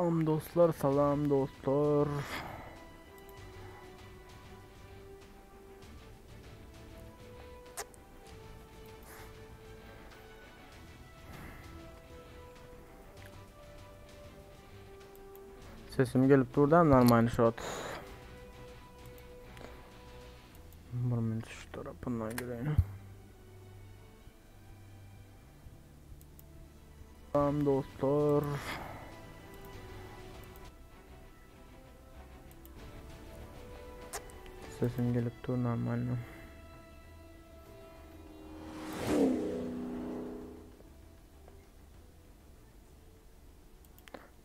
Salam dostlar, salam dostlar. Sesim gelip dur da normal şot. Bir minut şu tarafından gireyim. Salam dostlar. Sesim gelip dur normal.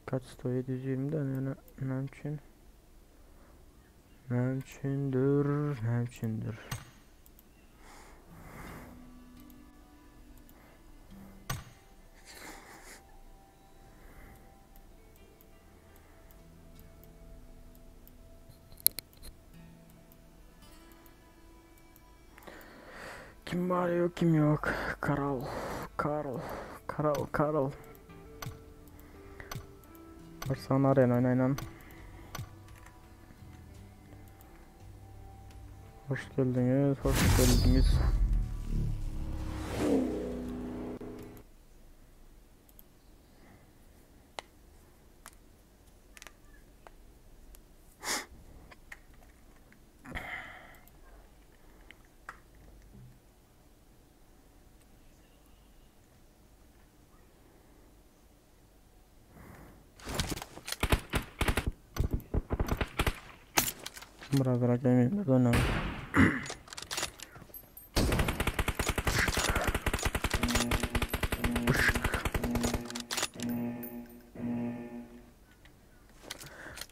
Kaç 720 de ne üçün? Ne üçündür? Ne üçündür? Kim var yok kim yok. Karl, Karl, Karl, Karl. Barcelona Arena oynayın. Hoş geldiniz, hoş geldiniz. Brother, I don't know.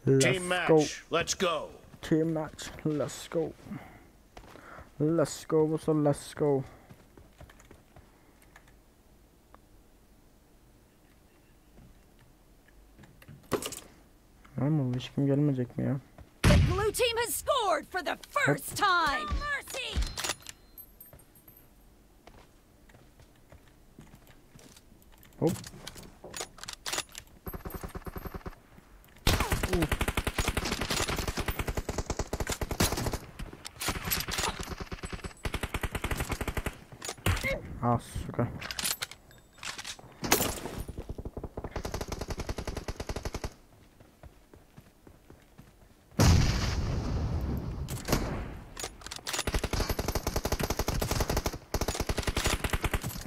Let's Team match. go. Let's go. Team match. Let's go. Let's go. So let's go. Ama hiç kim gelmeyecek mi ya? The blue team has scored for the first time. No mercy. Hop. Uf. Ah, сука.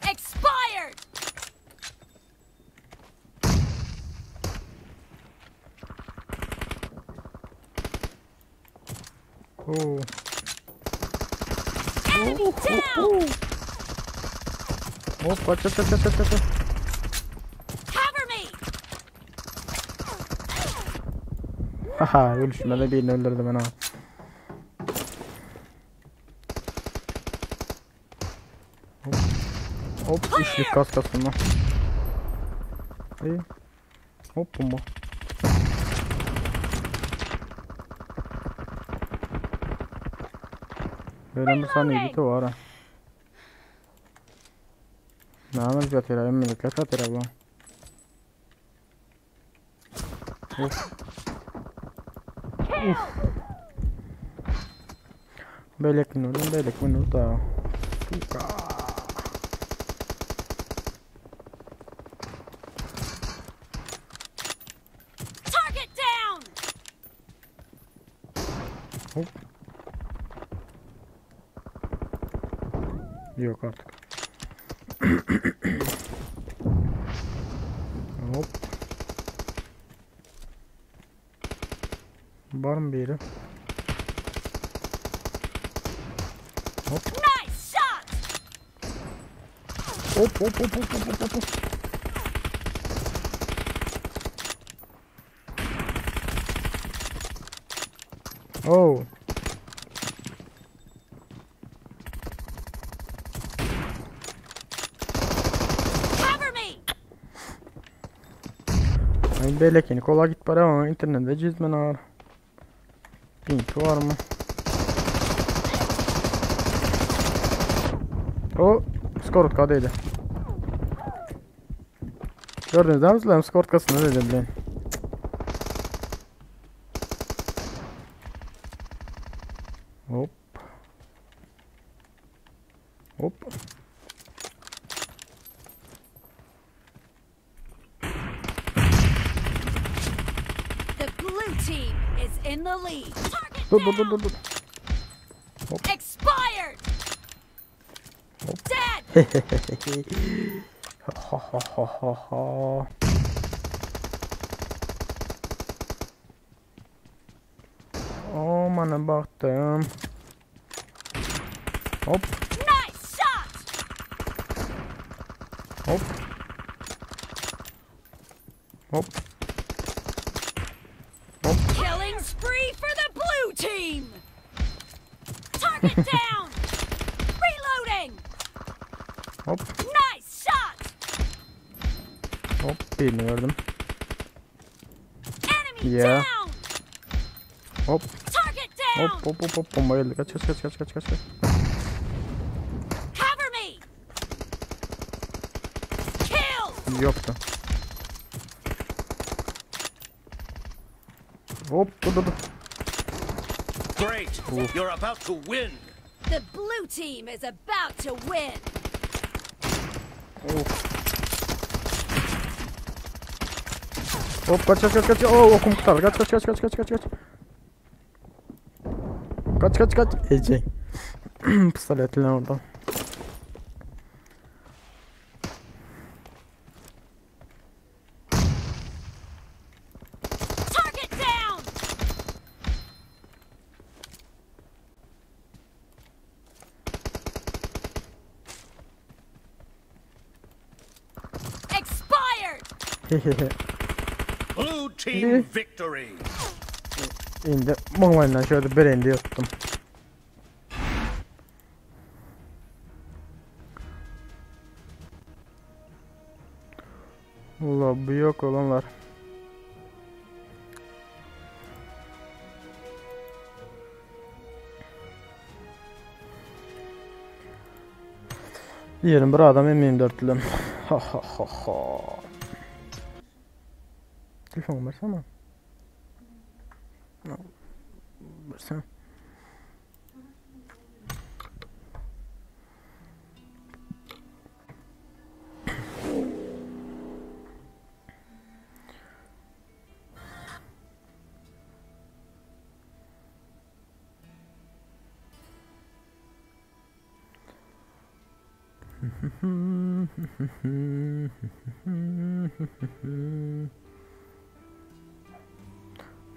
Expired. Oo. Enemy down. Hop kaç kaç kaç kaç kaç kaç. Cover me. Haha ölüşmede birini öldürdüm ben ha. Hop. Hop üçlük kas kasılma. İyi. Hop bomba. Böyle bir saniye bir var ha. Ne yapacağız yatıyor, emmilik yatıyor bu. Of. Uf. Belek nurdan, belek nurda. Сука. Target down. Hop. Yok artık. Hop. Var mı bir yeri? Hop. Nice shot. Hop hop hop hop hop hop hop. Oh. Cover me. Ay belekini kola git para ama internette cizmen ağır. Pink var mı? O skor değdi. Gördünüz değil mi? Skor kasını dedim ben. Hop. The blue team is in the lead. Target Dur dur dur down. dur dur. Hop. Expired. Hop. Dead. Ha ha ha ha ha. O mana bagtym. Hop. Nice shot. Hop. Hop. Hop. Killing spree for the blue team. Target down. Reloading. Hop. Nice shot. Hop birini gördüm. Enemy Yeah. down. Hop. Target down. Hop hop hop hop bomba geldi. Kaç kaç kaç kaç kaç kaç. kaç. Cover me. Kill. Yoktu. Hop dur dur dur. Great. You're about to win. The blue team is about to win. Of. Hop kaç kaç kaç kaç. Oo okum kurtardı. Kaç kaç kaç kaç kaç kaç kaç. Kaç kaç kaç. Ece. Pistoletli oradan. Target down. Expired. Blue team victory. İndi. Bombayla şöyle bir indi yuttum. Allah bu yok olanlar. Diyelim bir adam M24 bilen. Ha ha ha ha. Telefon versene. No. Versene.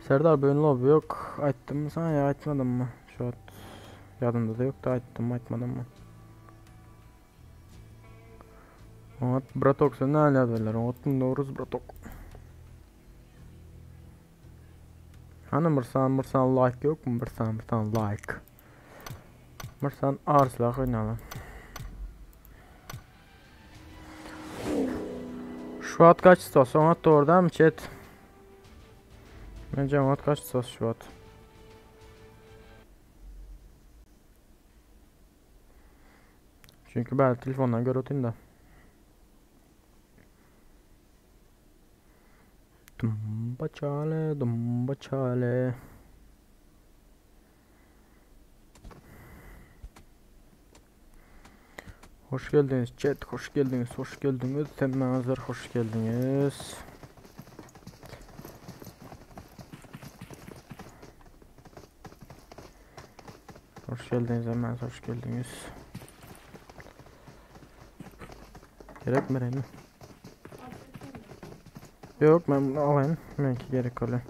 Serdar bugün lobby yok. Aytdym mı sana ya aytmadym mı? Şu an ýadymda da yok da aytdym mı aytmadym mı? Oňat bratok sen näle ýazarlar? Oňat Nowruz bratok. Hany bir san bir san like yok mu? Bir san bir san like. Bir san arslak oýnaly. Şu wagt kaç stos? Oňat dogry chat? Bence oňat kaç stos şu wagt? Çünkü ben telefondan görüp da. Dumba çale, dumba çale. Hoş geldiniz chat, hoş geldiniz, hoş geldiniz. Hemmäňizler hoş geldiniz. Hoş geldiniz hemmäňiz, hoş geldiniz. Gerek mi benim? Yok ben bunu alayım. Benimki gerek oluyor.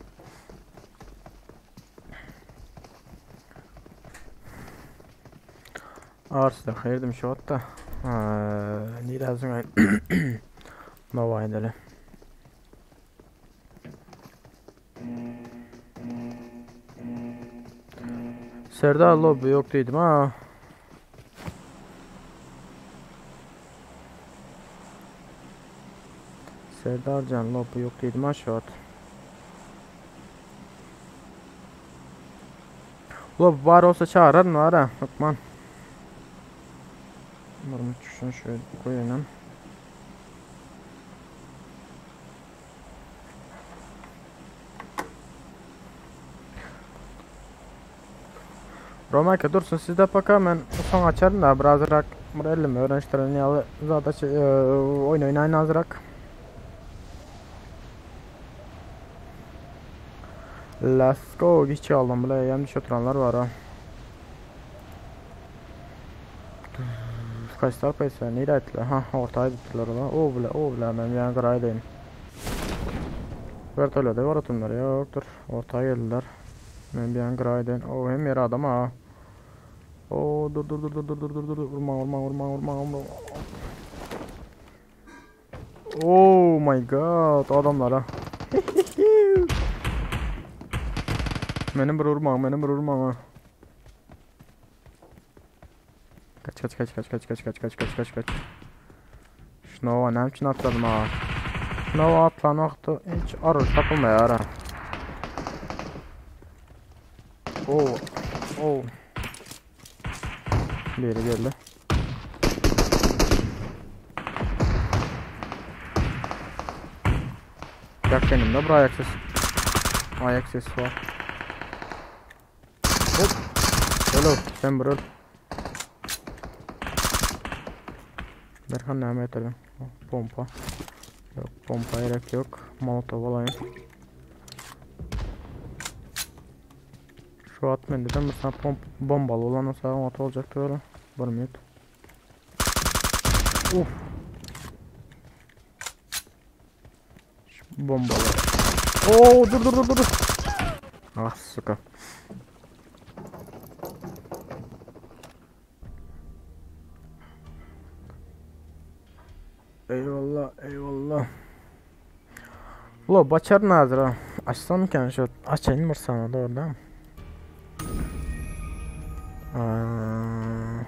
Ağır silah ayırdım şu hatta. Nire ay. Nova edelim. Serdar lobby yok dedim ha. Serdarcan lobby yok dedim ha şu at. Lobby var olsa çağırır mı ara? Lokman. Umarım şunu şöyle koyalım. Romaka dursun sizde paka ben son açarım da birazrak Bir elleme öwrenişdiren ýaly zat aç oýun oýnaýyn azrak. Let's go geç galdym bile ýa düş oturanlar bar ha. Kaç tarapaysa nirä aýtdylar? Ha orta aýdypdyrlar ola. O bile o bile men ýa gyra aýdaýyn. Vertolýoda bar otunlar ýokdur. Orta geldiler. Men bir ýan gyra aýdaýyn. O hem ýer adam ha. O dur dur dur dur dur dur dur dur urma urma urma urma urma. Oh my god adamlara. Meni bir urma, meni bir urma. Kaç kaç kaç kaç kaç kaç kaç kaç kaç kaç kaç. Şuna näme üçin atladım ha? Şuna atlan wagty hiç arur tapylmaýar ha. Oh. Oh. Biri geldi. Yakınımda bir ayak sesi. Ayak sesi var. Hop. Hello, sen bir öl. Berkan näme getirdiň? Pompa. Yok, pompa gerek yok. Molotov alayım. Şu at mende de mesela pomp bombaly bolan olsa oňat boljakdy böyle. Bir minut. Uf. Şu bombaly. Oo dur dur dur dur. Ah suka. Eyvallah eyvallah. Ula başar nazır ha. Açsam mikan şu açayım bir sana doğru değil mi? Aa.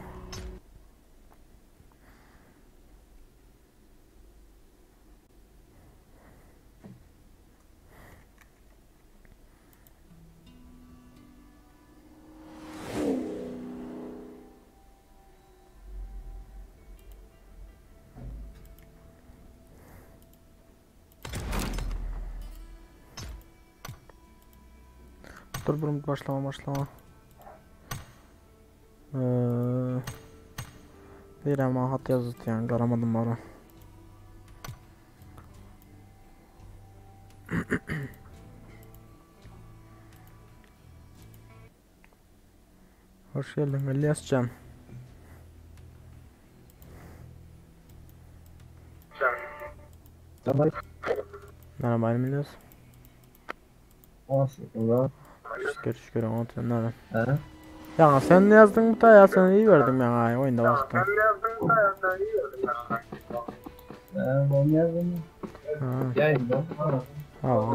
Dur bunu başlama başlama. Ee, Deyirəm hat yazıdı yani qaramadım bara. Hoş geldin İlyascan. Merhaba İlyas. Olsun. Şükür şükür onu sen nereden? He? Ya sen ne yazdın bu da ya sen iyi verdim ya oyunda baktım. Ben onu yazdım. Ha. Yayında. Ha.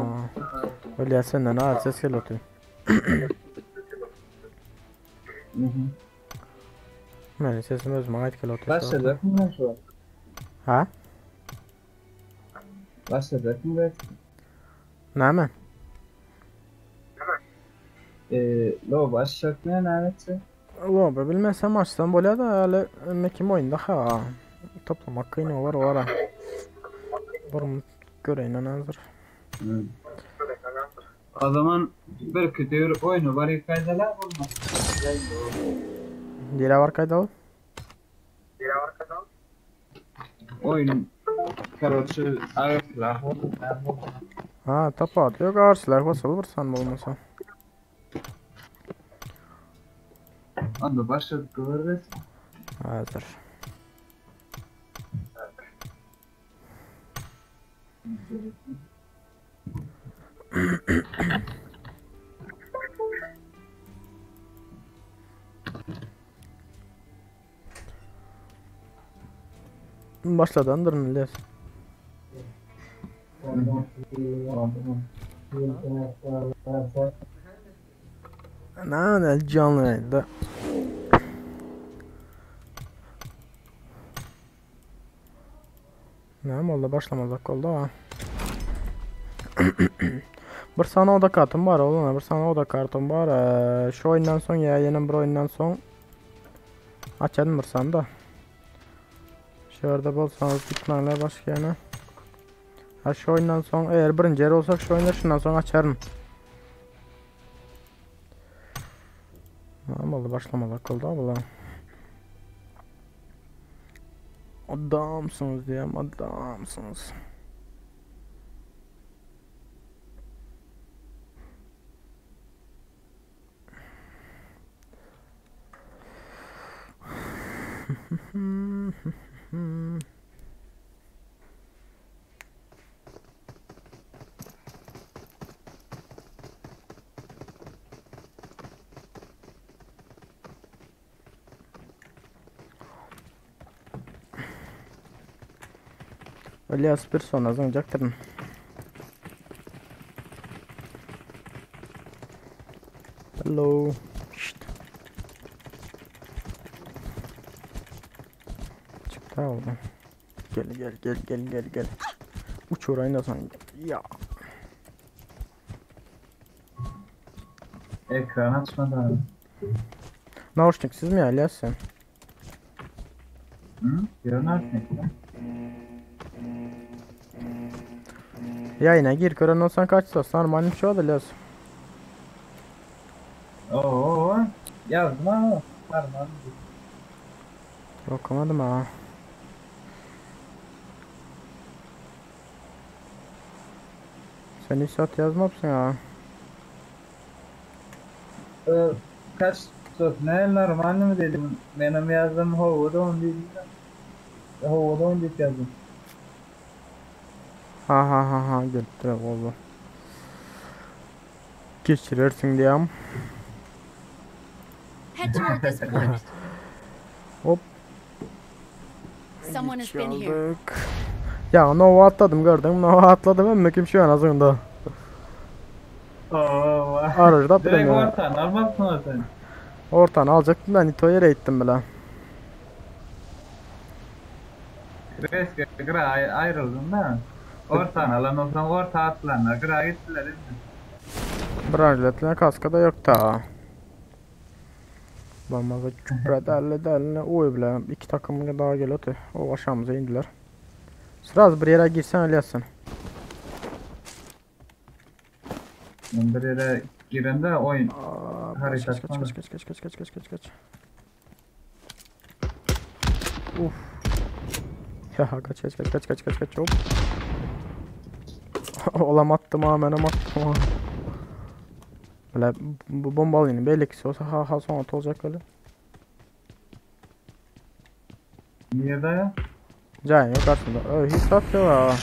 Öyle ya senden ha ses geliyor. Hı hı. Yani sesim özüme ait geliyor. Başlayacak mı ben şu an? Ha? Başlayacak mı ben? Näme? Ee, lo başlayacak mı ne Lobe bilmesem açsam bolýar da hali mekim oyunda ha. Toplamak kyn olar o ara. Bir göreýin hazır. Hı. O zaman bir kütür oyunu var yıkaydalar olmaz. Nire var kaydalı? Oyun Karoçı ağır silah oldu. Ha tapa yok ağır silah olsa bir san bolmasa. Onda başladık görürüz. Hazır. Başladandır millet. Ne ne canlı yayında. Ne oldu başlamazak oldu ha. Bir sana oda kartım var oğlum. Bir sana oda kartım var. Ee, şu oyundan son ya yeni bir oyundan son açalım bir sana da. Şu yerde bolsanız gitmeler başka yana. Ha şu oyundan son eğer birinci yer olsak şu oyunda şundan sonra açarım. Tamam oldu başlamadak oldu abla. Adamsyňyz diýem, adamsyňyz. Ilyas bir sonra zyňjakdyryn. Hello. Şşt. Çıktı oradan. Gel gel gel gel gel gel. Uç orayı da sen. Ya. Ekran açmadı abi. Nauşniksiz mi ya İlyas sen? Hı? Görünersin ekran. Yayına gir gören olsan kaç dost normalim şu oldu İlyas. Oo, yazdım ama. Normal. Okumadım ha. Sen hiç sat yazmapsın ya. Ee, kaç tut ne normal mi dedim. Benim yazdığım havada on değil. Havada on deyip yazdım. Ha ha ha ha gelipdir oldu. Geçirersin diýem. Head toward this point. Hop. Someone has been here. Aldık. Ya Nova atladım gördün mü? Nova atladım ama kim şu an azında. Oo. Arajda Direkt bilemiyorum. orta normalsın sen. Ortanı alacaktım ben Nito'ya yere ittim bile. Reske gra ay ayrıldın da. Ortan alan olsan orta atlanlar. Gra gittiler değil mi? Branjetler kaska da yok ta. Bamaza küpre derli derli oy bile iki takım daha geliyordu. O aşağımıza indiler. Sıraz bir yere girsen öyleysin. Ben bir yere girende oyun. Aa, Harita kaç kaç sonra. kaç kaç kaç kaç kaç kaç kaç kaç. Uf. Ya kaç kaç kaç kaç kaç kaç kaç hop. Olam attım ha menem attım ha. Böyle bu bombalıyını belli ki olsa ha ha son olacak öyle. Niye ya? Can yok aslında. Öyle hiç atıyor ha.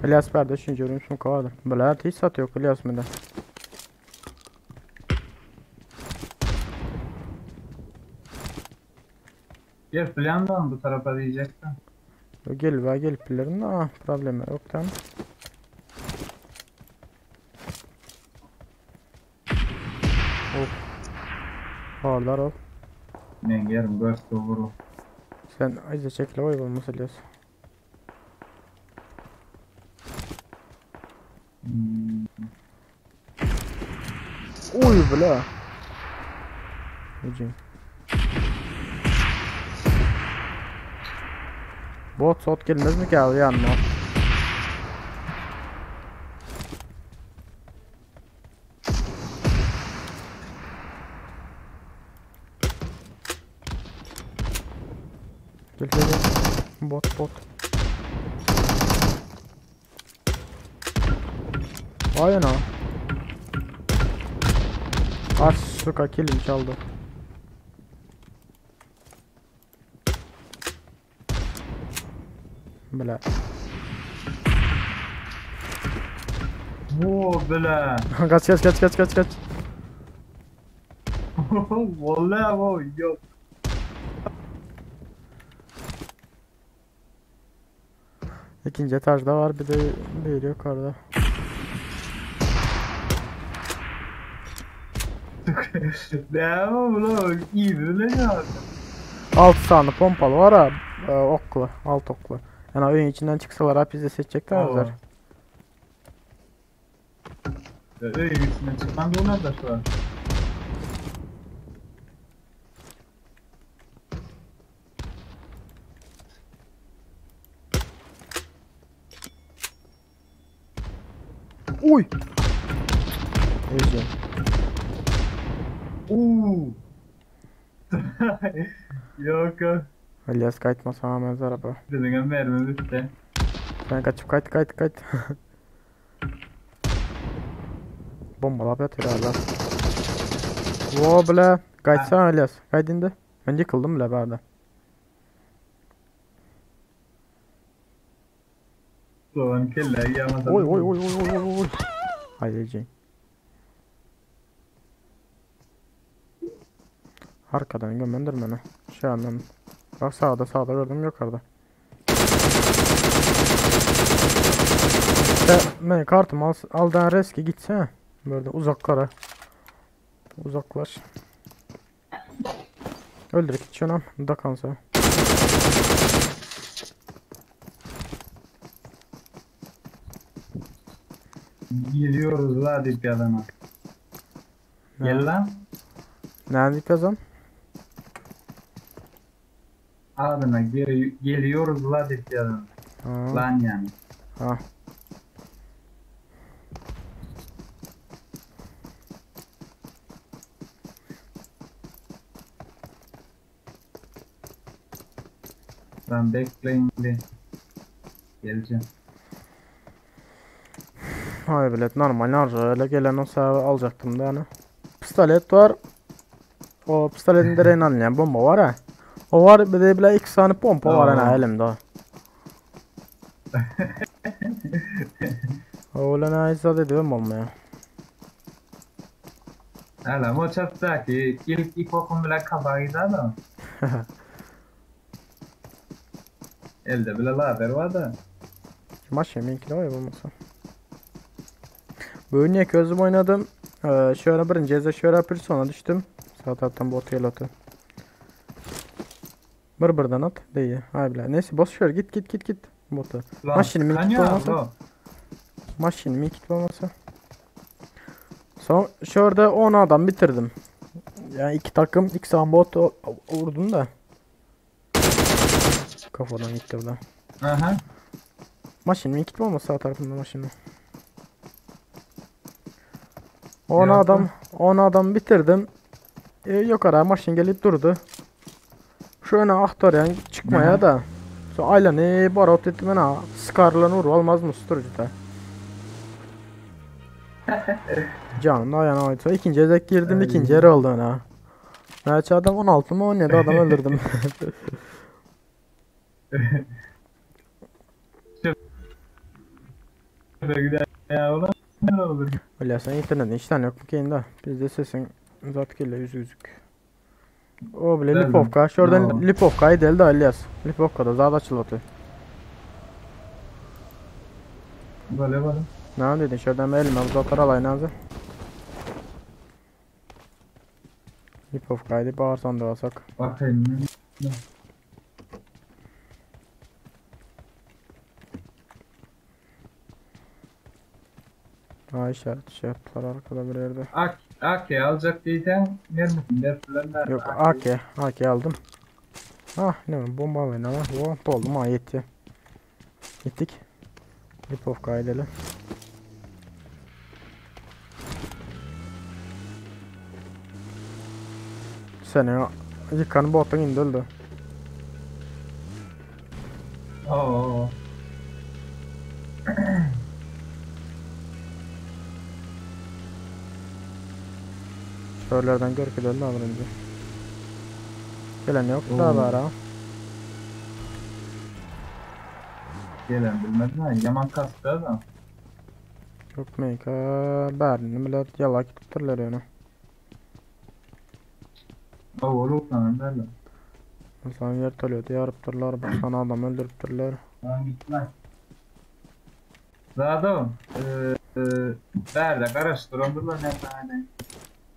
İlyas Berdə üçüncü görüm sumka vardır. Belə hiç sat yok İlyas məndə. Gel plandan bu tarafa diyecektim. Gel ve gel bilirim de ah, problemi yok tamam. Of. Ağırlar ol. Ben yerim göz vuru. Sen iyice çekil oy olmaz İlyas. Hmm. Oy bile. Hücum. Bot sot gelmez mi ki abi yanına? Gel gel gel. Bot bot. Vay ana. Ah suka killim çaldı. Bile. Bu bile. kaç kaç kaç kaç kaç kaç. Vallahi bu yok. İkinci etajda var bir de bir yukarıda. Ne bu lan? İyi bile ya. 6 tane pompalı var ha e, oklu, alt oklu. Yani oyun içinden çıksalar hep bizi seçecekler Oo. Öyle içinden çıkan da onlar da şu an. Uy! Ejim. Uuu. Yok yok. İlyas kaçma sana benzer araba. Bizim mermi bitti. Sen kaçıp kaç kaç kaç. Bombalap yatıyor hala. Vo bile. Kaçsana İlyas. Kaç indi. Ben yıkıldım bile bende. Soğan kelle yamasa. Oy oy oy oy oy oy oy. Haydi Ejim. Arkadan gömendir beni. Şu andan. Bak sağda sağda gördüm yukarıda. Sen ben kartımı al, aldan reski gitsene. Böyle uzaklara. Uzaklaş. Öldür git şunu. Da kansa. Geliyoruz la deyip yalana. Gel lan. Nerede kazan? Adına geri, geliyoruz la deyip yalana. Ha. Lan yani. Ha. Lan bekleyin bir. Geleceğim. Hayır bilet normal öyle gelen olsa alacaktım da yani. Pistolet var. O pistoletin direğini almayan bomba var ha. O var bir de bile iki tane pompa var Aa. hani elimde. Öyle ne izah ediyorum olmaya. Hala o çaptaki ilk ilk okum bile kafa gider da. Elde bile lazer var da. Maç yemeğinkine var ya olmasa. Bu oyunu közüm oynadım. Şöyle birinci eze şöyle bir sonra düştüm. Sağ taraftan bot gel atı. Bir birden at. Değil. Hay bile. Neyse boş ver git git git git. Botu. Lan, Maşini mi kanıyor olmasa? bro. Maşin mi kit olmasa? Son şurada 10 adam bitirdim. Yani iki takım iki tane bot vurdum da. Kafadan gitti bu da. Aha. Maşin mi kit olmasa sağ tarafında maşini. 10 Yok. adam 10 adam bitirdim. Yok ara maşin gelip durdu. Şu öne aktar yani çıkmaya Hı. da. Sonra aylanı barot ettim ha. Skarlan vur olmaz mı susturucu da. Canım da yana oydu. İkinci ezek girdim Ay. ikinci yarı oldu ha. Neçe adam 16 mı 17 adam öldürdüm. Böyle gider ya ulan. Ne olur. Öyle sen internetin işten yok mu ki indi. Bizde sesin zat geliyor yüzü yüzük. O bile Geldim. Lipovka. Şuradan No. Lipovka'yı deldi İlyas. Lipovka'da zat açıldı. Böyle böyle. Ne dedin? Şuradan bir elime uzatar alayım Nazı. Lipovka'ydı bağırsan da alsak. Bakayım. ne- Ha işaret işaret var arkada bir yerde. AK, AK alacak diysen mermisin dersiler. Yok AK. AK aldım. Ah ne var bomba alayım ama. Oh, doldum ha yetti. Gittik. Lipovka'yı edelim. Seni yıkan botun indi öldü. Oo. Şöylerden gör ki öldü abi önce. Gelen yok daha Oo. var ha. Gelen bilmez mi? Yaman kastı da. Yok meyka bärini millet yalak tutturlar yani. Oo olur lan derler. Mesela vertolyot yarıpdyrlar, bir tane adam öldürüpdürler. Lan git lan. Zaten nerede karıştırıldılar ne tane.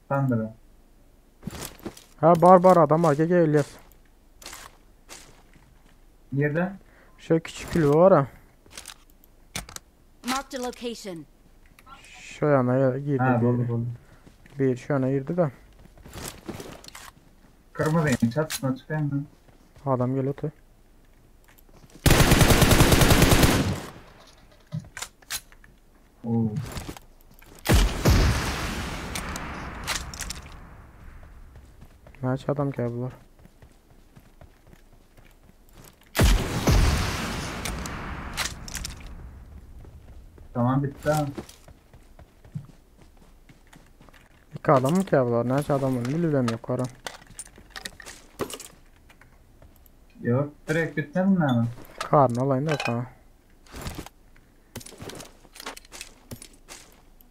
Sandıra. Ha bar bar adam var gel gel İlyas. Nerede? Şöyle küçük kulübe var ha. Marked a location. Şu yana girdi Ha bir. buldu buldu. Bir şu yana girdi de. Kırmızı çatısına çıkayım ben. Adam geliyor tı. Oo. Näçe adam ki bular? Tamam bitti ha. İki adam mı ki bular? Näçe adam var? Bilmem yok ara. Yok direkt bitmedi mi ama? Karnı alayım da sana.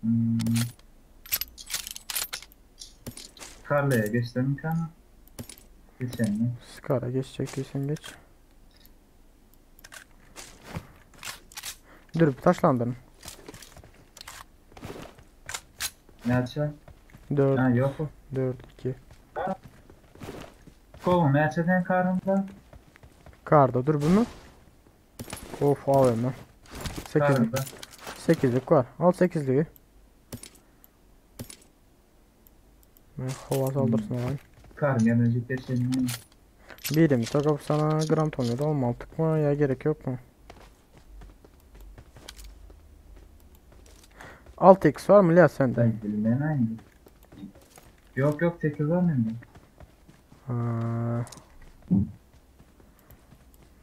Hmm. Karlı'ya geçtim kana. Geçen mi? Skara geçecek değilsen geç. Dur bir taşlandırın. Ne açı? 4 Ha yok o. 4 2. Kolun ne açı karnında? Karda dur bunu. Of AVM. 8 Karnında. 8'lik var. Al 8'liği. Ben hava saldırsın alayım. Kar gelecek geçen mi? Birim takıp sana gram tonlu da olmaltık mı ya gerek yok mu? 6x var mı ya sende? Ben bilmem aynı. Yok yok 8 var mı? Ha.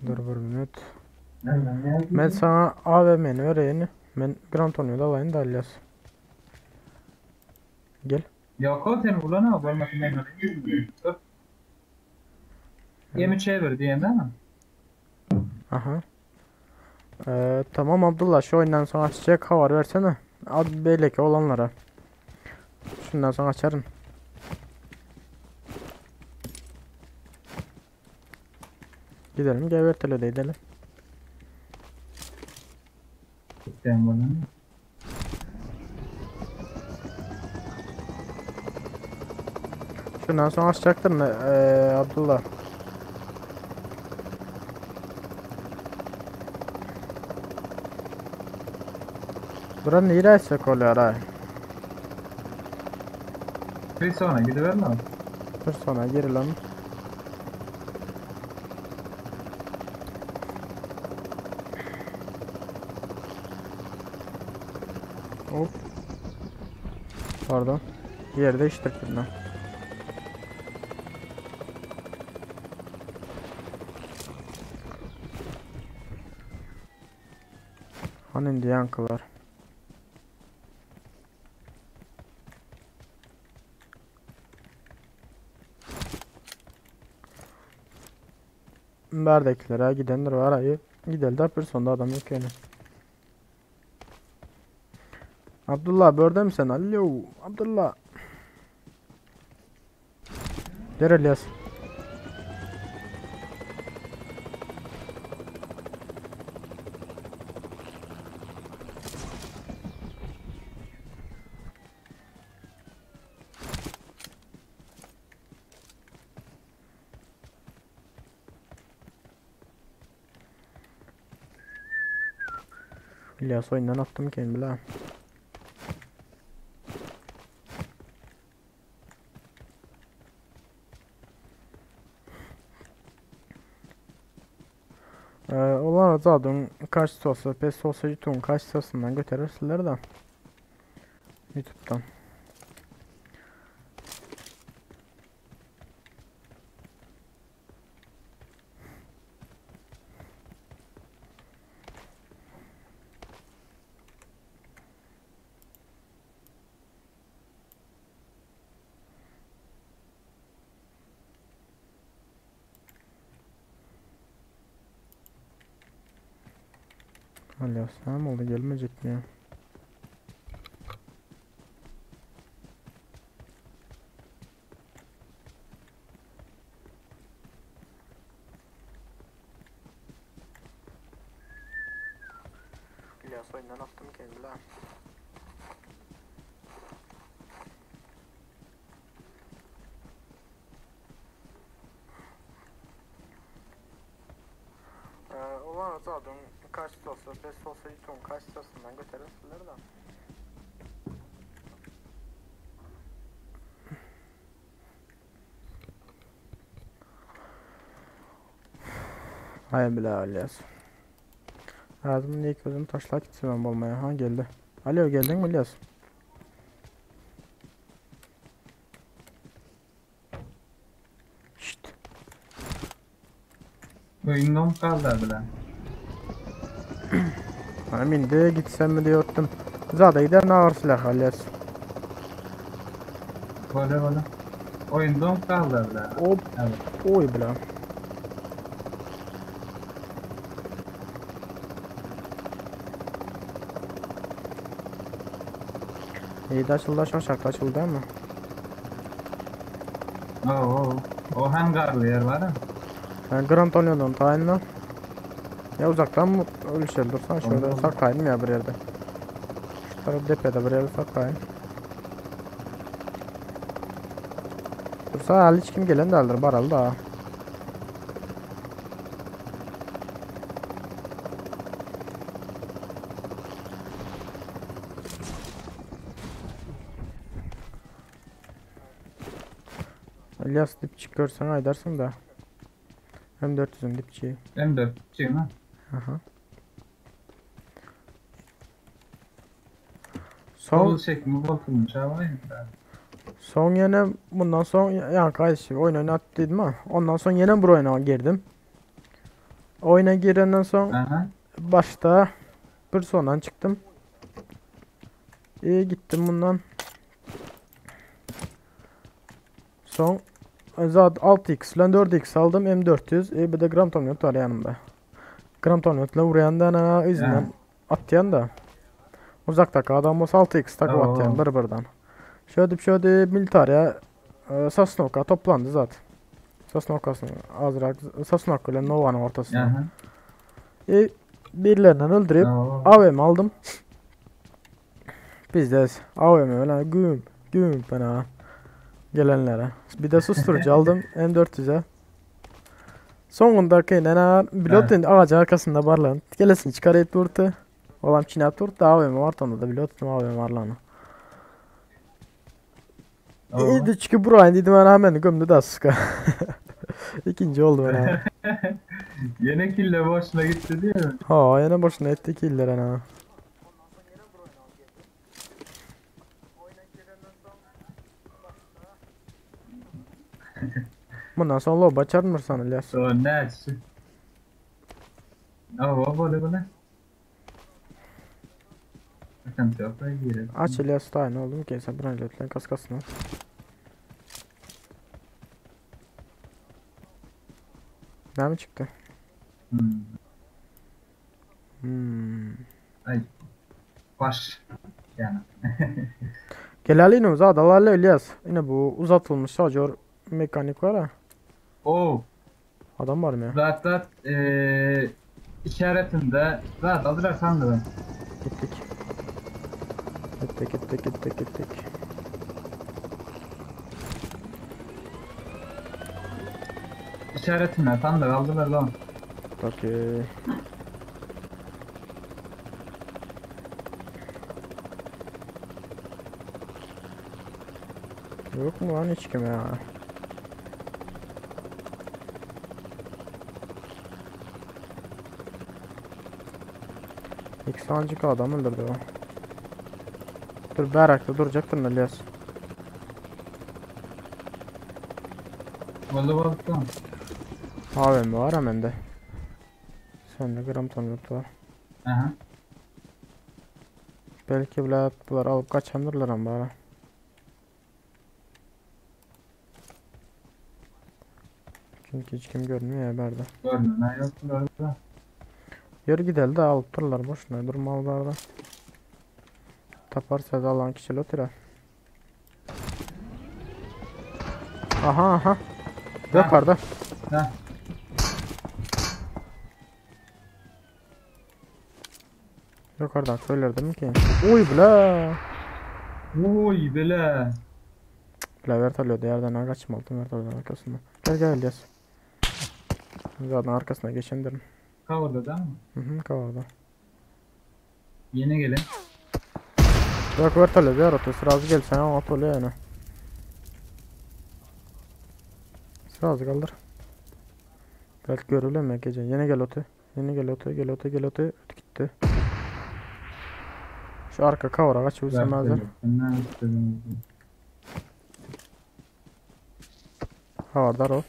Dur bir minut. Nereden geldi? Ben sana AVM'ni vereyim. Ben gram tonlu da alayım da İlyas. Gel. Yok o seni bulan o. Bolmasın ben Dur. Yemi çevir diyeyim değil mi? Aha. Tamam Abdullah şu oyundan sonra açacak haber versene. Ad belki olanlara. Şundan sonra açarım. Gidelim Gevertele'de gidelim. Ben bunu. Şundan sonra açacaktır mı Abdullah? Bura nere açsak oluyor ha? Bir sonra gidiver lan. Dur sonra geri lan. Hop. Pardon. Yer değiştirdim ben. Hani indi yankılar. Berdekilere gidenler var ayı. Gidelim de bir sonunda adam yok yani. Abdullah börde misin? Alo Abdullah. Gel İlyas. İlyas oyundan attım kendimi la. Olar zaten kaç sosu, pes sosu YouTube'un kaç sosundan götürürsünler de. YouTube'dan. Alo, ne oldu gelmeyecek mi ya? İlyas oyundan attım kendimi la. Olan zaten kaç sosu, 5 sosu YouTube'un kaç sosundan götürürsünler de. Hayır bile İlyas. Ağzımın ilk gözüm taşlar gitsin ben bulmaya. Ha geldi. Alo geldin mi İlyas? Öýüň doňup galdy bilen. Ana indi gitsem mi diýipdim. Zada gider agyr silah alýas. Böyle böyle. Oyun doňup galdy bilen. Hop. Evet. Oy bile. İyi de açıldı aşağı açıldı ama. Oo, o hangarlı yer var ha. Ben Grand Onion'dan tayinle. Ya uzaktan mı ölüşelim dursan şöyle Tamam. saklayayım ya bir yerde. Şu taraf depede bir yerde saklayayım. Dursa hali hiç kim gelen de alır baralı da. İlyas dipçik görsen aydarsın da. M400'ün dipçiği. M4 şey mi? Aha. Son Kol çekimi bozulmuş ha var ya. son yine bundan son yani kardeşim oyun oynat dedim ha. Ondan sonra yine bu oyuna girdim. Oyuna girenden sonra Aha. başta bir sondan çıktım. İyi gittim bundan. Son zaten 6x ile 4x aldım M400. E bir de gram tomyot var yanımda. Gram tomyotla vuran da ana izinden Ha. atyan da. Uzaktaki adam olsa 6x takıp Oo. atyan bir birden. Şöyle şöyle militariye e, Sosnovka toplandı zaten. Sosnovkasının azrak Sosnovka ile Nova'nın ortasında. Aha. E, birilerinden öldürüp Oo. AVM aldım. Biz de AVM öyle güm güm fena gelenlere. Bir de susturucu aldım M400'e. Sonundaki nene pilot ağacın arkasında barlan. Gelesin çıkarıp durdu. Olam çinap durdu AVM var onda da pilot AVM var lan. Oo. İyiydi çünkü buraya dedim ben hemen gömdü da sıka. İkinci oldu ben ha. Yine kille boşuna gitti değil mi? Ha yine boşuna etti killer ana. Bundan sonra loba çarpmırsan İlyas. So ne? Oo böyle böyle. Sıkıntı yok da girelim. Aç İlyas daha ne oldu mu ki sen bir lütfen kas kasını. Ne mi çıktı? Hmm. Hmm. Ay. Baş. Yani. Gel yine uzadalarla İlyas. Yine bu uzatılmış şarjör mekanik var ha. Oo. Adam var mı ya? Zaten işaretinde zaten aldılar sandım. Gittik. Gittik gittik gittik gittik. İşaretinde sandık aldılar lan. Okey. Yok mu lan hiç kim ya? İlk sancık adam öldürdü o. Dur Berak'ta duracaktın İlyas. Oldu oldu. AVM var hemen de. Sende gram tanıdık var. Aha. Belki bile bunlar alıp kaçandırlar ama bari. Çünkü hiç kim görmüyor ya berde. Görmüyor. Yok orada. Yürü gidelim de alıp dururlar boşuna durmalılar da. Taparsa da alan kişi oturar. Aha aha. Yukarıda. Ha. Yukarıdan söylerdim ki. Uy bile. Uy bile. Bile vertolyodu yerden kaçmaldım vertolyodun arkasından. Gel gel İlyas. Zaten arkasına geçendirim. Cover'da değil mi? Hı hı kavarda. Yeni gelin. Yok vertolyodu yer atıyor. Sırası gel sen ama atölye yani. Sırası kaldır. Belki görülür mü gece? Yine gel otu. Yine gel otu. Gel otu. Gel otu. Ötü gitti. Şu arka kavra kaç bilsem hazır. Ne istedim? Havardar ol.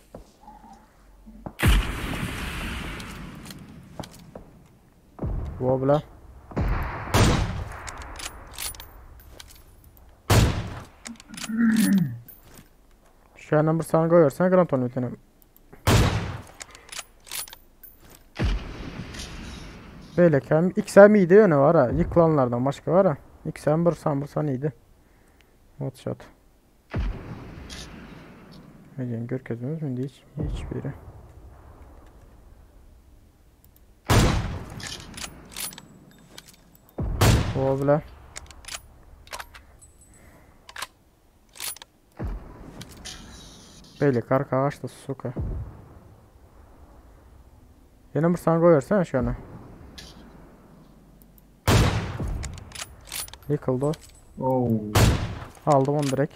Wobla. Şu yandan bir sana koyarsan Grand onu bitenim. Böyle hem XM iyiydi yöne var ha. Yıkılanlardan başka var ha. XM bir san bir san iyiydi. Hot shot. Ne görkezimiz mi hiç hiçbiri. Wobla. Beýleki arka agaçda suka. Ýene bir sany goýarsan şony. Yıkıldı o. Oo. Aldım onu direkt.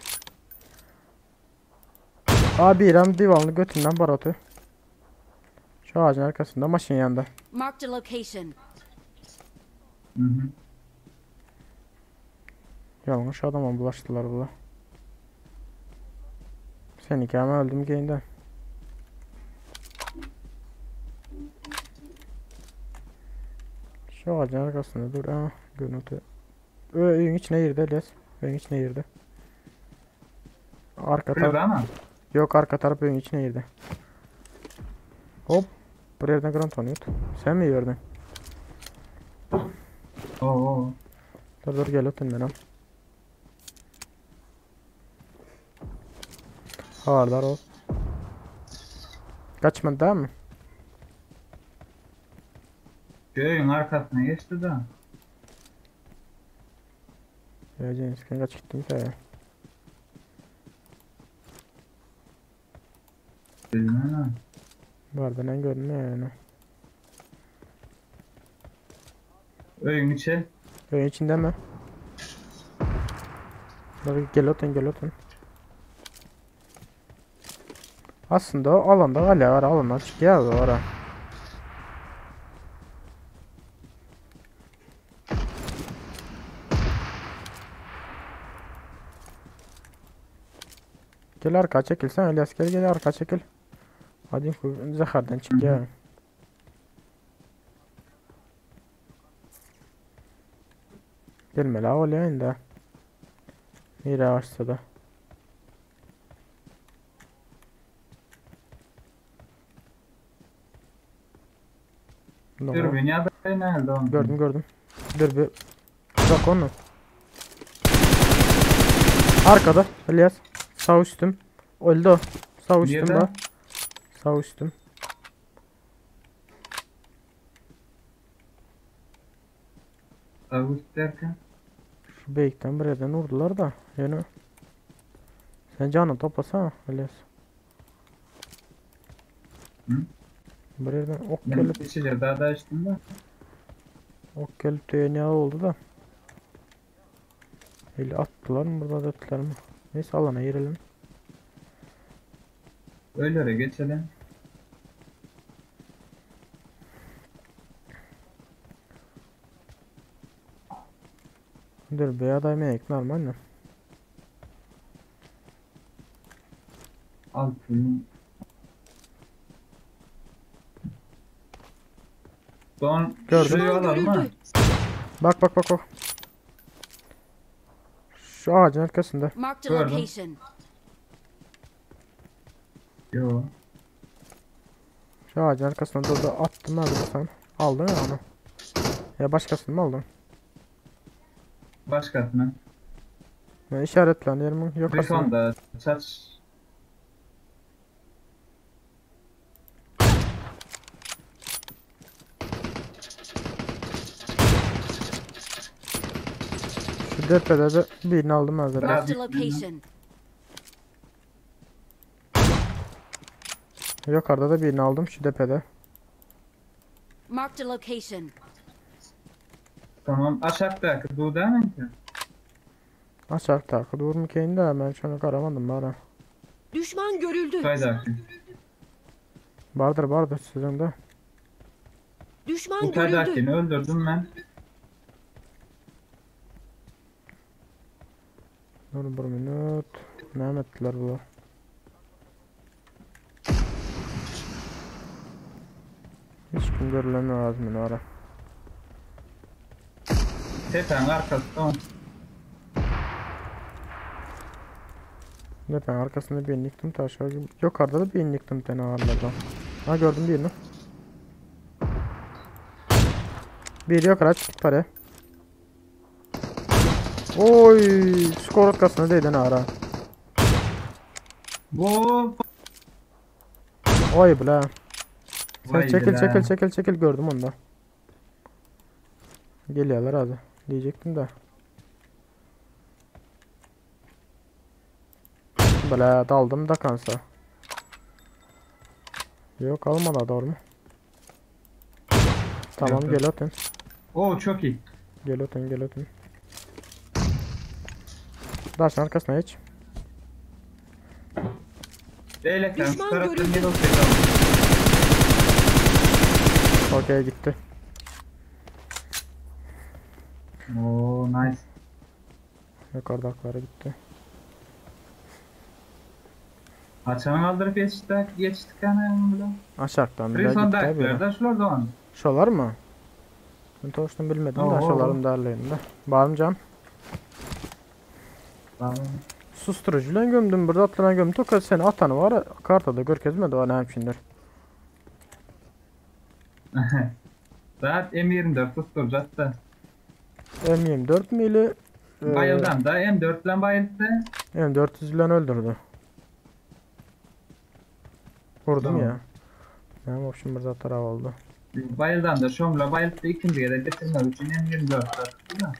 Abi İrem divanlı götünden barotu. Şu ağacın arkasında maşın yanında. Marked a location. Hı hı. Yanlış adama bulaştılar bula. Seni ama öldüm geyinden. Şu ağacın arkasında dur. Ha, görüntü. Öyün içine girdi Elias. Öyün içine girdi. Arka taraf. Ama. Yok arka taraf öyün içine girdi. Hop. Buraya yerden grunt oynuyordu. Sen mi gördün? Oo. Dur dur gel ötün benim. Hardar ol. Kaçmadı değil mi? Köyün arkasına geçti de. Ya James kaç gittim ki? Bilmem. Vardı lan görünmüyor yani. Öyün içi. Öyün içinde mi? Dur gel ötün gel ötün. Aslında o alanda hala var alandan çıkıyor var ha. Gel arka çekil sen İlyas gel gel arka çekil. Hadi Zahar'dan çık ya. Gelme la ol ya indi. Nere açsa da. Dürbün ya da nerede onu? Gördüm gördüm. Dur bir. Bak onu. Arkada İlyas. Sağ üstüm. Öldü o. Sağ üstüm bak. Sağ üstüm. Sağ üst derken? Şu beyikten bir yerden vurdular da. Yani. Sen canını toplasana İlyas. Hı? Bir yerden ok Ben gelip içeceğim daha da içtim de. Ok gelip de ne oldu da. Eli attılar mı burada attılar mı? Neyse alana girelim. Öylere geçelim. Dur be aday mı normal mi? Altın. Son Gördüm. şurayı alalım ha. Bak bak bak bak. Şu ağacın arkasında. Marked a Gördüm. location. Yo. Şu ağacın arkasında durdu. Attım abi sen. Aldın ya onu. Ya başkasını mı aldın? Başkasını. Ben işaretlen yok Bir aslında. sonda saç. Şu depede de birini aldım hazır. Marked a location. Yukarıda da birini aldım şu depede. Marked a location. Tamam aşağıdaki bu değil mi ki? Aşağı takı dur mu ki de ben şunu karamadım bari. Düşman görüldü. Kaydaki. Vardır vardır sizin de. Düşman Bu görüldü. kaydakini öldürdüm ben. Dur bir minut. Ne ettiler bu? Hiç kim görülemiyor az ara. Tepäň arkasy soň. Tepäň arkasynda birini ýykdym taşa. Ýokarda da birini ýykdym tane arlarda. Ha gördüm birini. Biri ýokara çykyp barýar. Oy, skorodkasyna değden ara. Bu Oy bile. Sen Vay çekil bile. çekil çekil çekil gördüm onu da. Geliyorlar hadi. Diyecektim de. Bile daldım da kansa. Yok almadı doğru mu? Tamam Yok, yok. gel atın. Oo çok iyi. Gel atın gel atın. Daşın arkasına geç. Leylekten şu Düşman taraftan görüldü. gel olsaydı. Okey gitti. Oo nice. Yukarıdaklara gitti. Açanı kaldırıp geçtik, geçtik yani burada. Aşağıdan bile gitti Prison abi. Dark'larda şularda on. Şolar mı? Ben toştum bilmedim de Oo. şoların derleğinde. Bağırım Tamam. Susturucuyla gömdüm. Burada atlanan gömdüm. Toka seni atanı var. Kartada görkezmedi var ne yapşindir. Saat M24 tutturacak da. M24 mili e, Bayıldan da M4 ile bayıldı. M400 ile öldürdü. Vurdum Tamam. ya. Ne yapayım burada taraf oldu. Bayıldan da şomla bayıldı ikinci kere getirmek için M24 attı da.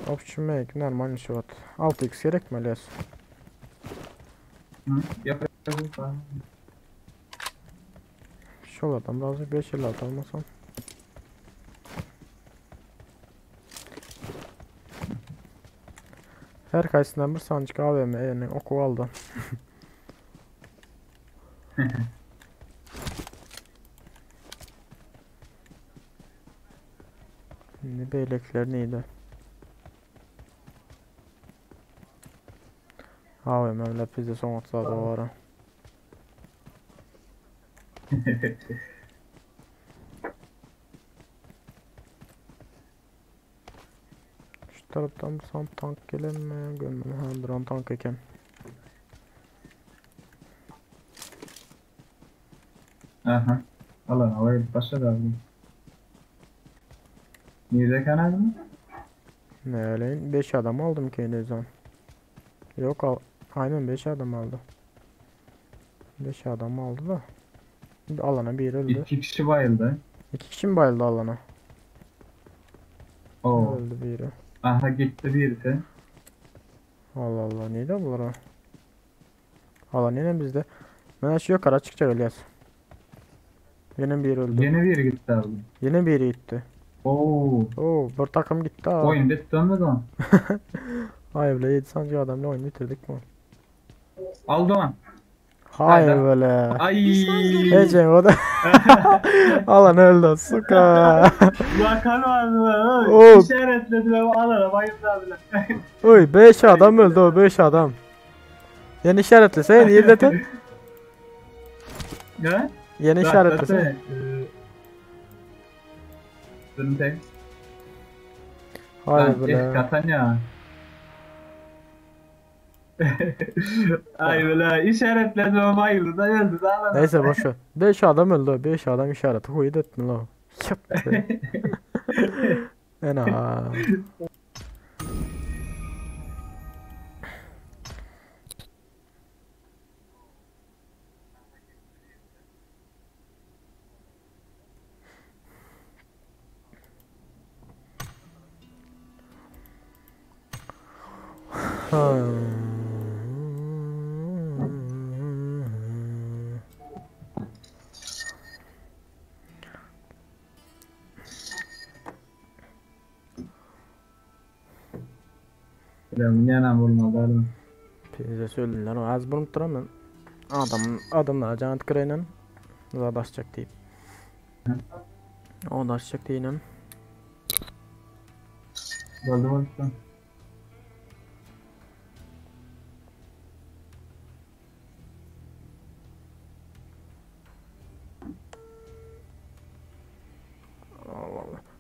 Option make normal şu at. 6x gerek mi Les? Hı? Yapacak falan. Şuralardan birazcık 556 almasam. Her kaysından bir sancık AVM'nin oku aldı. Şimdi beylekler neydi? AVM ile pizza son otlarda var. ha. Şu taraftan bir son tank gelen mi? Görmedim. Ha drone tank eken. Aha. Alan havayı başladı abi. Nerede kanadı mı? Ne öyle? 5 adam aldım ki en zaman. Yok al. Aynen 5 adam aldı. 5 adam aldı da. Bir Alana bir öldü. İki kişi bayıldı. 2 kişi mi bayıldı alana? Oo. Öldü biri. Aha gitti birisi. Allah Allah neydi bunlar ha? Alan yine bizde. Ben şu yukarı çıkacak İlyas. Yine bir öldü. Yeni bir gitti abi. Yine biri gitti. Oo. Oo bir takım gitti ha. Oyun bitti mi lan? Ay bile 7 sancı adamla oyun bitirdik mi? Aldı on. Hay Hayda. böyle. Ay. Düşman görüldü. Ece o da. Alan öldü. Suka. Bakan vardı. Oo. İşaretlediler alana bayıldı abiler. Oy 5 adam öldü o 5 adam. Yeni işaretlese niye dedin? Ne? Yeni işaretlese. Durun tek. Hay Lan, böyle. eh, Katanya. Ay böyle işaretledim ama bayıldı da öldü da alana. Neyse boş ver. 5 adam öldü. 5 adam işareti huydu ettin la. Yaptı. Ena. Bilmem yana vurmadı abi. Pizza söylediler o az bunu duramam. Adam adamlar can kırayla zadaşacak deyip. O daşacak deyip. Oldu oldu.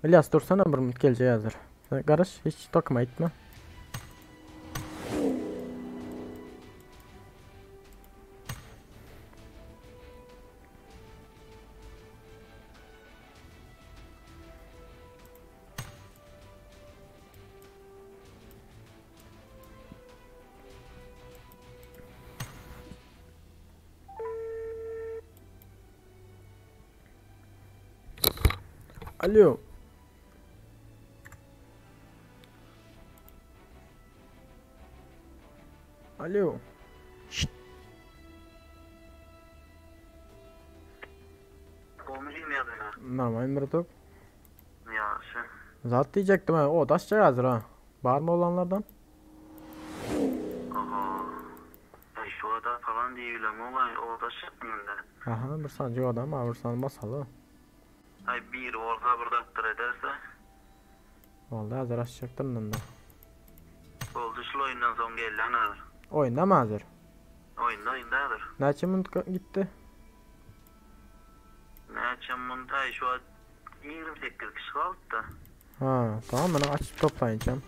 Ilyas dursana bir minut geljek hazır. Sen garaş hiç takma gitme. Alo. Alo. Şşt. Normal bir Ýagşy. Zat diýjekdim ha, o daş hazır ha. Bar mı olanlardan? Oho. Ay şu oda falan diýibilemok-aý, oda çykmynda. Aha, bir sancı adam, ha, bir san basaly. Ay biri bolsa bir zatlar ederse. Boldy hazır açjaktyryn da. Boldy şul oýundan soň gelýän hazır. Oýunda mı hazır? Oýunda oýunda hazır. Näçe minut gitdi? Näçe minut ay şu an 28 kişi galdy da. Ha, tamam ben açıp toplayacağım.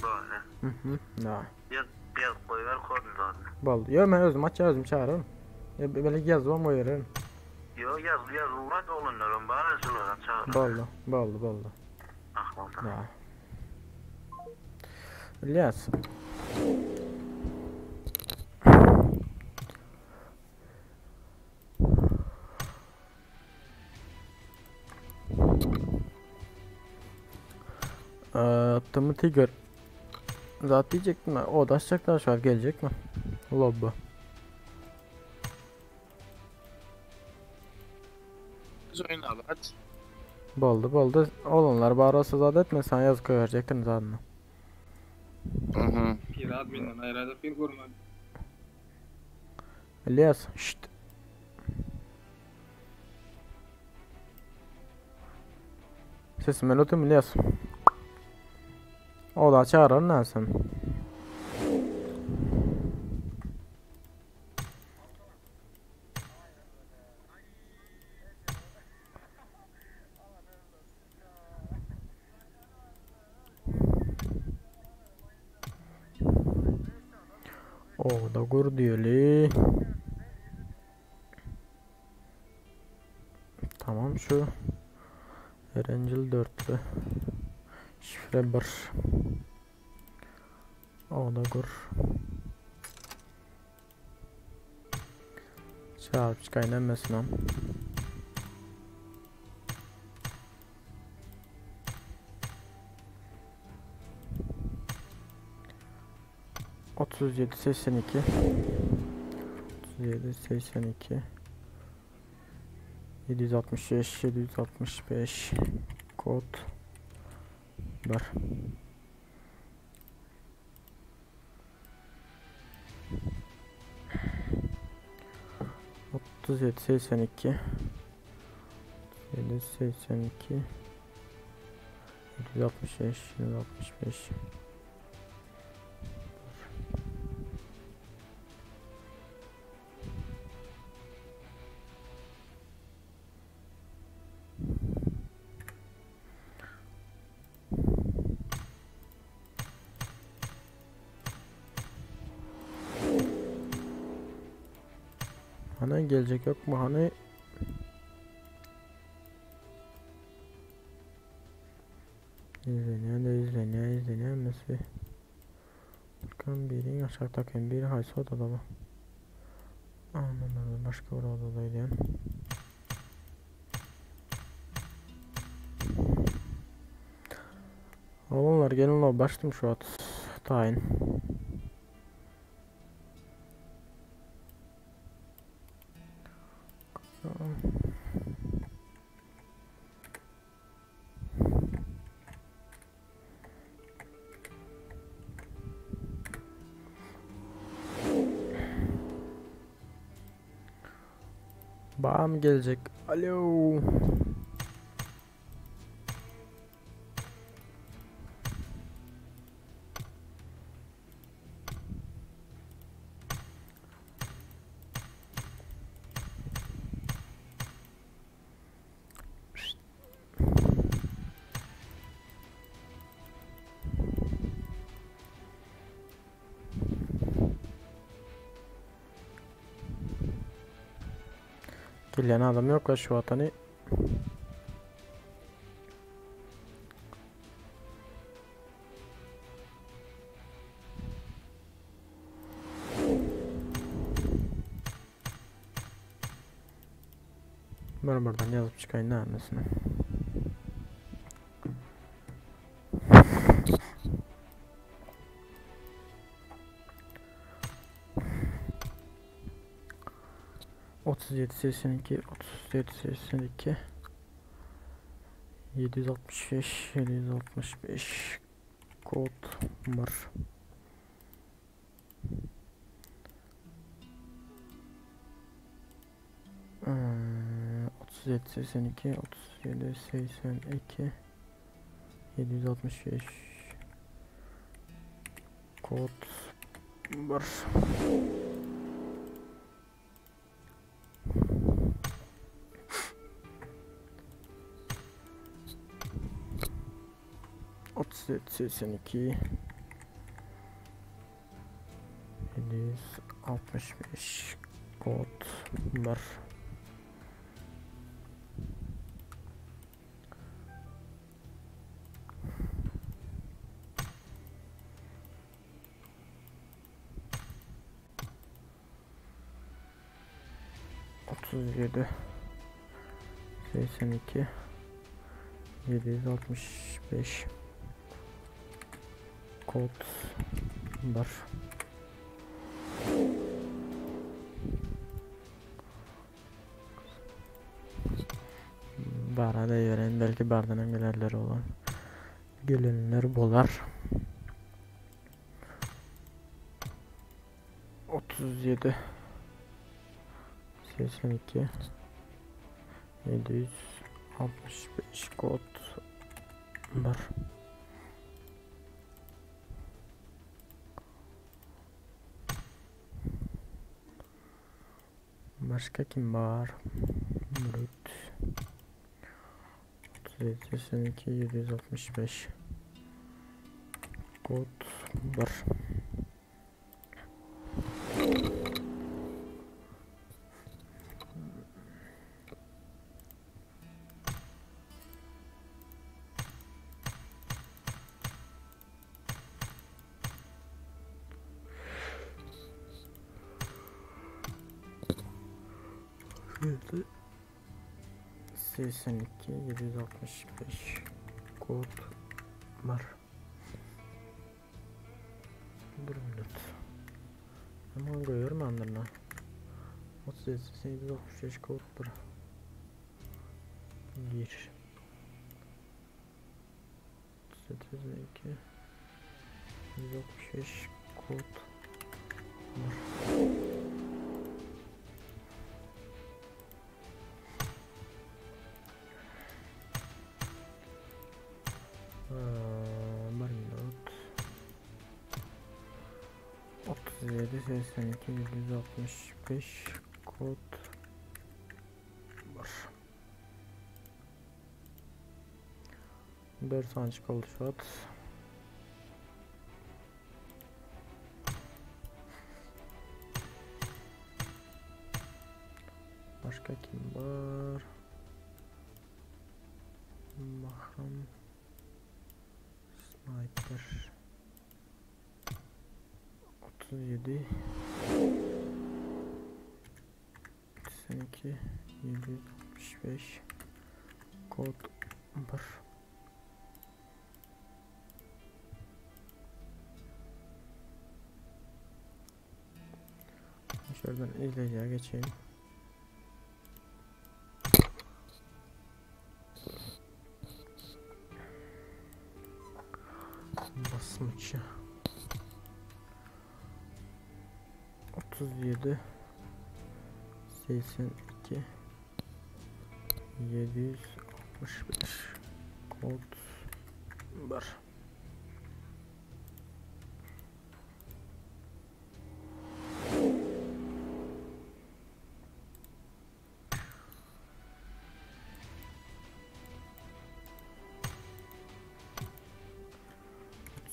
Boldy. Mhm. Da. Ýaz ýaz goýber koduny zaten. Boldy. Yo men özüm açar özüm çağırırım. Ya böyle yazmam koyarım. Yo ýaz ýaz ugrat oglanlaram bar şulara çagyr. Boldy, boldy, boldy. Ah boldy. Da. İlyas. Ee, Tiger. Zaten diyecektim ben. O da açacaklar şu an gelecek mi? Lobby. Biz oýnaly. Boldy boldy. Olanlar bar olsa zat etme sen yazık verecektin zaten. Mhm. Bir adminden ayrı bir görmedim. İlyas. Şşt. Sesimi ötüm İlyas. O da çağırır ne sen? O da gur diýeli. Tamam şu Erencil dörtlü. Şifre 1. O da gur. Çağırıp çıkayın emmesin 37 82 37 82 765 765 kod 1 37 82 782 765 765 Hani gelecek yok mu hani? İzleniyor de izleniyor izleniyor mesela. Bakalım biri aşağıdaki biri haysi odada mı? Anlamadım başka bir odadaydı. Oğlanlar gelin la başladım şu at. Tayin. Bam gelecek. Alo. Gelýän adam ýok şu watany. Bir birden ýazyp çykaýyn nämesini. 37 82 37 82 765 765 kod 1 37 82 37 82 765 kod 1 37 82 765 kod 1 37 82 765 kod 1 Bara da ýören belki bardanam gelerler olar. Gelenler bolar. 37 82 765 kod 1 Başga kim bar? Murat 37 82 765 Kod 1 82 765 kod var. Bir minut. Aman goýbermändir la. 37 865 kod 1. Gir. 8 2 165 kod 1. Bir minut. 37 82 765 kod 1. 4 saniye oldu şu an. Başka kim var? Mahram Sniper 37 82 765 kod 1 Şuradan izleyiciye geçeyim. Basmaçı. 37 82 765 kod 1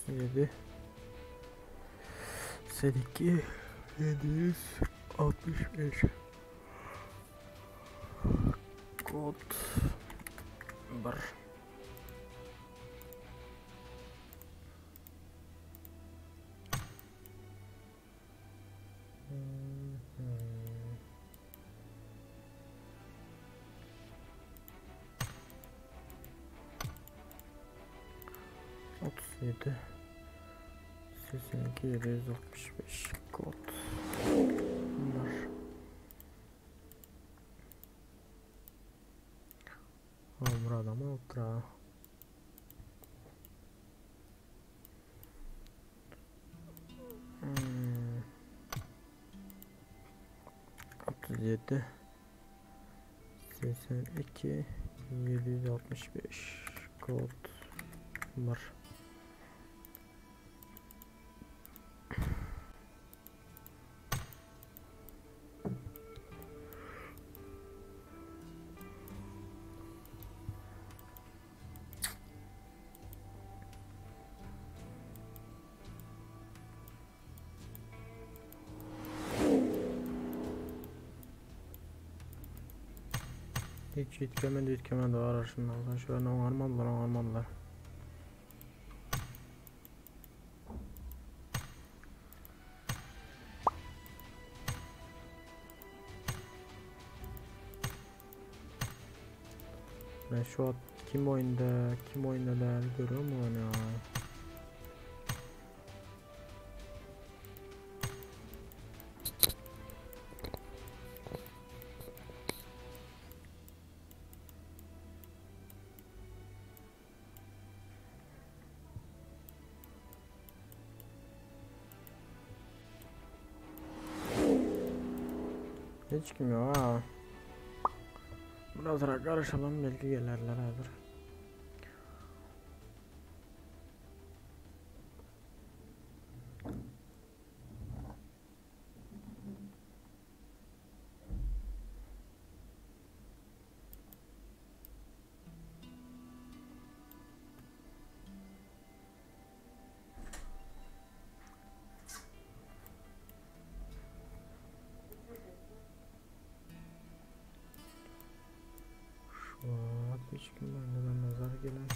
37 82 765. Kod 1. 37 82 765 kod 1. Bir adam alypdyr-a. Hmm. 37 82 765 kod 1. Hiç üýtgemedi üýtgemedi garar şundan soň şu ýerini oňarmadylar oňarmadylar. Ben şu wagt kim oýunda, kim oýunda däl görüyorum onu ya. Hiç kim yok ha. Biraz karışalım belki gelirler hazır. Şu wagt hiç kim oýnadan nazar gelen.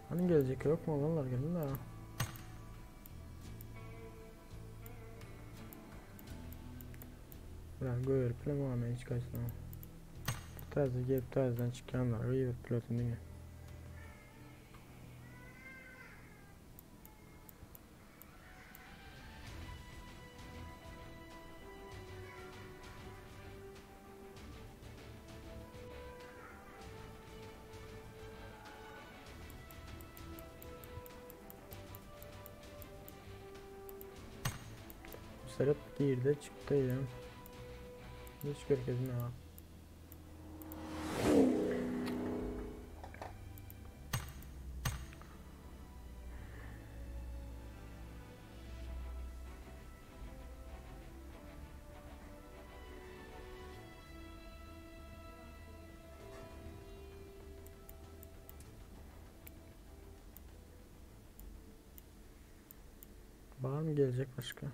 Hani gelecek yok mu olanlar gelin de. Biraz göğürüp bile mi hiç kaçsın. Täze gelip täzeden çykýanlar göýberip bilersin diňe. Serap girdi çıktı ya. Hiç görkezme ya. Var mı gelecek başka?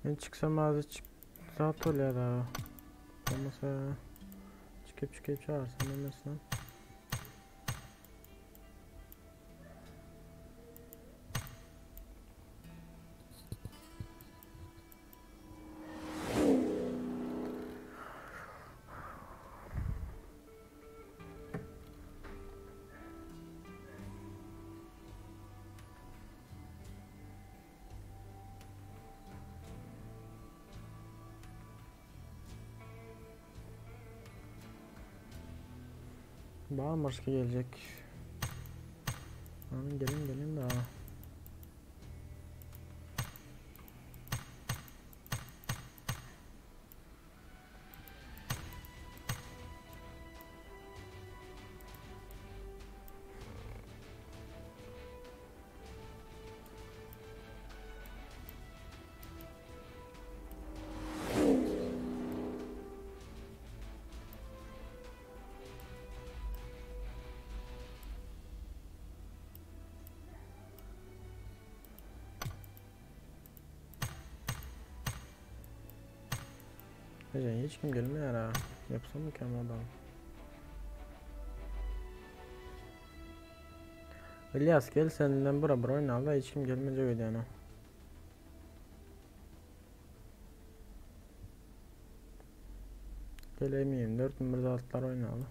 Men çyksam azy çyk zat bolýar da. Bolmasa çykyp çykyp çağırsam mesela. Var mı başka gelecek? Aman gelin gelin daha. Eje hiç kim gelmeýär ha. Ýapsam mı adam? İlyas gel senden bura bir oýna da hiç kim gelmeyecek öýdýän. Gelemeyim 4 bir zatlar oýnaly.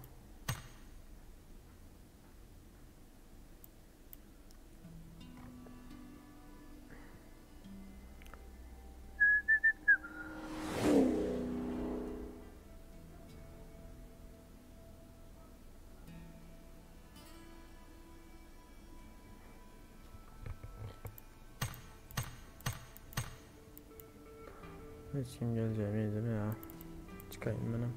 Hiç kim geleceğim iyidir ya. Çıkayım benim.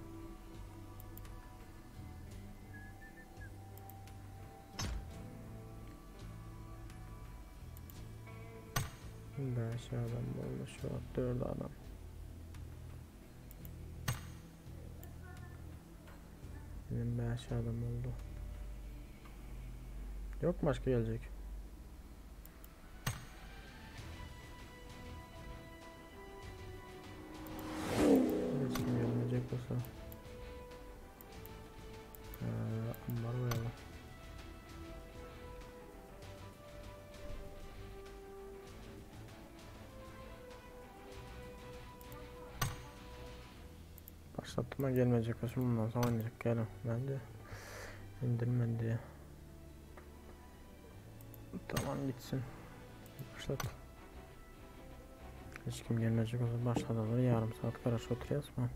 Beş adam oldu şu an 4 adam. Benim 5 adam oldu. Yok mu başka gelecek? Hiç kim gelmeyecek olsa. Ee, ambar koyalım. Başlatma gelmeyecek olsun bundan sonra oynayacak gelin bence indirmen diye. Tamam gitsin. Başlat. Hiç kim gelmeyecek olsa başladılar yarım saat karşı oturuyoruz mı?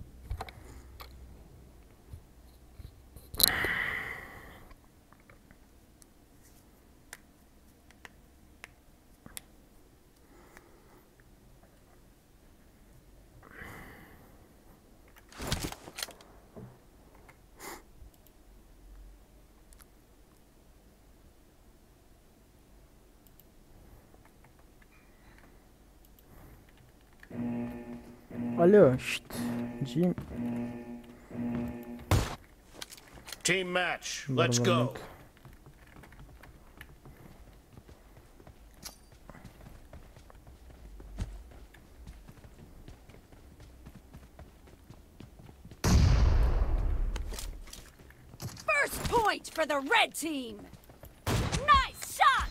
Alo, şşt. Jim. Team match. Let's go. First point for the red team. Nice shot.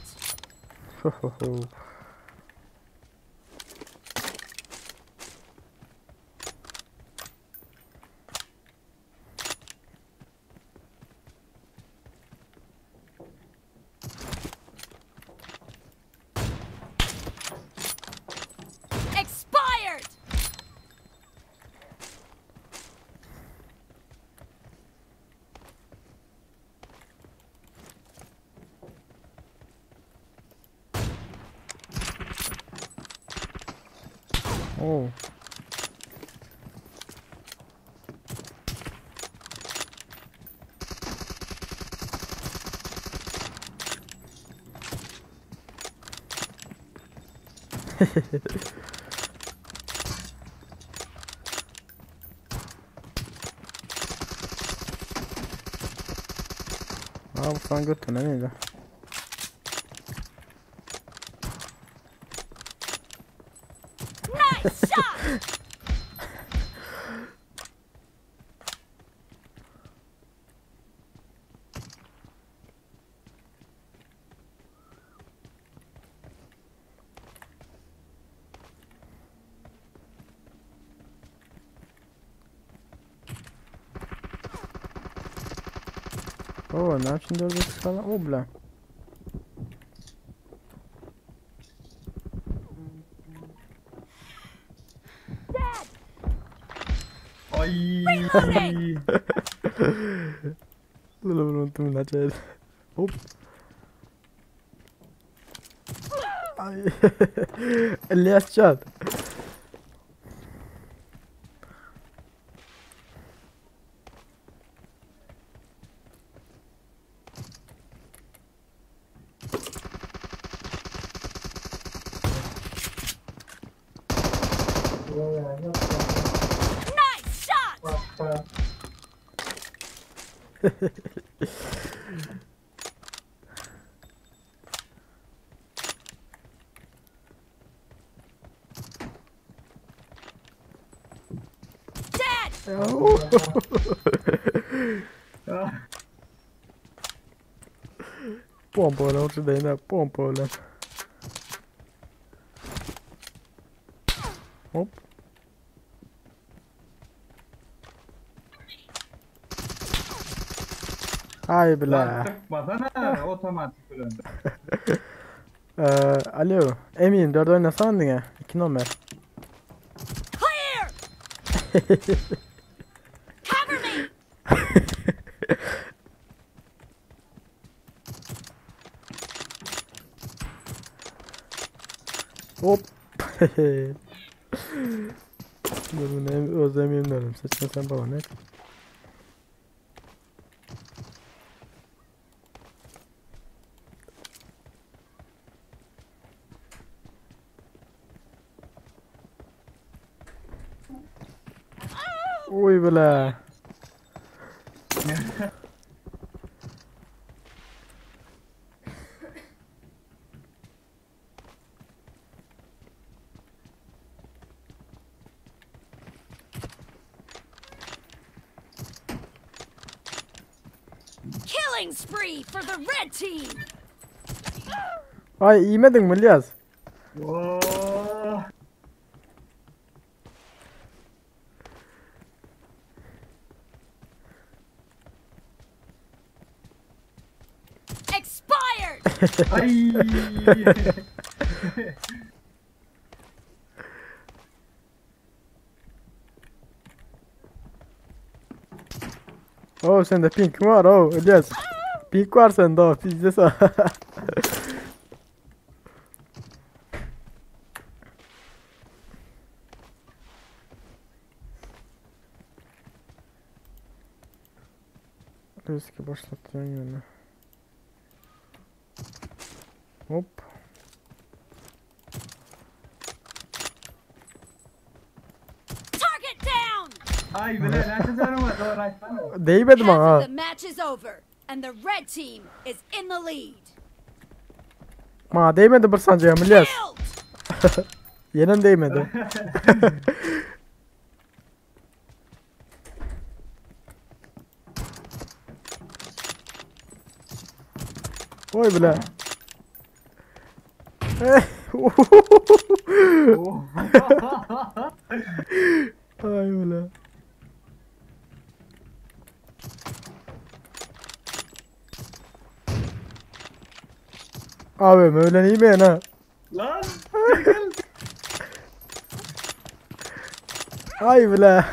Expired. Oh. Aa bu sana götüne neydi? Nice shot. Oo ne yapayım 4 falan? O bla. Dead. Ay. Reloading. Unuttum lan Hop. Ay. Elias Can. Nice shot. Dead. Pompa bilen urşy deýin, pompa bilen. Hop. Ay bile. Tıkmasana otomatik bilen. Ee, alo. Emin 4 oynasana diňe. 2 nomer. Clear! Cover me! Hop. Dur bunu özlemeyeyim dedim. Seçme sen bana ne? Oy bile. Killing spree for the red team! Ay iýmediň mi Ilyas? Oh. Expired! Ay. Oh sende pink var oh Ilyas. Pink var sende oh pizde sa. Riski başlatýan ýöne. Hop. Target down! Ay bile näçe canım var doğru açsana. Değmedi Half bana. of the match is over, and the red team is in the lead. Ma değmedi bir sancaya İlyas. Killed! Yenen değmedi. Oy bile. Ay bile. Abi öyle iyi mi ha? Lan. Ay bile.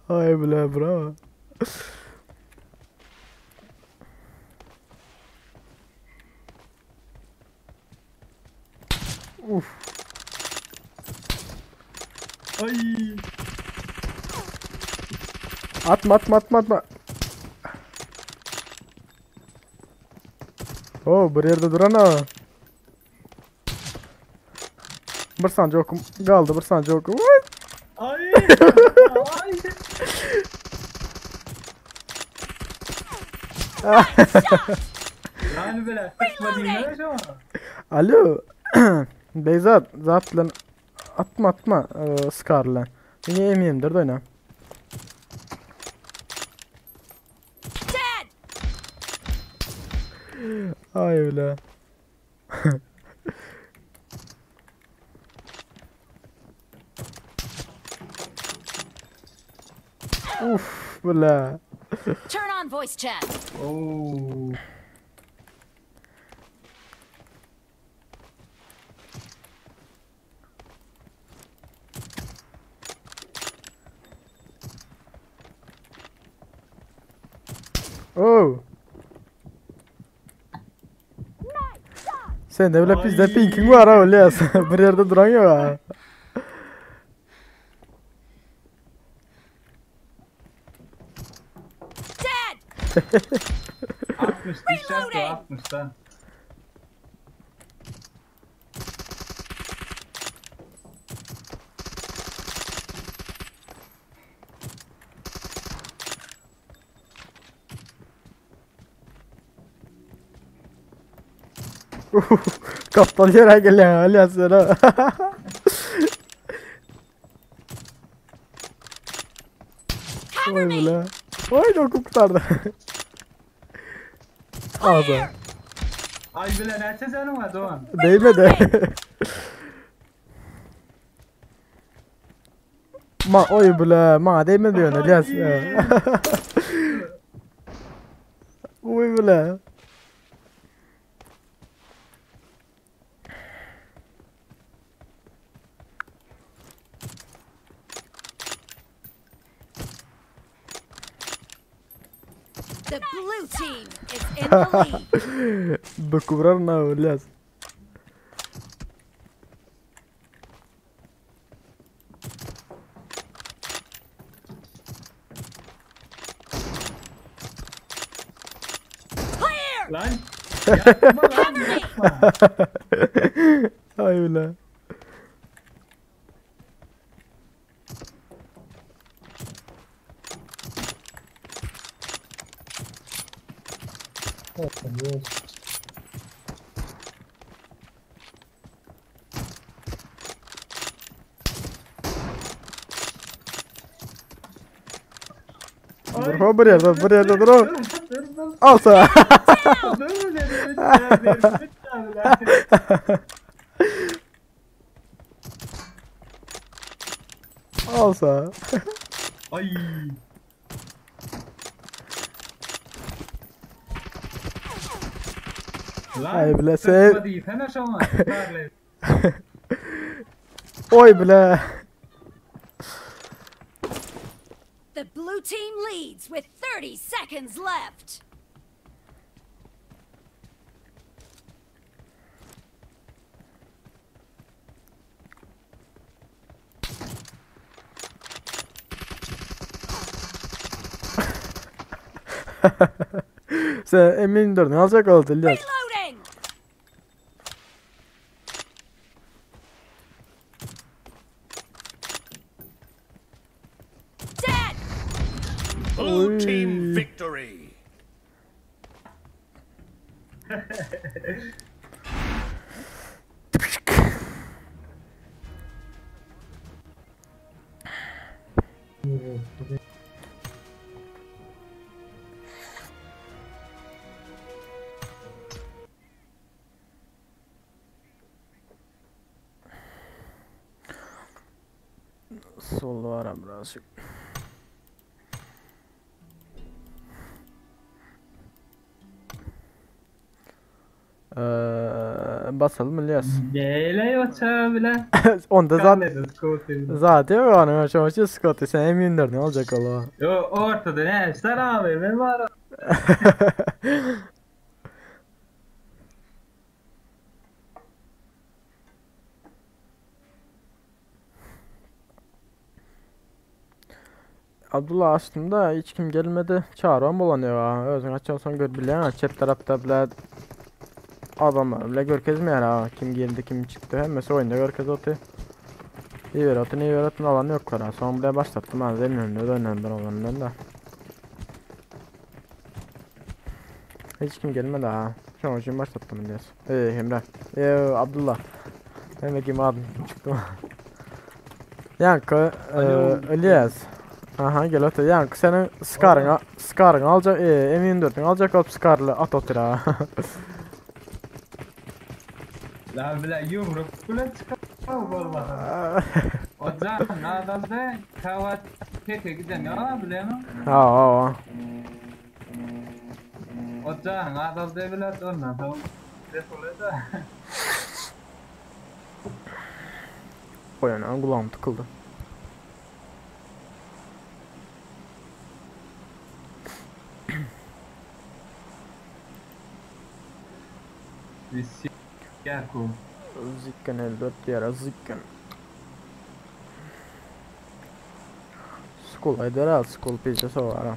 Ay bile bravo. Uf. Ay. Atma atma atma atma. Oo bir yerde duran ha. Bir sancı okum kaldı bir sancı okum. Vay. Ay. Ay. Yani bile sıkma değil mi Alo. Beyzat zat bilen atma atma e, Scar bilen. Yine emeyimdir de oyna. Dead! Ay öyle. Uf bile. Turn on voice chat. Oo. Oh. Sen de bile bizde Ay. pinkin var ha İlyas. Bir yerde duran yok ha. Dead! 60 düşecek o 60 da. Kaptan yere geliyor İlyas sen ha. Cover Oy me. bile. Oy dokup kurtardı. Ağza. Ay bile näçe janyň bar dogan? Değmedi. Ma oy bile. Ma değmedi diyorsun Elias. Oy bile. The blue team is in the lead. Dokubrarna Elias. Clear. Lan ýatma lan Cover me. ýatma. Ay bile. Dur hop bir yerde bir yerde dur. Dur dur. Al sana. Dur dedim, bitti, bitti. Al sana. Ay. Lan, Ay bile sıkma sev- diýsene şoňa, Scarlett. Oy bile. The blue team leads with 30 seconds left. Sen M24'ünü alacak oldu İlyas. Reloading. Dead. Blue Oy. team victory. Sol var birazcık. Ee, basalım İlyas. Beýle ýoça bile. Onda zaten Scarlett'in Scotty bile. zaten var şu an Scotty sen M24 ne olacak ola? Yo ortada ne işler abi ben var. Abdullah açtım da hiç kim gelmedi. Çağıran bulanıyor ha. Özün açan son gör bilen ha. Çep tarafta bile adamlar bile görkezmeyen ha. Kim geldi kim çıktı. Hemmesi oyunda görkez otu. İyi ver atın iyi ver atın alan yok var ha. Son bile başlattım ha. Zemin önünde dönem ben olanından da. Hiç kim gelmedi ha. Şu an için başlattım diyorsun. Ey Emre. Ey Abdullah. Ben de kim adım çıktım. Yankı, Elias. Aha gel otur. Yankı senin skarını, skarını alacak, e, M24'ünü alacak alıp skarlı at otur ha. Lan bile yumruk bile çıkar bolmasa. O can adamda kavat teke giden ya bile mi? Ha ha ha. O can adamda bile ondan tamam. Defol da. Oy ana kulağım tıkıldı. Biz Yakup. Zikken 54 diğer zikken. Skol ayda al skol pizza var ha.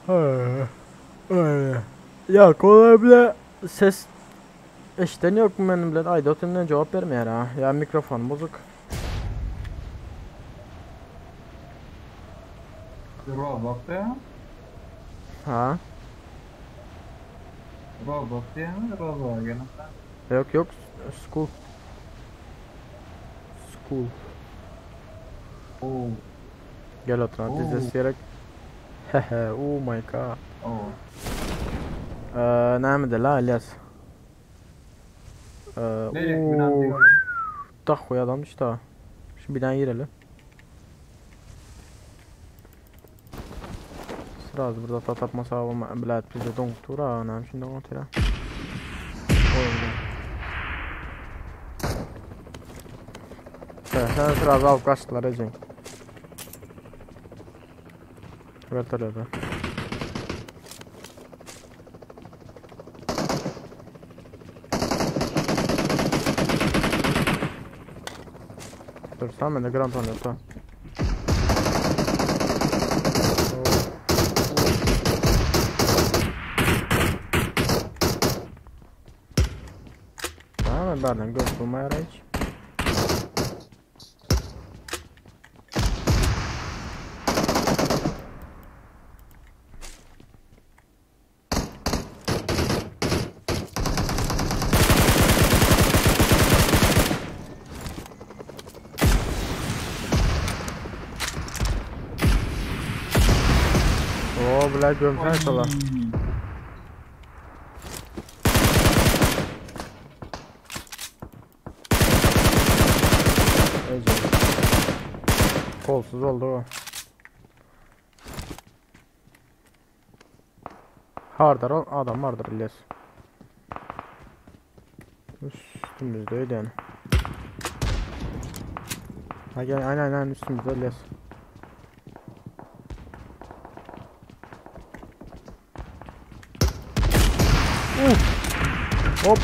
Ha, öyle. Ya kolay bile ses eşiten yok mu benim bile ayda ötünden cevap vermiyor ha. Ya mikrofon bozuk. Robot ya. Ha. Robot diye mi? Robot gene. Yok yok school. cool. Oo. Gel otur pizdes gerek. Hehe oh my god. Oo. Ee, näme de la İlyas? Ee, Nereye binanı ooo. diyorum. Tak koy adam işte. Şu bir tane girelim. Sразу burada ta tapmasa olma bilet bize don tura anam şimdi on tira. Sen sразу alıp kaçtılar Ecen. Vertolyoda. Dur sen bende Grand oynuyor tamam. Tamam ben göz bulmaya hiç. Oo bile gömsen şola. Ece. Kolsuz oldu o. Hardır o adam vardır İlyas. Üstümüzde öyle yani. Ha gel aynen aynen üstümüzde İlyas. Uf. Hop.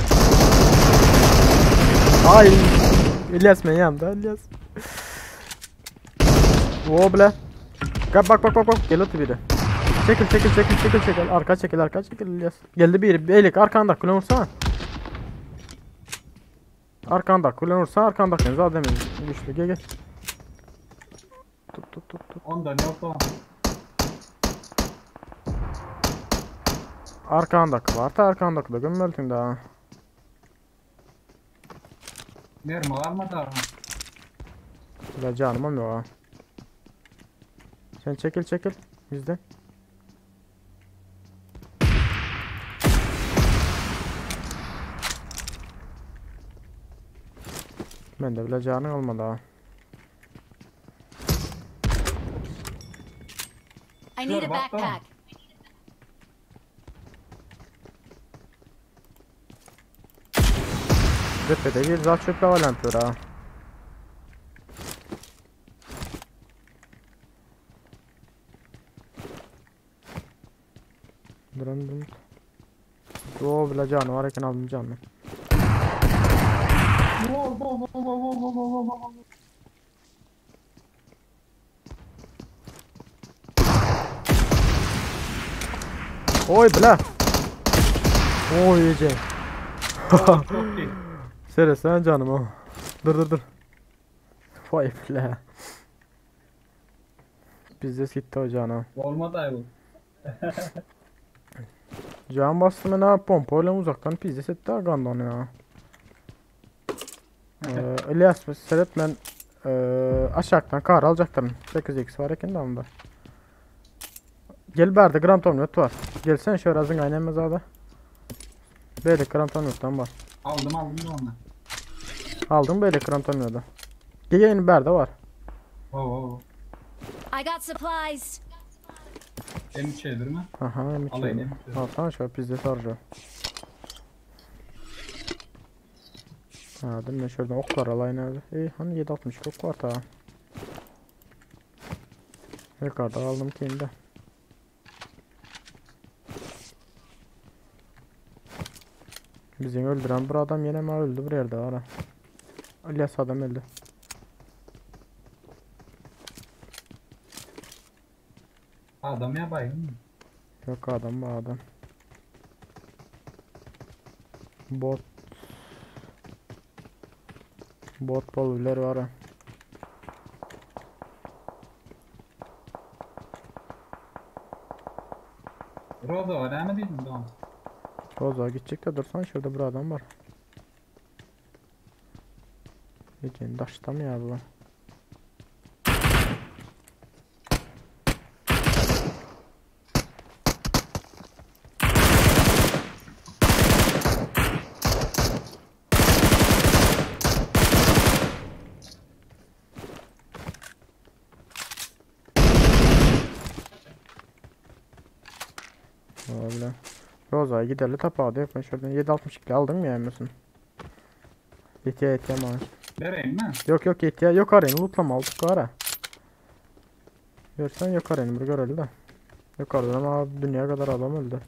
Ay. İlyas men yanımda İlyas. Oo bile. Bak bak bak bak bak gel otur biri. Çekil çekil çekil çekil çekil. Arka çekil arka çekil İlyas. Geldi biri. Beylik arkanda kule vursana. Arkanda kule vursa arkanda zaten güçlü gel gel. Tut tut tut tut. Ondan yok o. Arkandaki var da arkandaki da gömmeldin daha. Mermi almadı abi. La canım yok ha. Sen çekil çekil bizden. Ben de bile canım olmadı ha. I need a Sure, bak da. backpack. Tepede bir zat çöple var ha. Durun durun. O bile canı var eken aldım canını. Wow, wow, wow, wow, wow, wow, wow, wow. Oy bile. Oy yiyeceğim. Çok iyi. Sere sen canım o. Dur dur dur. Vay bile. Bizde gitti o canım. Olmadı ay bu. Can bastım ben ha pompayla uzaktan pizdes etti ha gandan ya. Ee, İlyas seret ben ee, aşağıdan kar alacaktım. 8x var eken de onda. Gel berde Grand Omlet var. Gelsen şöyle azın aynen mezada. Böyle Grand Omlet'tan var. Aldım aldım da onu. Aldım böyle Grand Omlet'ı. Gel gel berde var. Oo, oo. I got supplies. M3 mi? Aha M3. Alayım, M3. Alsana şöyle pizde sarıcı. Ha değil mi? Şuradan oklar alayım abi. İyi hani 7.62 ok var ta. Yukarıda aldım ki Bizi öldüren bir adam yine mi öldü bir yerde var ha. İlyas adam öldü. Adam ya baygın mı? Yok adam bu adam. Bot. Bot bollar var ha. Roza var mi dedim tamam. Roza gidecek de dursan şurada bir adam var. Ejen daşdamy ýa bu? Öyle. Roza'ya giderli tapağdı yok. Ben şuradan 7.62 aldın mı yani? Yetiye yetiye bana. Vereyim mi? Yok yok yetiye yok arayın lootlama aldık ara. Görsen yok arayın bir görelim de. Yukarıdan ama dünya kadar adam öldü.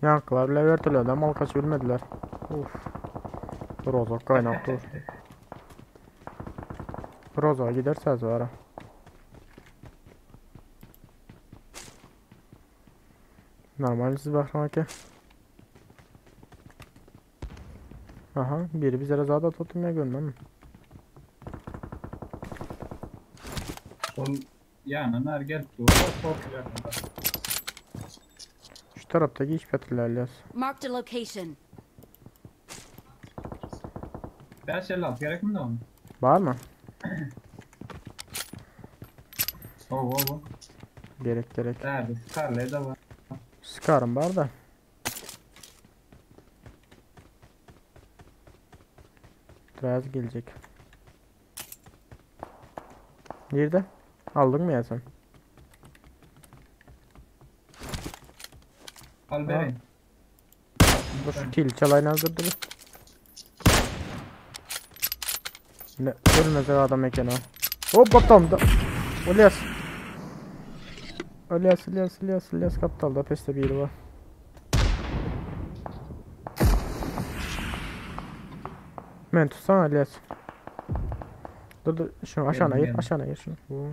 Yankılar bile vertiler mal kaç bilmediler. Uf. Rozok kaynak dur. Roza giderse var. Normal siz bakın ki. Aha biri bize zaten tuttum ya görmem. Ol yanına gel dur. Korkuyorum. Şu taraftaki iş petlerler. Marked a location. 556 gerek mi de onun? Var mı? Oh oh oh. Gerek gerek. Nerede? Scarlet de var. Sıkarım var da. Biraz gelecek. Nerede? Aldın mı ya sen? Al vereyim. Dur şu kill çalayın hazır dur. Ne ölmez adam eken o. Hop kaptan da. Elias. Elias Elias Elias Elias kaptalda peste biri var. Men tutsana Elias. Dur dur şunu aşağına Geldim, gir geldim. aşağına gir şunu. Bu.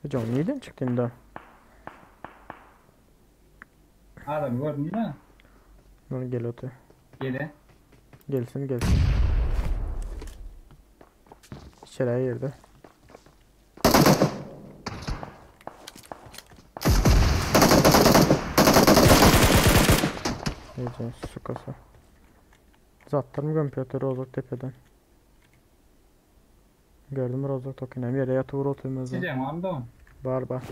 Can nereden çıktın da? Adam gördün mü? Dur gel öte. Gele. Gelsin gelsin. İçeriye girdi. Neyse su kasa. Zattır mı kompüteri Rozok tepeden? Gördüm Rozok token'i. Yere yatı vur oturmaz. Gideceğim abi de o. Var var.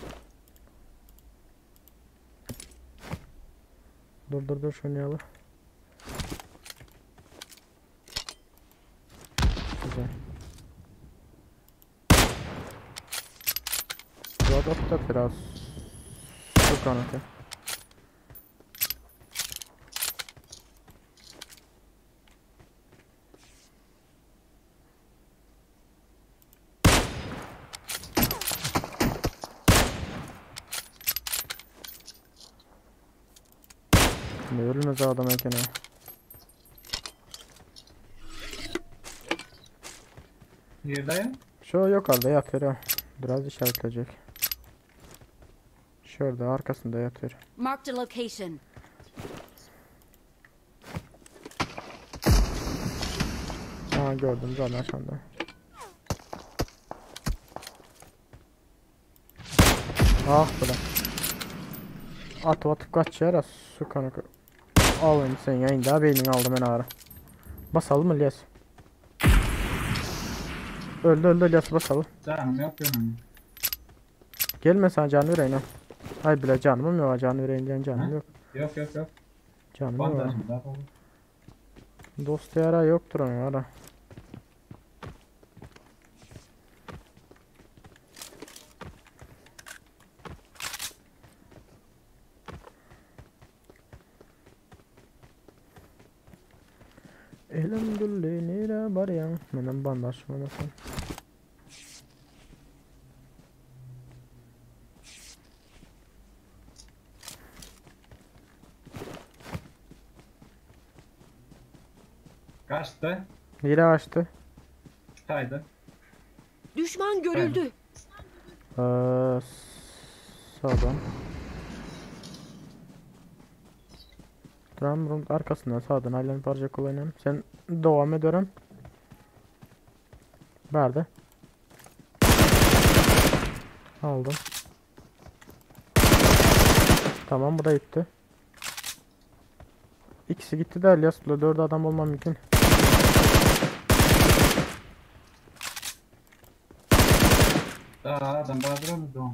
Dur dur dur şunu yalı. Güzel. Rozok da biraz su kanatı. Ne ölmez adam eken ha. Nerede ya? Şu yukarıda yatıyor ha. Biraz işaretleyecek. Şurada arkasında yatıyor. Marked a location. Ha gördüm zaten aşağıda. Ah bile. Atıp atıp kaçıyor ya su kanı. Alayım sen yayında beynini aldım ben ağrı. Basalım mı İlyas? Öldü öldü İlyas basalım. Canım yok benim. Gelme sen canı vereyim ha. Ay bile canım yok canı vereyim diyen canım Ha? yok. Yok yok yok. Canım yok. Bandajım da. Dost yara yoktur onun ara. Elhamdülillah nere baryan? Menem bandaj olmasın. Kaçtı. Yere açtı. Çıkaydı. Düşman görüldü. Ee, sağdan. Duran bunun arkasından sağdan halen parça kullanıyorum. Sen devam ediyorum. Nerede? Aldım. Tamam bu da gitti. İkisi gitti de İlyas bile 4 adam olmam mümkün. Daha adam bardyr onda doň.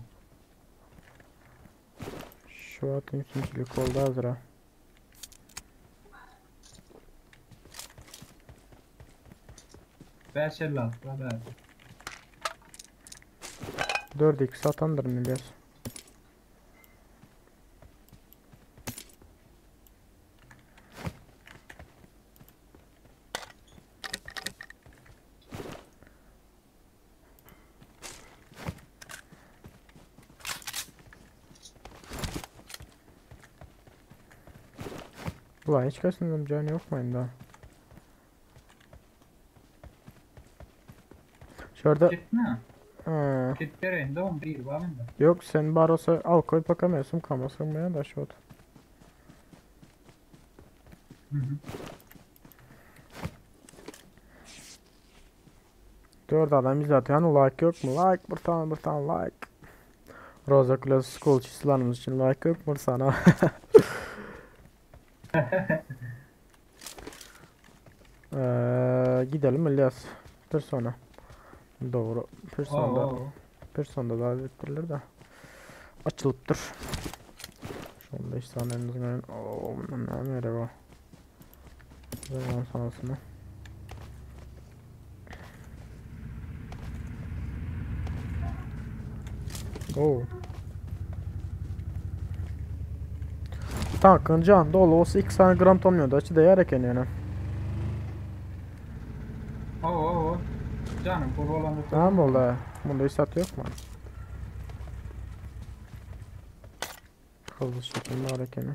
Şu wagt ünsümçilik boldy azra. 556 bar bärde. 4x satandyryn İlyas. Ulan hiç kaçındım canı yok mu indi? Şurada Gitme. Ha. Git bereýin doň bir bar mende. Yok sen barosa al koy bakamıyorsun kamasın mı ya da şu ot. Hı hı. 4 adam izletiyor. Hani like yok mu? Like bir tane bir tane like. Roza Class School çizgilerimiz için like yok mu sana? Gidelim İlyas. Persona. Doğru. Persona'da Oo. Persona'da daha bitirilir de. Açılıptır. Şu 15 saniyemiz gören. Oo, ne merhaba. Zaman sanasını. Oo. Tankın can dolu olsa 2 saniye gram tomluyordu. Açı değer eken yani. Oo oo. Canım bu bolanda Tamam oldu. Bunda isat yok mu? Hızlı şekilde hareketi.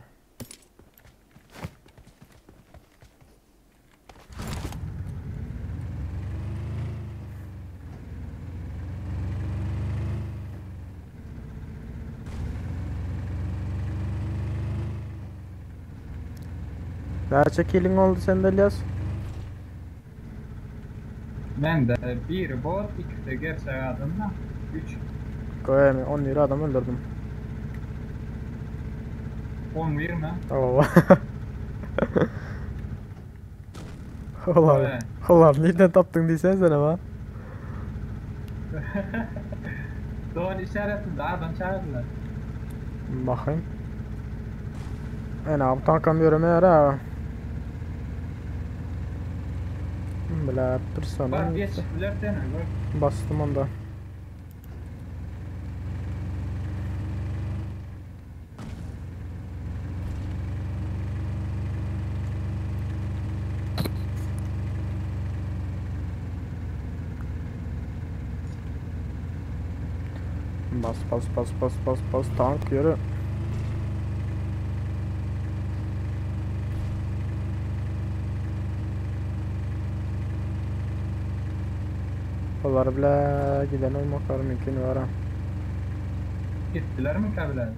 Näçe killing oldu sende İlyas? Mende biri bot, ikisi gerçek adam da. 3. Koyayım 10 lira adam öldürdüm. 11 mi? Oo. Ulan, Evet. ulan nereden tapdın diýsen sen ama. Doğru işaretinde adam çağırdılar. Bakayım. En abi tankam ýöreme ha. Bile persona. Bak geç, biler seni, bak. Bastım onda. Bas bas bas bas bas bas tank yürü. Olar bile giden olmaklar mümkün var ha. Gittiler mi kabiler?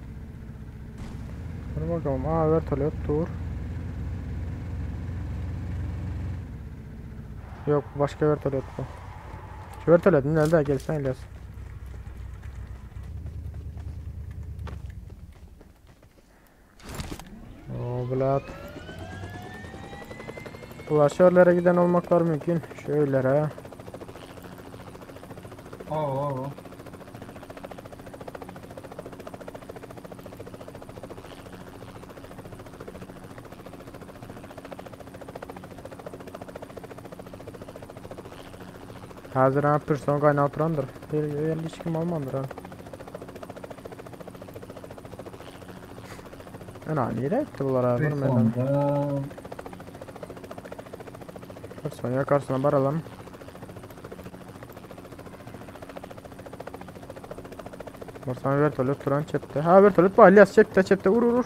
Dur bakalım. Aa vertolyot dur. Yok başka vertolyot bu. Şu vertolyot nerede? Gel sen İlyas. Oo blat. Ulan şöylere giden olmaklar mümkün. Şöylere. Oo oo. Hazır ha person kaynağı oturandır. Bir yer hiç kim almandır ha. Ana nereye gitti bunlar abi? Bilmedim. Sonda Person yakarsına baralım. Barsana vertolyot turan çepte. Ha vertolyot var. İlyas çepte çepte vur vur vur.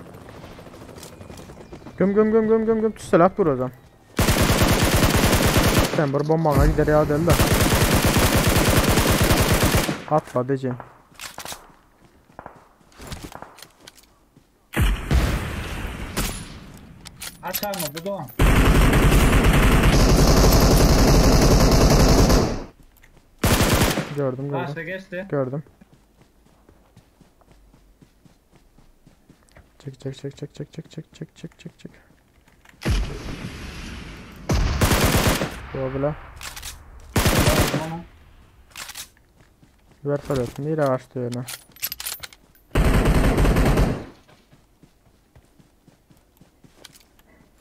Göm göm göm göm göm göm. Tüsselat vur o zaman. Sen bir bombana gider ya del de. Atla diyeceğim. Açar mı bu doğan? Gördüm gördüm. Karşıda geçti. Gördüm. Çek çek çek çek çek çek çek çek çek çek çek çek. O bile. Vertolyot nirä gaçdy ýöne?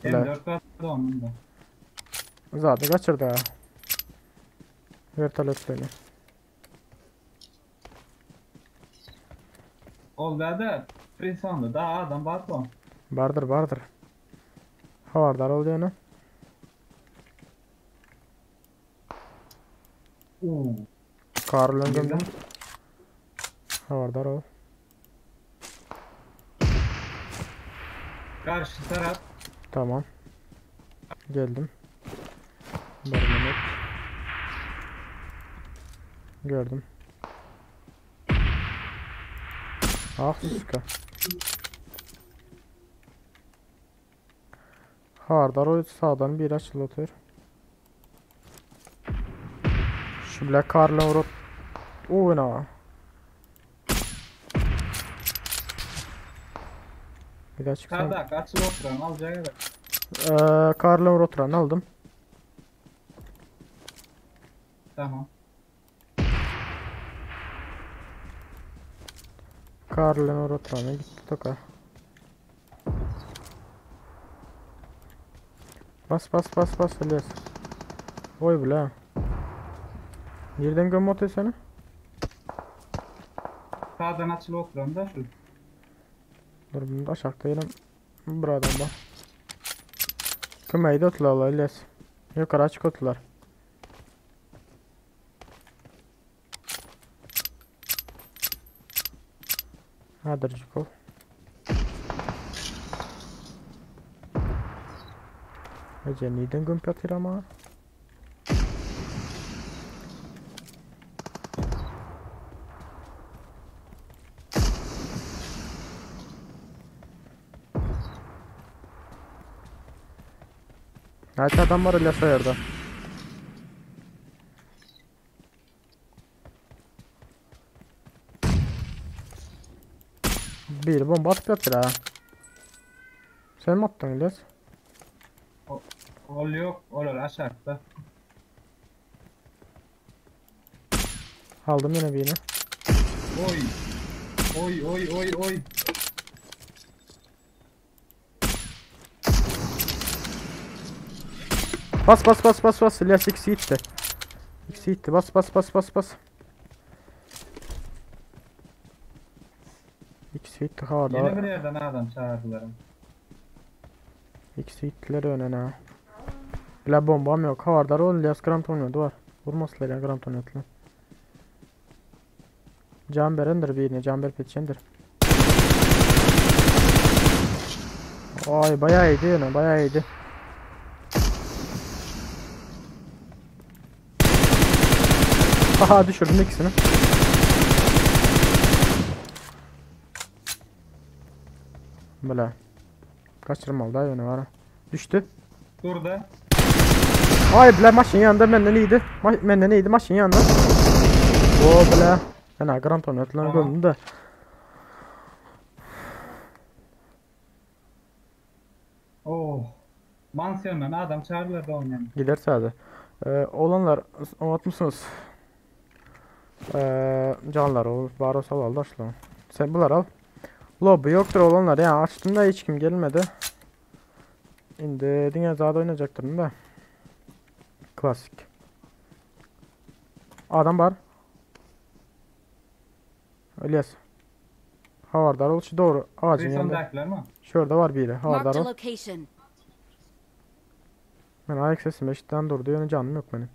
Bile. M4 bardy onun da. Zady gaçyrdy ha. Vertolyotlyny. Ol da Prisonda da adam bardy o. Bardyr bardyr. Habardar ol ýöne. Uuu. Kar bilen gömdüm. Habardar ol. Garşy tarap. Tamam. Geldim. Bir minut. Gördüm. Ah suska. Hardar o sağdan bir açılı otur. Şu bile karla vurup Oyna. Bir daha çıksam. Sağda açıl oturan alacağı kadar. Ee, Karla Rotran aldım. Tamam. Karla Rotran'a gitti toka. Bas bas bas bas Elias. Oy bile. Nereden göm otuyor seni? Sağdan açıl oturan da şu. Dur bunu da aşağıda yerim. Bir adam var. Kömeği de otularlar Elias. Yukarı açık otular. Hadi Cukov. Ece neden gömüp yatıyor ama? Evet adam var Elias o yerde. Bir bomba atıp yatır ha. Sen mi attın İlyas? Ol yok. Olur aşağıda. Aldım yine birini. Oy. Oy oy oy oy. Bas bas bas bas bas İlyas ikisi gitti. İkisi gitti. Bas bas bas bas bas. İkisi gitti Yine havada. bir yerden adam çağırdılar. İkisi gittiler önüne. ha. Bile bombam yok. Havardar ol İlyas gram oynuyordu var. Vurmasınlar ya gram oynadılar. Can berendir birine. Can berip yetişendir. Ay bayağı iyiydi yine bayağı iyiydi. Aha düşürdüm ikisini. Böyle. Kaçırmalı da yine var. Düştü. Durdu. Ay bile maşın yanında benden iyiydi. Ma benden iyiydi maşın yanında. O bile. Ben gram oynadılar Tamam. gördüm de. Oh. Mansiyondan adam çağırdılar da oynayan. Gider sadece. Ee, olanlar anlatmışsınız. Ee, canlar o var olsa al da Sen bunlar al. Lobby yoktur olanlar ya açtım da hiç kim gelmedi. Şimdi dünya zada oynayacaktım da. Klasik. Adam var. İlyas. Havardar ol şu doğru ağacın yanında. Prison'dakiler mi? Şurada var biri. Havardar Marked a ol. location. Ben ayak sesim eşitten durdu. Yönü canım yok benim.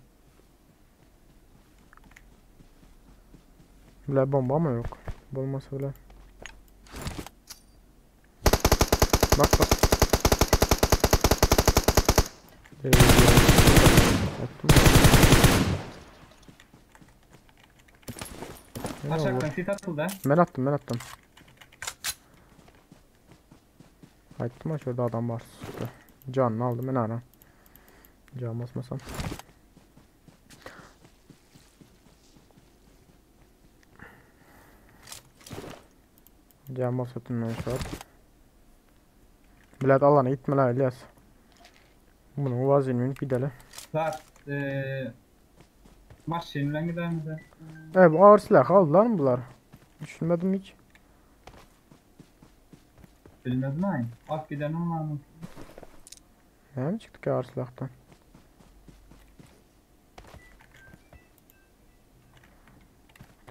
Bile bomba mı yok? Olmasa bile. Bak bak. Evet, Attım. Ne oldu? Aşağıdan sit atıldı. Ben attım ben attım. Attım ha şurada adam var. Süper. Canını aldım ben ara. Can basmasam. Can basatım ben şu an. Bilet alana gitme la İlyas. Bunu vazgeçmeyin gidelim. Bak. Eee maşyn bilen gidäýmese. E bu agyr silah aldylarmy bular? Düşünmedim hiç. Bilmedim aý. Alyp giden olmamy? Näme çykdy ki agyr silahdan?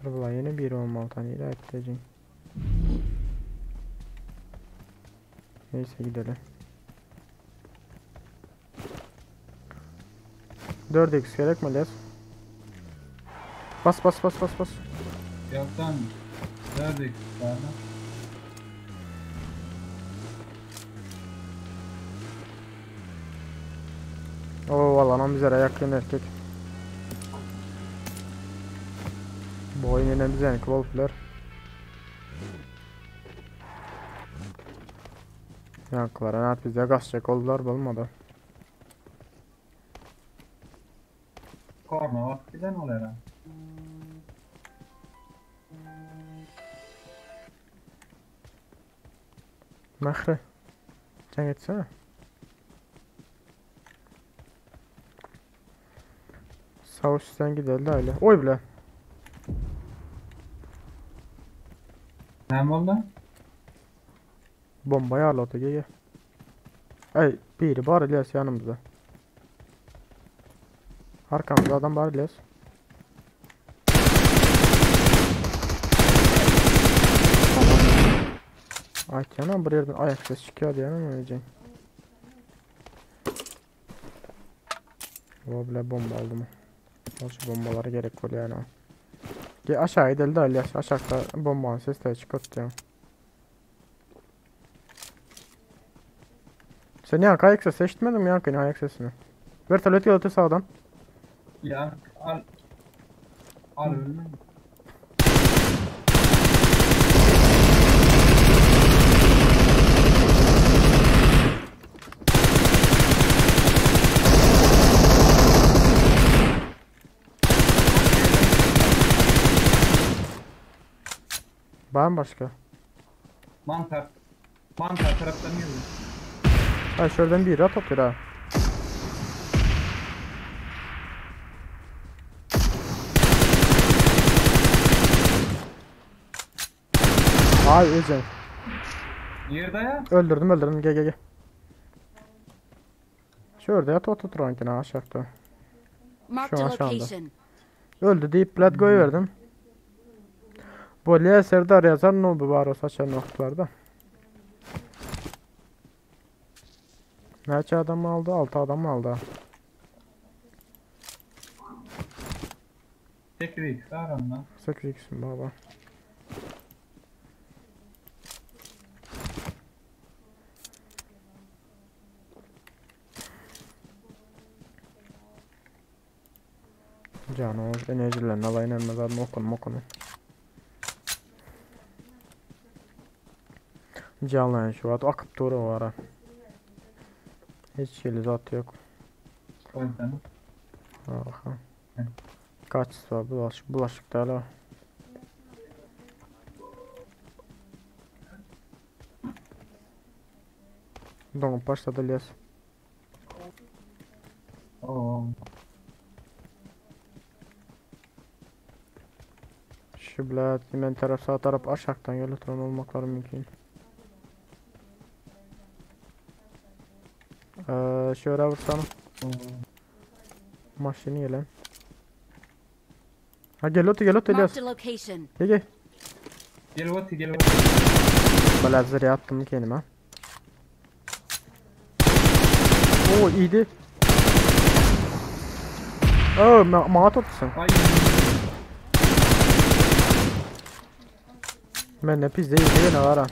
Dur bular ýene biri olmaly tanýar aýtdajyň. Neyse gidelim. 4x gerek mi Les? Bas bas bas bas bas. Ýokdan 4x barmy? Oo alanam bizlere yakın erkek. Bu oyun yine bize bolup biler. Yankılar evet bize gaçacak oldular bolmadı. Korna basyp giden olara. Mähri. Jaň etsene. Sağ üstten gidelim öyle. Oy bile. Näme boldy? Bomba ýarlady gel. Ey biri bar İlyas yanımızda. Arkamızda adam var İlyas. Ay canım bir yerden ayak ses çıkıyor diye mi öleceksin? O bile bomba aldım. Şu bombalara gerek oluyor yani. Gel aşağı gidelim de İlyas. Aşağıda bombanın sesleri çıkıyor. Sen ya ayak sesi eşitmedin mi ya ayak sesini? Vertolyot geldi sağdan. Ya al. Al ölme. Var mı başka? Mantar. Mantar taraftan geliyor. Ha şuradan biri at atıyor ha. Ay Ece. Ýerde ya. Öldürdüm öldürdüm gel gel gel. Şurada yat oturan aşağıda. Marked Şu a an şu anda. location. Öldü deyip plat koyuverdim. Bolya Serdar yazar ne oldu var o saçan noktalarda. Neçe adam aldı? 6 adam aldı. 8x var onda. 8x'im baba. Can o enerjilerini alayım elmez okun okun. Canlı şu at akıp duru var ha. Hiç şeyli zat yok. Koy sen. Aha. Kaç var bulaşık bulaşık da hala. Doňup başlady İlyas. Oo. Şu bilet men taraf sağ taraf aşağıdan gelip duran olmakları mümkün. Ee, şöyle vursana. Oo. Maşını gelen. Ha gel otur gel otur İlyas. Marked a location. Gel gel. Gel oti gel oti. Bala zırh attım kendime. Oo iyiydi. Oo ma mağa tutsun. Ay. Ben ne pis değil ne var ha.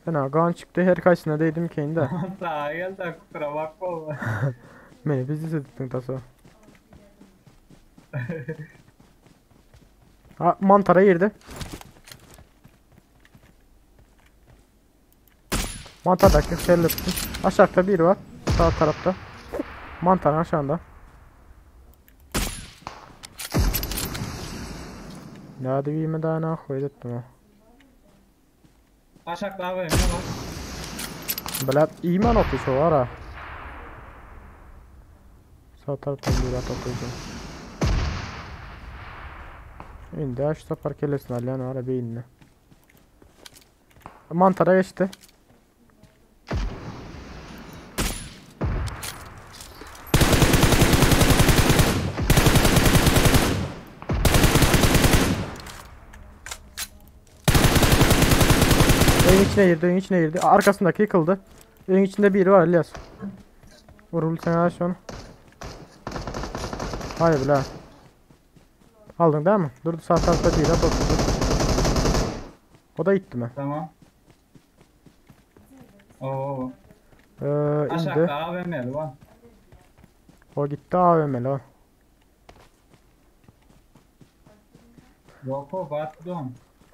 Fena kan çıktı her kaysına değdim kendi. Sağa gel de kusura bakma. Beni pis hissettin taso. Ha mantara girdi. Mantardaki serlettim. Aşağıda bir var. Sağ tarafta. Mantarın aşağında. Nerede bir daha ne koydum ha. Aşağıda AVM var. Bela iman atıyor şu var ha. Sağ taraftan bir at okuyacağım. Indi şu sapar kellesini alýan ara beýnine. Mantara geçdi. Evin içine girdi, evin içine girdi. Arkasındaki yıkıldı. Evin içinde biri var İlyas. Vurul sen aç onu. Hayır bile. Aldın değil mi? Dur sağ tarafta değil ha dur. O da gitti mi? Tamam. Oo. Ee, indi. Aşağıda AVM'li var. O gitti AVM'li o. Yok o battı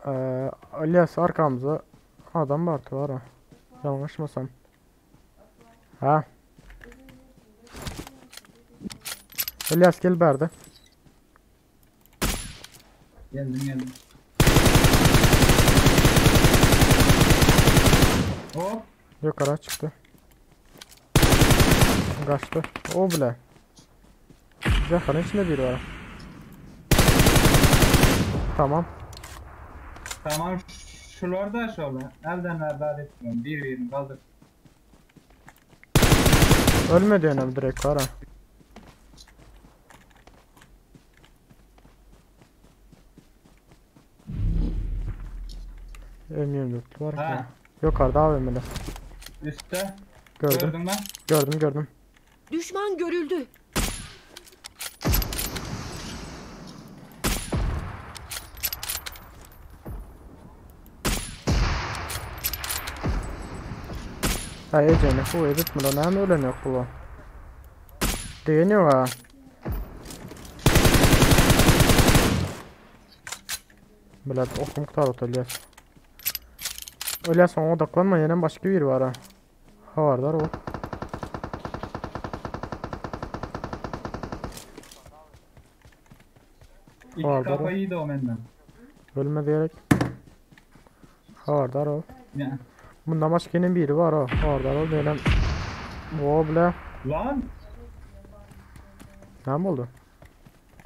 Ee, İlyas arkamızda adam var var ha. Yanlışmasam. Ha. İlyas gel berdi. Geldim geldim. Hop. Yukarı çıktı. Kaçtı. O bile. Zaferin içinde biri var. Tamam. Tamam şular da şöyle. Elden haberdar etmiyorum. Bir birini kaldır. Ölmedi yani direkt var ha. M24 var ki. Ha. Yukarıda AVM'li. Üstte. Gördüm. Gördün mü? Gördüm gördüm. Düşman görüldü. Ha Ece'ni bu edit mi lan? Hem ölen yok bu. Değiniyor ha. Bilet okum kurtardı İlyas. İlyas ona odaklanma yine başka bir var ha. Havardar o. İki Var, var. kafa yedi o benden. Ölme diyerek. Havardar o. Ya. Bundan başka yine biri var ha. Havardar o diyelim. O bile. Lan Ne oldu?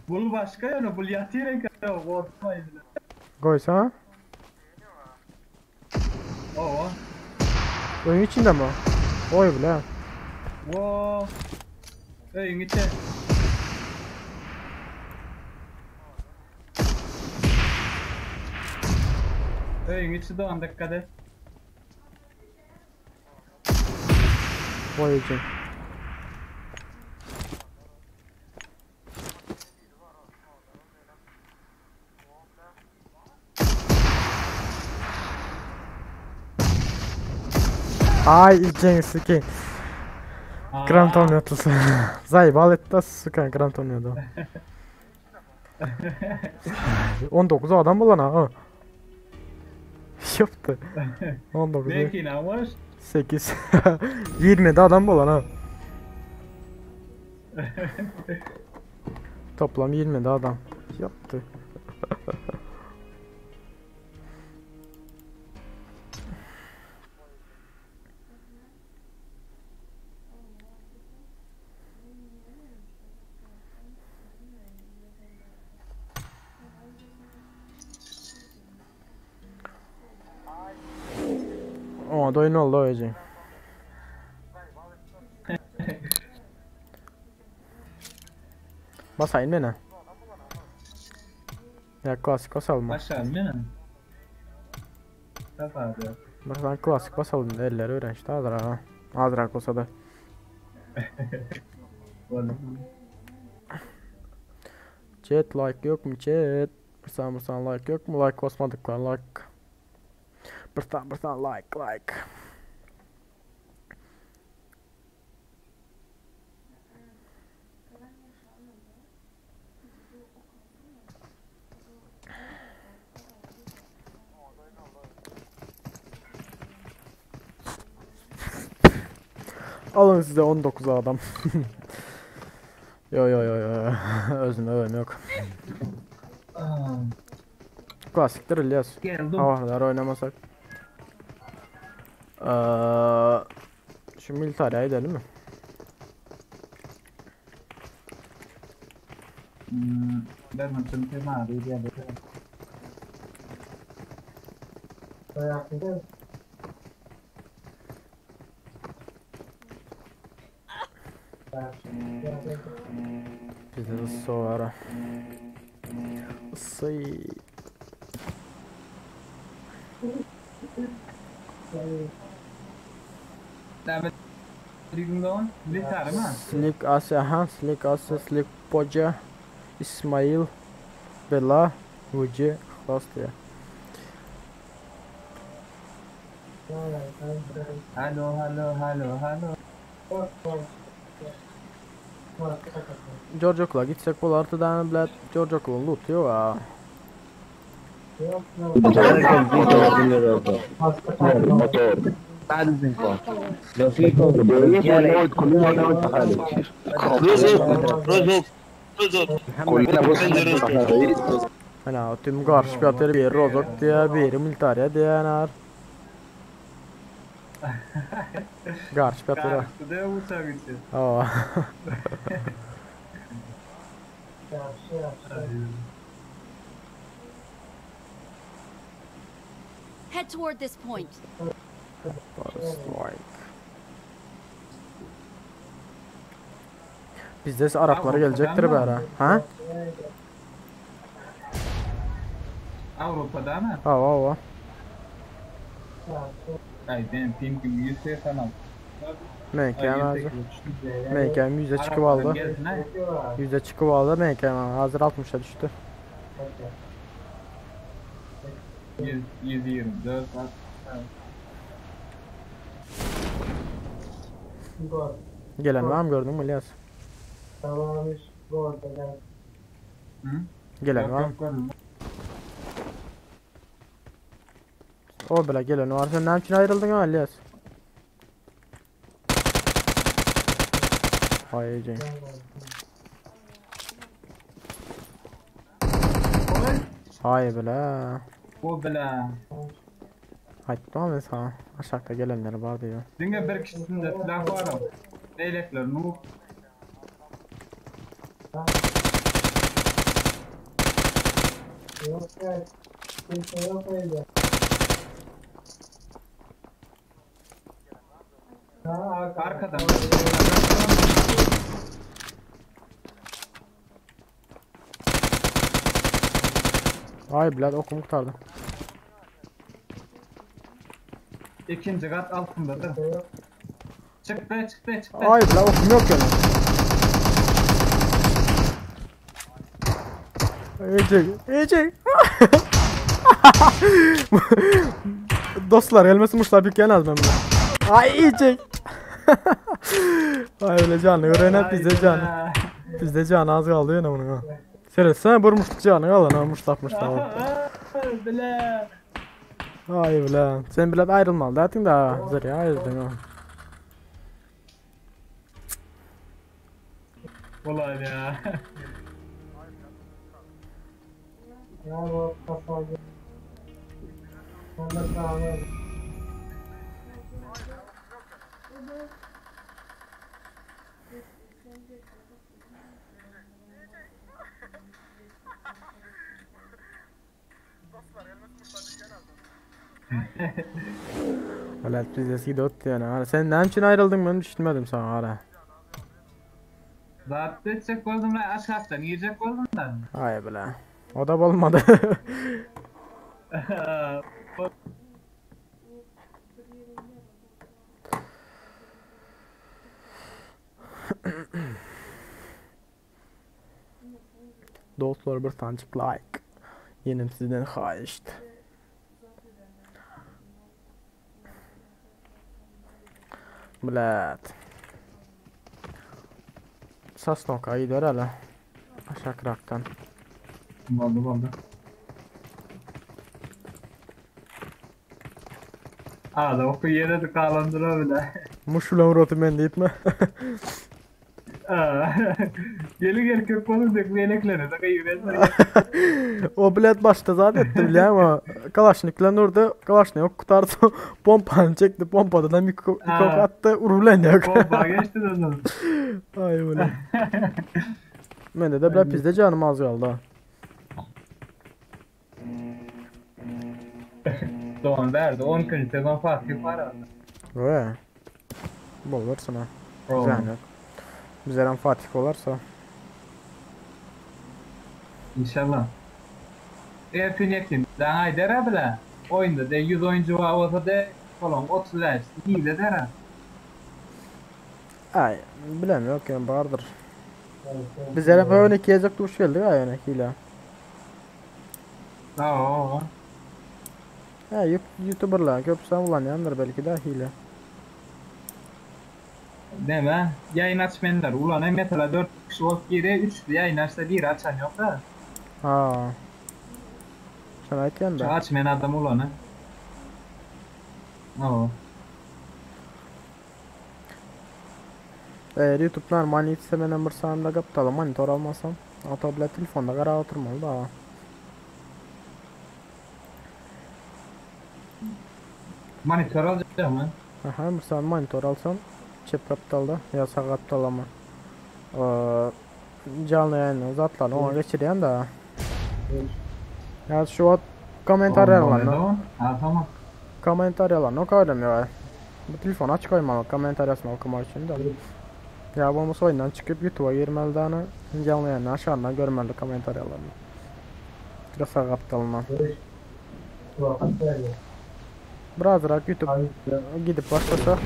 bul başka yana bul yatıyor kadar korkmayın. Koysa ha? Oo. Oyun içinde mi? o? Oy bile. Oo. Öyün içi. Öyün içi doğan dikkat et. Oy için. Ay içen sikin. Aa, Grant oynatılsın. Zay etti sıkan Grant oynuyordu. 19 adam bulan ha. Yaptı. 19 Belki ne var? 8 20 de adam bulan ha. Toplam 20 de adam. Yaptı. O da oyun oldu öylece. Basayım beni. Ya klasik basalım. Başar mı? Tabii. Bak ben klasik basalım da eller öğren işte azra ha. Azra olsa da. Chat like yok mu chat? Bir saniye like yok mu? Like basmadık lan like. Bir saniye like like. Alın size 19 adam. yo yo yo yo. Özüm özüm yok. Klasiktir İlyas. Geldim. Havalar oynamasak. Ee, şu militariye gidelim mi? Bizde de sowara. Issy. Slik Asya, aha, Slik Asya, Slik Poja, İsmail, Bela, Vuci, Hlas diye. Halo halo halo halo. George Okula gitsek bolardy da bilet George Okulun loot yok ha. Ana tüm garşy bir biri Rozok diye, biri Militariya diye Garşyp ýatyr. Garşyda uçak içi. Hawa. Head toward this point. Strike. Bizde Araplar gelecektir bära. Ha? Avrupa'da mı? Hawa hawa. Ay benim pingim 186. Meňkem hazır. Meňkem 100'e çykyp aldy. 100'e çykyp aldy meňkem hazır 60'a düştü. 100, 124 Gelen var mı gördün mü İlyas? Hı? Gelen var mı? O bile gelen var. Sen ne için ayrıldın ha İlyas? Hayır Cenk. Hayır bile. O bile. Aýtdym men sana. Aşakda gelenler bar diýip. Diňe bir kişisinde silah var o. Leylekler noob. Arkadan. Ay bile okum kurtardı. İkinci kat altındadır. Çıktı çıktı çıktı. Ay bile okum yok yani. Ecek, Ecek. Dostlar gelmesin muşlar bir az ben bunu. Ay Ecek. Ay öyle canı öğren bizde canı. Bizde canı az kaldı yine bunun ha. Seyretsene vurmuştuk canı kalan ha muşlapmışlar. Bile. Ay bile. Sen bile ayrılmalı dertin de hazır ya ayrıldın ha. Ulan ya. Valla biz eski dört yani. Hani sen ne için ayrıldın ben düşünmedim sana hala. Zaten edecek oldum lan aşağıdan yiyecek oldum da. Ay bile. O da olmadı. Dostlar bir tanecik like. Yenim sizden xaýyşt. Blet. Sasnoka gider hele. Aşakraktan. Oldu oldu. Aa da oku yere de kalandıra bile. Muş bilen rotu men diýip mi? Aa. Geli gel kök olur dök leyleklere de kayı O bilet başta zaten etti bilýän ama Kalaşniklen urdu. Kalaşnik yok kurtardı. Pompanı çekti. Pompadan bir kok attı. Urulen yok. Bomba geçti de. Ay öyle. Mende de bile bizde canım az kaldı. ha. Don berdi. 12. sezon Fatih bar. We. Bolursun ha. Oo. Güzel. Bizlerden Fatih olarsa. İnşallah. Ertin yekin. Daha aydara bile. Oyunda de 100 oyuncu var olsa de falan 35 hile der ha. Ay bilemiyorum ki vardır. Bizlere böyle iki yazık duş geldi ha yani hile. Oo. He YouTuber'lar köpsen ulanyandır belki de hile. Değil mi? Yayın açmayanlar. Ulan hem mesela 4 kişi olup giri 3 yayın açsa bir açan yok da. Ha. Sen aytyan Şu da. açmayan adam ulan ha. Oo. Eğer YouTube'lar mani istemenen bir sağımda kaptalı monitör almasam. O tablet telefonda kara oturmalı da. Monitör alacağım ha. Aha bir sağ monitör alsam. Çep kaptalda ya sağ kaptal ama. Ee, canlı yayını uzatlar ona geçiryen da. Ya şu at kommentarlarla. Ha tamam. Kommentarlarla okuyalım ya. Bu telefon aç koymalı kommentariyasını okumak için de. Ya bu oyundan çıkıp YouTube'a girmeli daha canlı yayını aşağıdan görmeli kommentarlarını. Kısa kaptalına. Birazrak YouTube gidip başlasa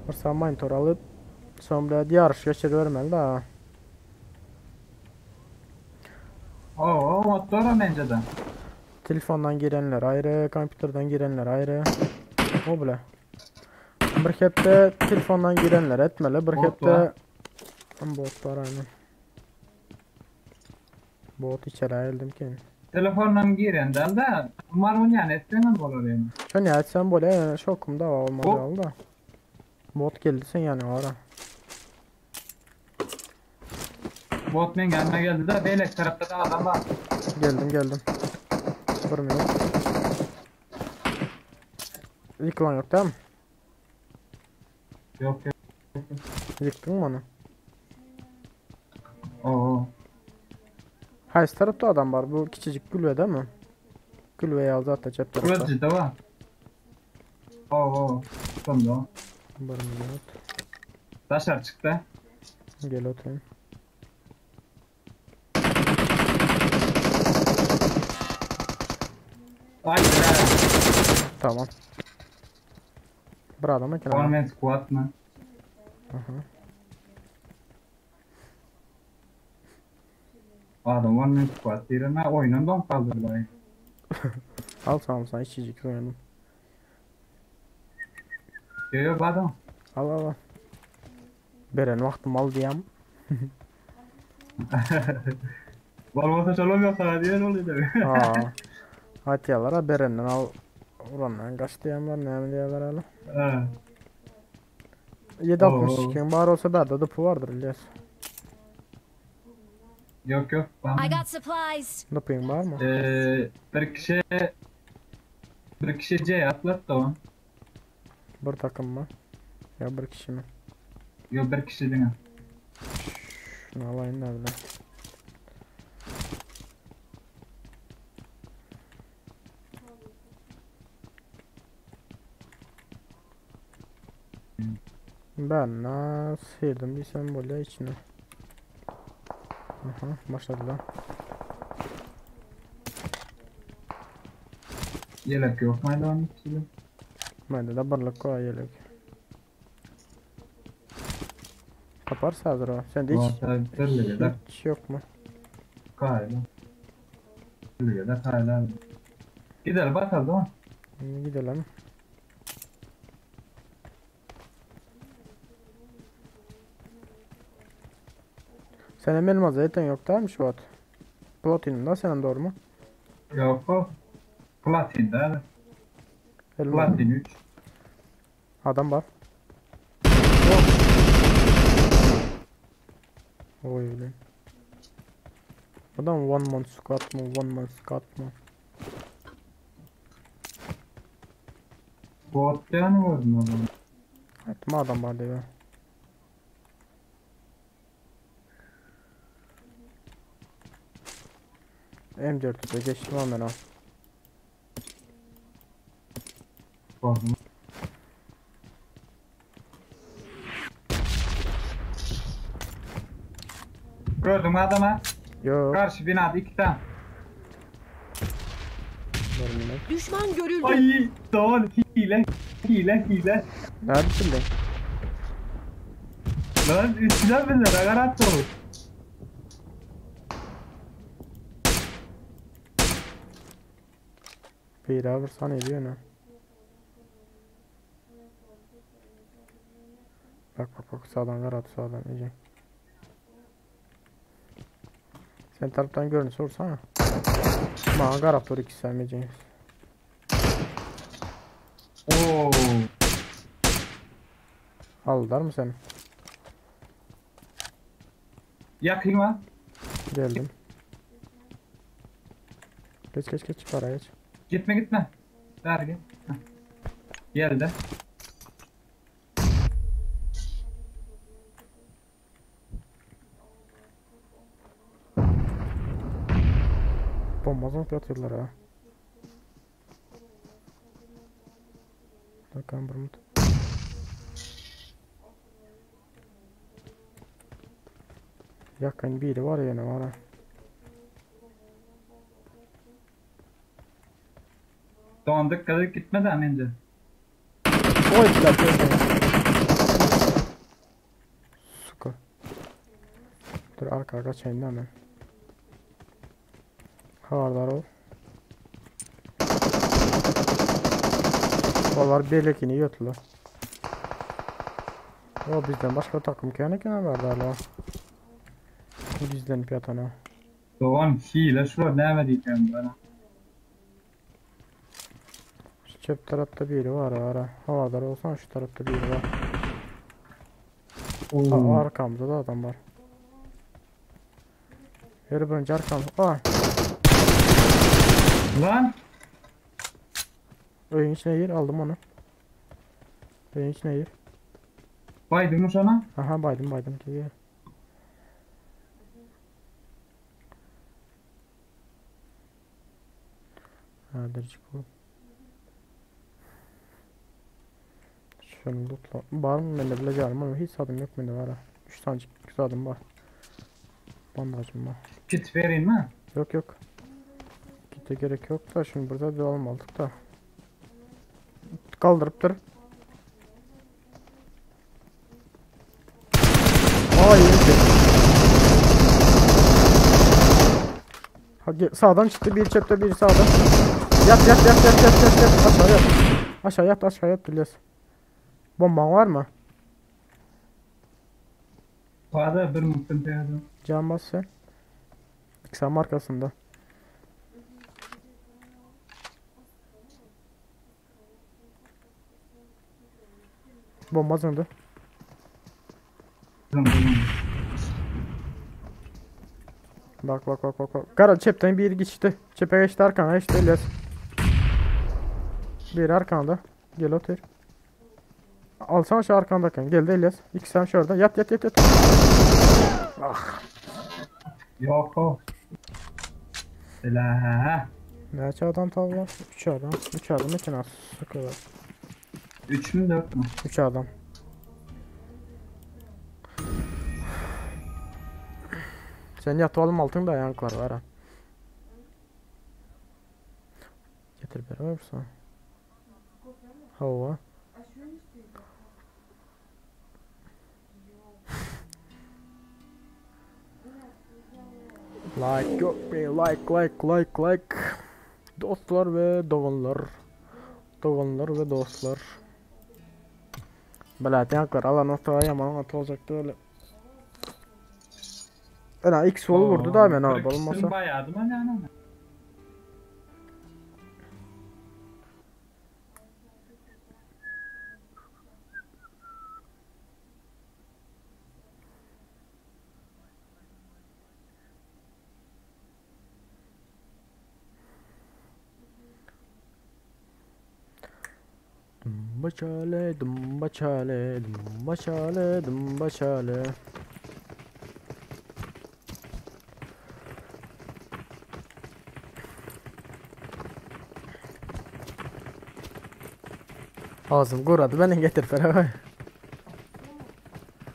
bir monitör alıp sonra yarış geçirivermeli da. Oo, motor bence de. Telefondan girenler ayrı, kompüterden girenler ayrı. O bile. Bir hepte telefondan girenler etmeli, bir Bot hepte bot var aynen. Bot içeri ayıldım ki. Telefondan girenden de umarım yani etmem olur yani. Şu ne etsem böyle şokum da olmadı Bot. oldu da. Bot geldi sen yani ara. Bot men gelme geldi de belek tarafta da adam var. Geldim geldim. Vurmuyor. Yıkılan yok değil mi? Yok yok. Yıktın mı onu? Oo. Hayır tarafta adam var. Bu küçücük gülve değil mi? Gülveyi aldı hatta cep tarafta. Burası da var. Oo. Sonunda. Vurmuyor. Taşlar çıktı. Gel oturayım. Ay be. Tamam. Bir adam One ekran. man squad mı? Aha. Adam one man squad diyorum ha oyunun don kaldırdı. Al tamam sen içecek oynadım. Yo yo adam. Al al al. Beren vaktim al diyem. Olmasa çalım yok sana diye ne oluyor tabii. Aa. Atyalara Beren'den al. Ulan kaç diyemler ne mi diyorlar hala. Ha. 7.62 bar olsa bende de vardır İlyas. Yok yok. I got supplies. Dupuyun var mı? Bir kişi bir kişi C atlattı o. Bir takım mı? Ya bir kişi mi? Yok bir kişi değil mi? Şunu alayım da bile. Ben nasıl yedim bir sen böyle içine. Aha başladı lan. Yelek yok muydu onun içinde? Bende de birlik koy yelek. Taparsa hazır o. Sende hiç, Hiç. hiç yok mu? Kayla. Birliğe de kayla. Gidelim bakalım değil mi? Gidelim. Senin benim zaten yok değil mi şu at? Platinum da senin doğru mu? Yok o. Platin de. Elma. Platin 3. Adam var. Oy ulan. Adam one man squad mı? One man squad mı? Bot yani gördüm o zaman. Evet mi adam var diyor. M4'e geçtim hemen o. Gördüm. Gördüm adama. Yok. Karşı binada iki tane. Bir minut. Düşman görüldü. Ay doğan hile hile hile. Nädip bildin? Lan üstüne bile ragar attı o. Biri bir saniye diyor ne? Bak bak bak sağdan karat sağdan iyice. Sen taraftan görün sorsana. Bana karat dur iki saniye Oo. Aldılar mı seni? Yakayım ha. Geldim. Geç geç geç para geç. Gitme gitme. Ver gel. Heh. Geldi. Bomba zor atıyorlar ha. Bakalım bir mut. Yakın biri var ya ne var ha. Doğan dikkat et gitme de önce. Oy bir dakika. Suka. Dur arka kaçayım da hemen. Havardar ol. Olar belekini yutlu. O bizden başka takım kene kene vardı hala. Bizden piyatana. Doğan hile şurada ne diyeceğim bana. Şu çöp tarafta biri var ara. Havadar olsan şu tarafta biri var. Oo. Aa, arkamda da adam var. Yürü bence arkam. Aa, Lan. oyun içine gir aldım onu. Oyun içine gir. Baydırmış ona. Aha baydım baydım gel. Hadi çıkalım. Şunu lootla. Var mı bende bileceğim ama hiç adım yok bende var ha. 3 tane adım var. Bandajım var. Kit vereyim mi? Yok yok. Kite gerek yok da şimdi burada bir almadık da. Kaldırıp dur. Ay iyi. Ha, sağdan çıktı bir çöpte bir sağdan. Yat yat yat yat yat yat yat aşağı yat. Aşağı yat aşağı yat İlyas. Bomban var mı? Fazla bir mutlu piyada. Can bas sen. Sen arkasında. Bomba zındı. Bak bak bak bak bak. Kara çepten bir geçti. Çepe geçti arkana işte İlyas. Bir arkanda. Gel otur. Alsana şu arkandaki. Geldi İlyas. İki sen şurada. Yat yat yat yat. Ah. Yok o. Silah. Neçə adam tavla? 3 adam. 3 adam için az. Sıkı 3 mü 4 mü? 3 adam. Sen yat oğlum altın da yanklar var ha. Getir bir varsa. Hava. Like yok be like like like like. Dostlar ve doğanlar. Doğanlar ve dostlar. Belat yanklar alan ortaya yaman atı olacaktı öyle. Ena X wall vurdu da hemen abi olmasa. Bayağı mı yani? Dumba çale, dumba çale, dumba çale, dumba çale. Ağzım gurady meniň getirip berewe.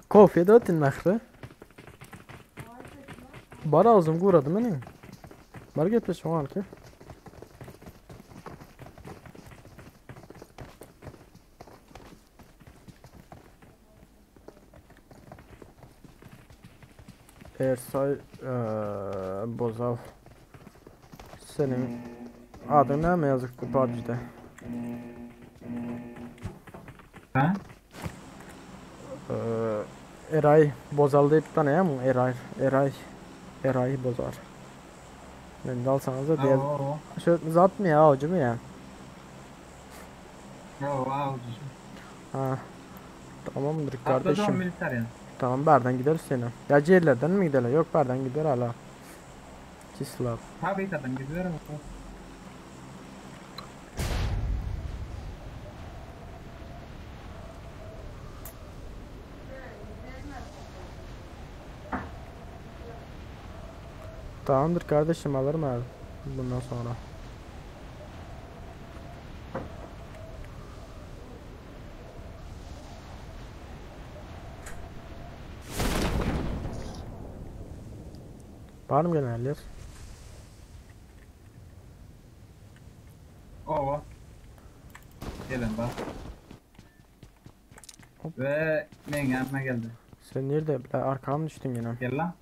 Kofe de ötün mähri. Bar ağzım gurady meniň. Bar gepleşiň alky. Ersay eee Bozaw. Seniň adyň näme ýazykdy PUBG-de? Ha? Eee, Eray Bozal diýip tanaýarmyň? Eray, Eray, Eray Bozar. Meni alsaňyz da diýer. Şu zatmy ýa awjymy ýa? Yo, awjy. Ha. Tamamdır kardeşim. Tamam berden gideriz seni. Ya yerlerden mi gidelim? Yok berden gider hala. Cislav. Fabrikadan gidiyorum. Tamamdır kardeşim alırım abi. Bundan sonra. Var mı gelenler? Owa. Gelen bak. Hop. Ve men ýanyma geldi. Sen nerede? Ben arkam düştün yine. Gel lan.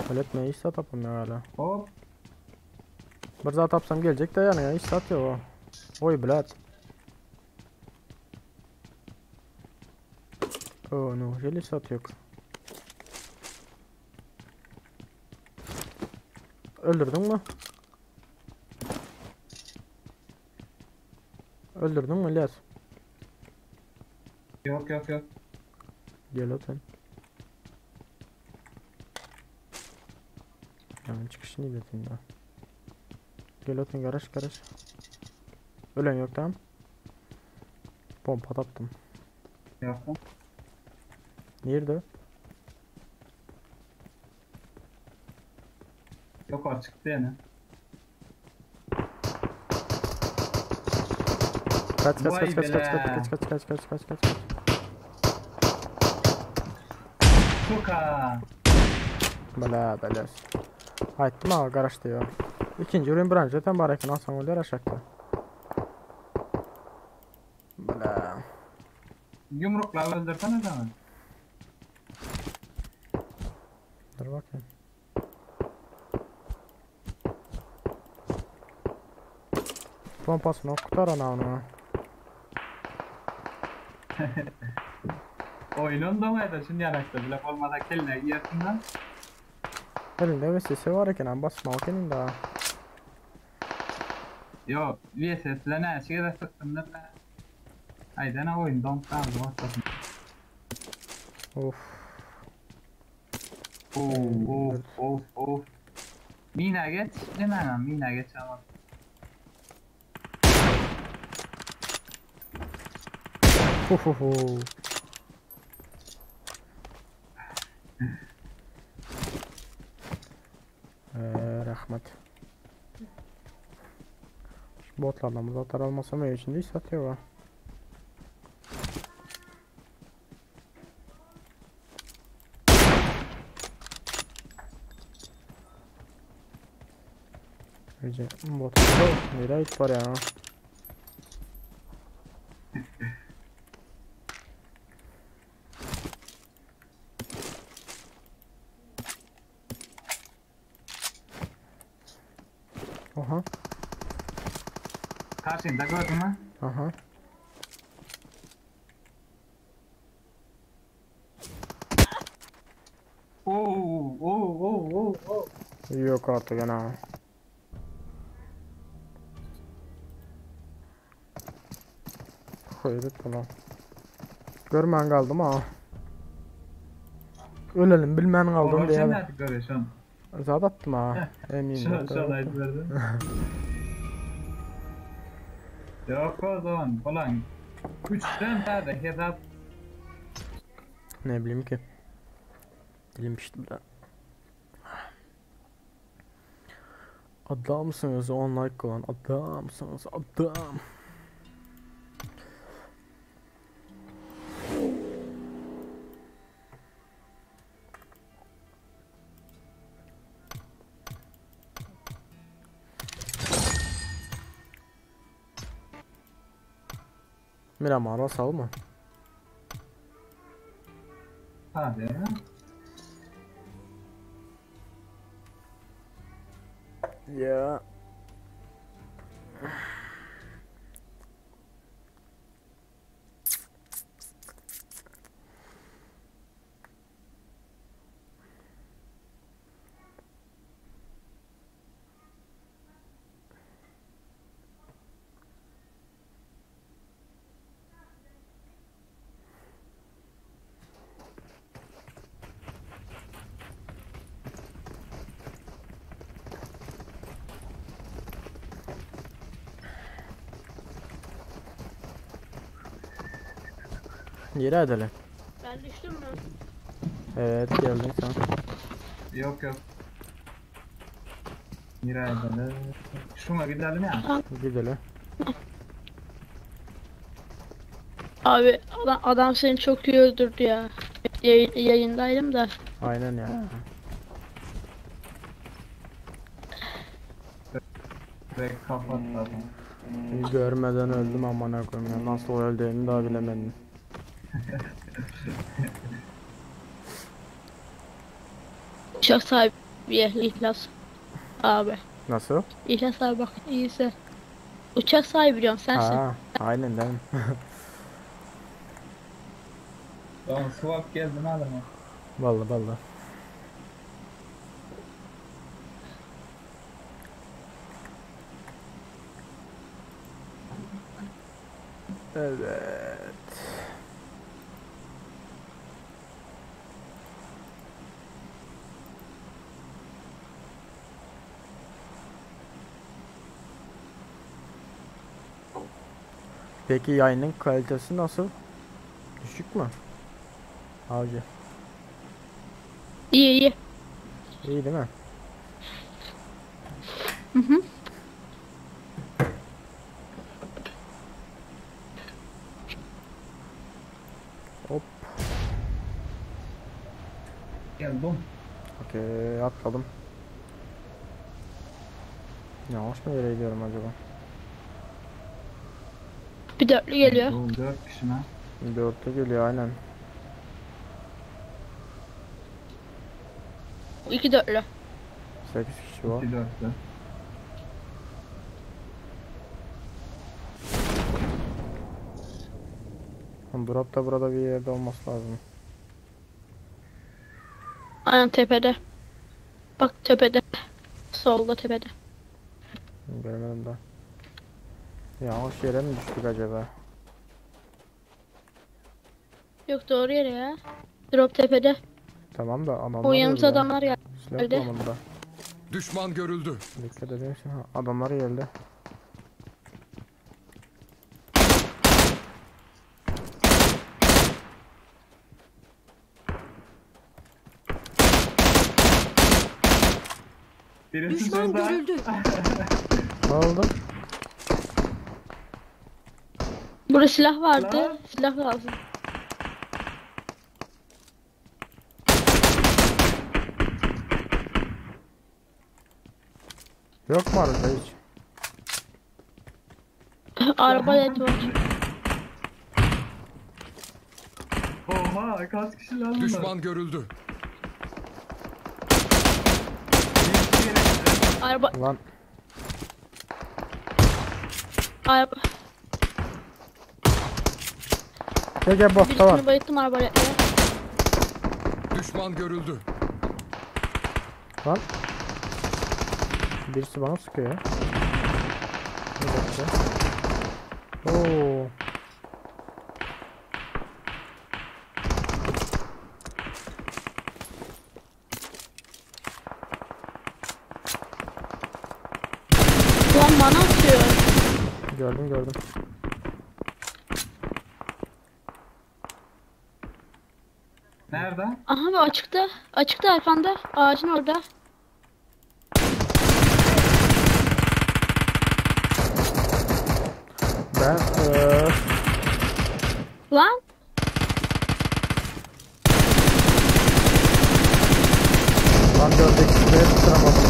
Öyle hiç sat tapamıyor hala. Hop. Bir zat tapsam gelecek de yani hiç sat yok o. Oy blat. Oh no, hiç sat yok. Öldürdün mü? Öldürdün mü İlyas? Yok yok yok. Gel otur. Yani çıkışını iletin daha. Gel otur garaj garaj. Ölen yok tamam. Pompa taptım. Yok. Nerede? Yok o çıktı yani. Kaç kaç Vay kaç kaç kaç bela. kaç kaç kaç kaç kaç kaç kaç. Suka. Bela bela. Aytdım ha garaj diyor. İkinci ürün branş zaten var eken alsan oluyor aşağıda. Bela. Yumrukla öldürsene zaman. Dur bakayım. Pompasını okutar ana onu. Oyunun da mıydı? Şimdi yanakta bile olmasa keline giyersin lan. Elinde bir sesi var eken basma okenin daha. Yok, VSS ile ne şeye de sıktım da ben. Haydi ne oyun donk kaldı başlasın. Of. Of of of of. Mina geç, hemen mina geç ama. Hu hu hu. Ee, rahmet. Şu botlardan bu almasam ev içinde hiç satıyor ha. Önce botları nereye git var ya? Oha. Karşında gördün mü? Aha. Oo oo oo oo oo. Yok artık ana. Hayret ulan. Görmen kaldım ha. Ölelim bilmen kaldım Oğlum sen diye. nerede görüyorsun? Zat attım ha. Eminim. Şu şu an verdim. Yok o zaman falan. Üçten tane hesap Ne bileyim ki. Dilim pişti bile. Adamsyňyz 10 like goýan adamsyňyz adam. Miramara salma. Hadi. Ya. Yere edelim. Ben düştüm mü? Evet geldin sen. Yok yok. Mira edelim. Şuna gidelim ya. Gidelim. Abi adam, adam seni çok iyi öldürdü ya. Yayın, yayındaydım da. Aynen ya. Ve kapat zaten. Görmeden öldüm amına koyayım ya. Nasıl öldüğümü daha bilemedim. Çok sahibi İhlas. Abi. Nasıl? İhlas abi bak iyisi. Uçak sahibi diyorum sensin. Ha, aynen değil mi? Tamam swap geldim adama. Vallahi vallahi. Evet. Peki yayının kalitesi nasıl? Düşük mü? Avcı. İyi iyi. İyi değil mi? Hı hı. Hop. Geldim. Okey atladım. Yanlış mı yere gidiyorum acaba? Bir dörtlü geliyor. Bu dört kişi mi? Dörtlü geliyor aynen. İki dörtlü. 8 kişi var. İki dörtlü. Drop da burada bir yerde olması lazım. Aynen tepede. Bak tepede. Solda tepede. Göremedim daha. Yanlış yere mi düştük acaba? Yok doğru yere ya. Drop tepede. Tamam da adamlar O yanımıza geldi. adamlar geldi. Silah bulamadım da. Düşman görüldü. Dikkat edeyim şimdi. Ha, Adamlar geldi. Birisi Düşman şurada. görüldü. Ne oldu? Burada silah vardı. Lan. Silah lazım. Yok mu arada hiç? Araba led var. Oha kaç kişi lan bunlar? Düşman görüldü. Bir yere gidelim. Araba Lan araba. gel gel botta var. Birisini bayılttım araba ledle. Düşman görüldü. Lan. Birisi bana sıkıyor ya. Bir dakika. Oo. Lan bana atıyor. Gördüm gördüm. Nerede? Aha bu açıkta. Açıkta arkanda. Ağacın orada. Lan. Lan 4 x'de tutturamadım.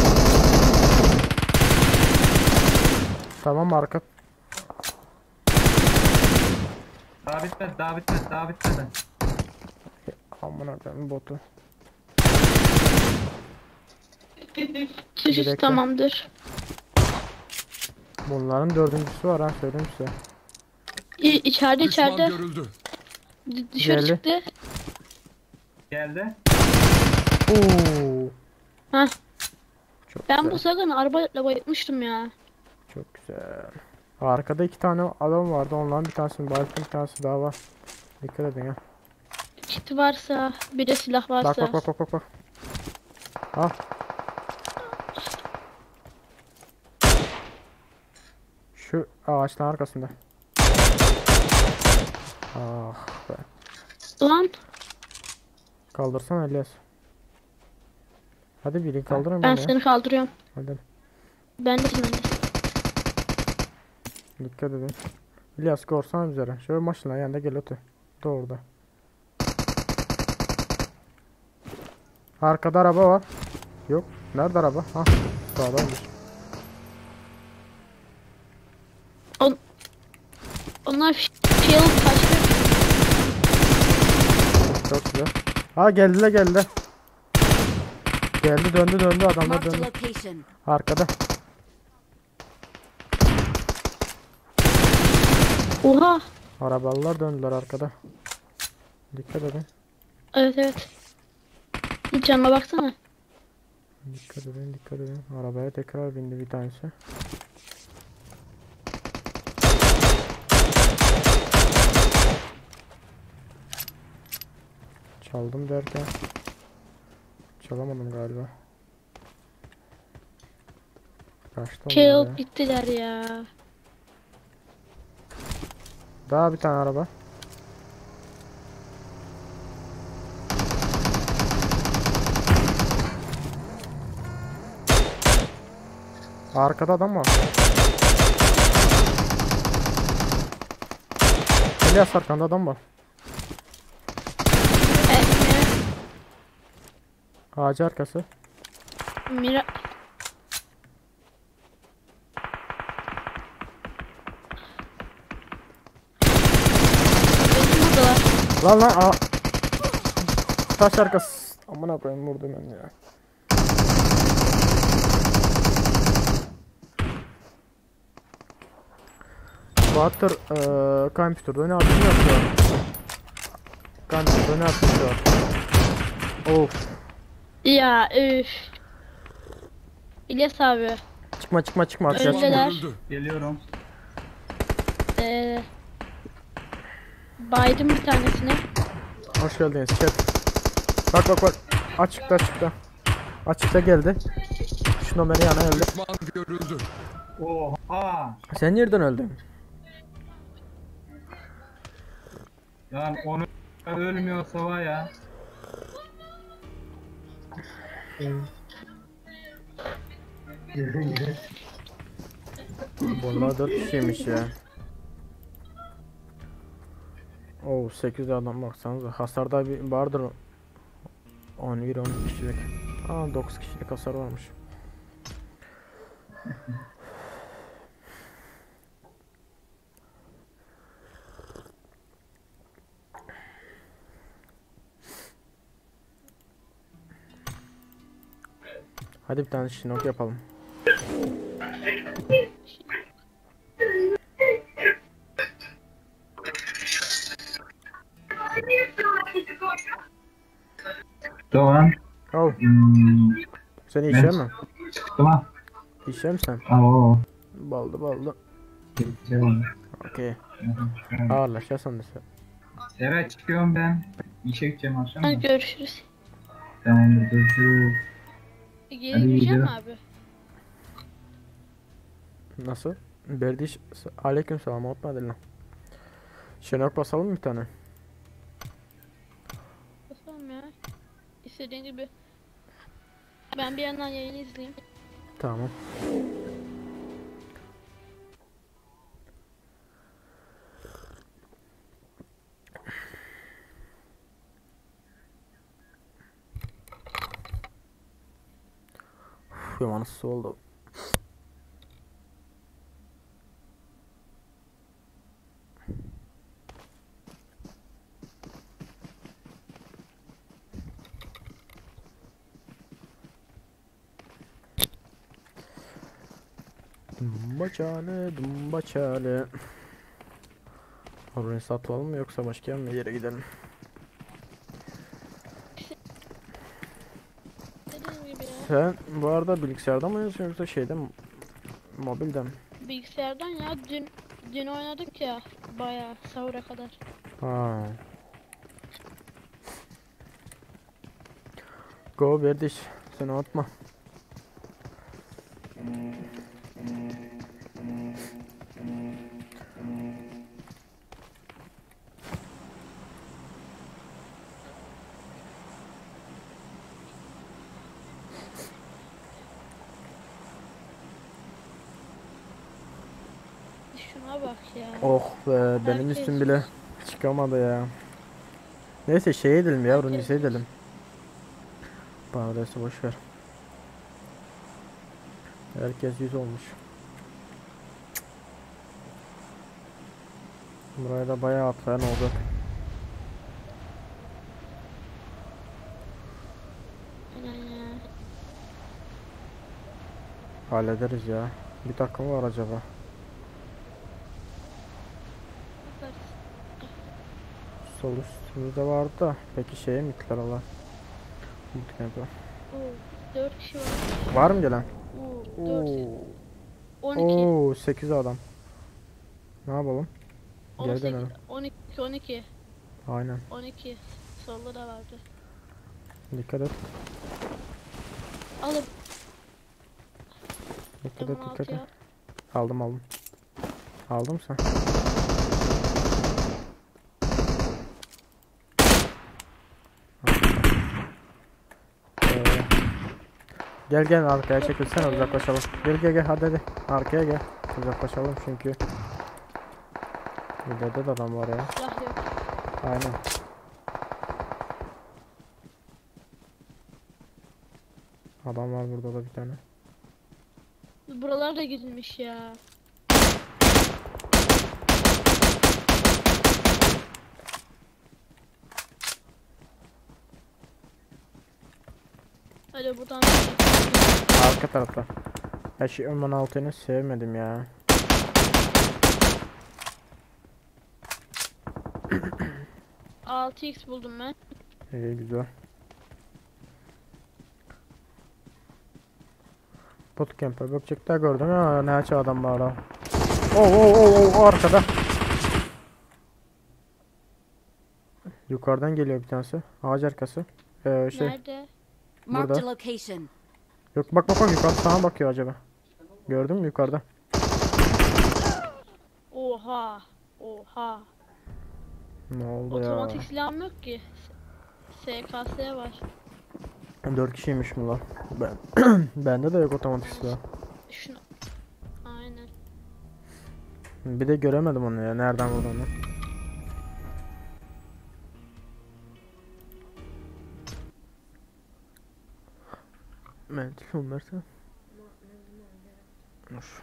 Tamam arka. Daha bitmedi, daha bitmedi, daha bitmedi. Amına koyayım botu. Tüh, dakika. tamamdır. Bunların dördüncüsü var ha söyleyeyim size. İ içeride Düşman içeride. görüldü. D- dışarı Geldi. çıktı. Geldi. Oo. Hah. Çok Ben güzel. bu sakın arabayla bayılmıştım ya. Çok güzel. Arkada iki tane adam vardı. Onların bir tanesini bayılttım, bir tanesi daha var. Dikkat edin ha. Kit varsa, bir de silah varsa. Bak bak bak bak bak bak. Ah. Şu ağaçların arkasında. Ah be. Lan Kaldırsana İlyas. Hadi biri kaldırın ben beni ya. seni kaldırıyorum. Hadi. Ben de ben de. Dikkat edin. İlyas korsana üzere. Şöyle maşına yanında gel otur. Doğruda. Arkada araba var. Yok. Nerede araba? Ha. Sağdaymış. Onlar şey alıp kaçtı. Çok güzel. Ha geldiler geldiler. Geldi döndü döndü adamlar Marked a döndü. location. Arkada. Oha. Arabalılar döndüler arkada. Dikkat edin. Evet evet. Canıma baksana. Dikkat edin dikkat edin. Arabaya tekrar bindi bir tanesi. Çaldım derken çalamadım galiba. Kaçtı Şey onlar ya. alıp gittiler ya. Daha bir tane araba. Arkada adam var. İlyas arkanda adam var. E, Ağacı arkası. Mira Benim buradalar. Lan lan a Taş arkası. Amına koyayım vurdum ben ya. Bahtır eee computer'da ne yaptın yok. Computer'da ne yaptın yok. Of. Ya üf. İlyas abi. Çıkma çıkma çıkma arkaya çıkma. Öndeler. Görüldü. Geliyorum. Baydım bir tanesini. Hoş geldiniz chat. Bak bak bak. Açıkta açıkta. Açıkta geldi. Şu numarayı yana geldi. Düşman görüldü. Oha. Sen nereden öldün? Yani onu ölmüyorsa var ya. Bunlar 4 kişiymiş ya. Oo 8 adam baksanıza. Hasarda bir vardır. 11 12 kişilik. Aa 9 kişilik hasar varmış. Hadi bir tane şinok yapalım. Doğan. Oh, Hmm, sen işe mi? tamam. İşe mi sen? Oo. Baldı baldı. Tamam. Okey. Ağırlaşasan da sen. Sera çıkıyorum ben. İşe gideceğim akşam. Hadi da. görüşürüz. Tamamdır görüşürüz. Geri Hadi gireceğim gidelim. mi abi? Nasıl? Berdiş aleyküm selam otma lan. Şenok basalım mı bir tane? Basalım ya. İstediğin gibi. Ben bir yandan yayını izleyeyim. Tamam. Uf ýaman yssy boldy. Dumba çale, dumba çale. Orayı satalım mı yoksa başka bir yere gidelim? Dediğim gibi ya. Sen bu arada bilgisayarda mı oynuyorsun yoksa şeyde mi? Mobilde mi? Bilgisayardan ya dün dün oynadık ya bayağı sahura kadar. Ha. Go Berdiş. Seni unutma. Şuna bak ya. Oh be benim Herkes üstüm bile çıkamadı ya. Neyse şey edelim ya Runis'e edelim. Paradise boş ver. Herkes 100 olmuş. Buraya da bayağı atlayan oldu. Aynen ya. Hallederiz ya. Bir dakika mı var acaba? Bakarız. Sol üstümüzde vardı da. Peki şeye mi gittiler Allah? Bootcamp'e. Oo, 4 kişi var. Var mı gelen? Oo, 4 Oo. 12 Oo 8 adam. Ne yapalım? Geri 18 dönelim. 12 12 Aynen. 12 solda da vardı. Dikkat et. Alın Dikkat et dikkat M16 et. ya. Aldım aldım. Aldım sen. Ee, gel gel arkaya çekilsene uzaklaşalım. Gel gel gel hadi hadi. Arkaya gel. Uzaklaşalım çünkü. Burada da adam var ya. Silah yok. Aynen. Adam var burada da bir tane. Buralar da gidilmiş ya. Hadi buradan Arka tarafta. Ya şu M16'nı sevmedim ya. Altı x buldum ben. İyi güzel. Bootcamp'e bakacaklar gördüm ya ne açı adam var ha. Oh oh oh oh arkada. Yukarıdan geliyor bir tanesi. Ağaç arkası. Ee, şey Nerede? Marked Burada. a location. Yok bak bak bak yukarıda sana bakıyor acaba. Gördün mü yukarıda? Oha. Oha. Ne oldu ya? Otomatik silahım yok ki. SKS var. 4 kişiymiş bunlar. Ben bende de yok otomatik silah. Şunu. Aynen. Bir de göremedim onu ya nereden vurduğunu. Mental versene. Dur.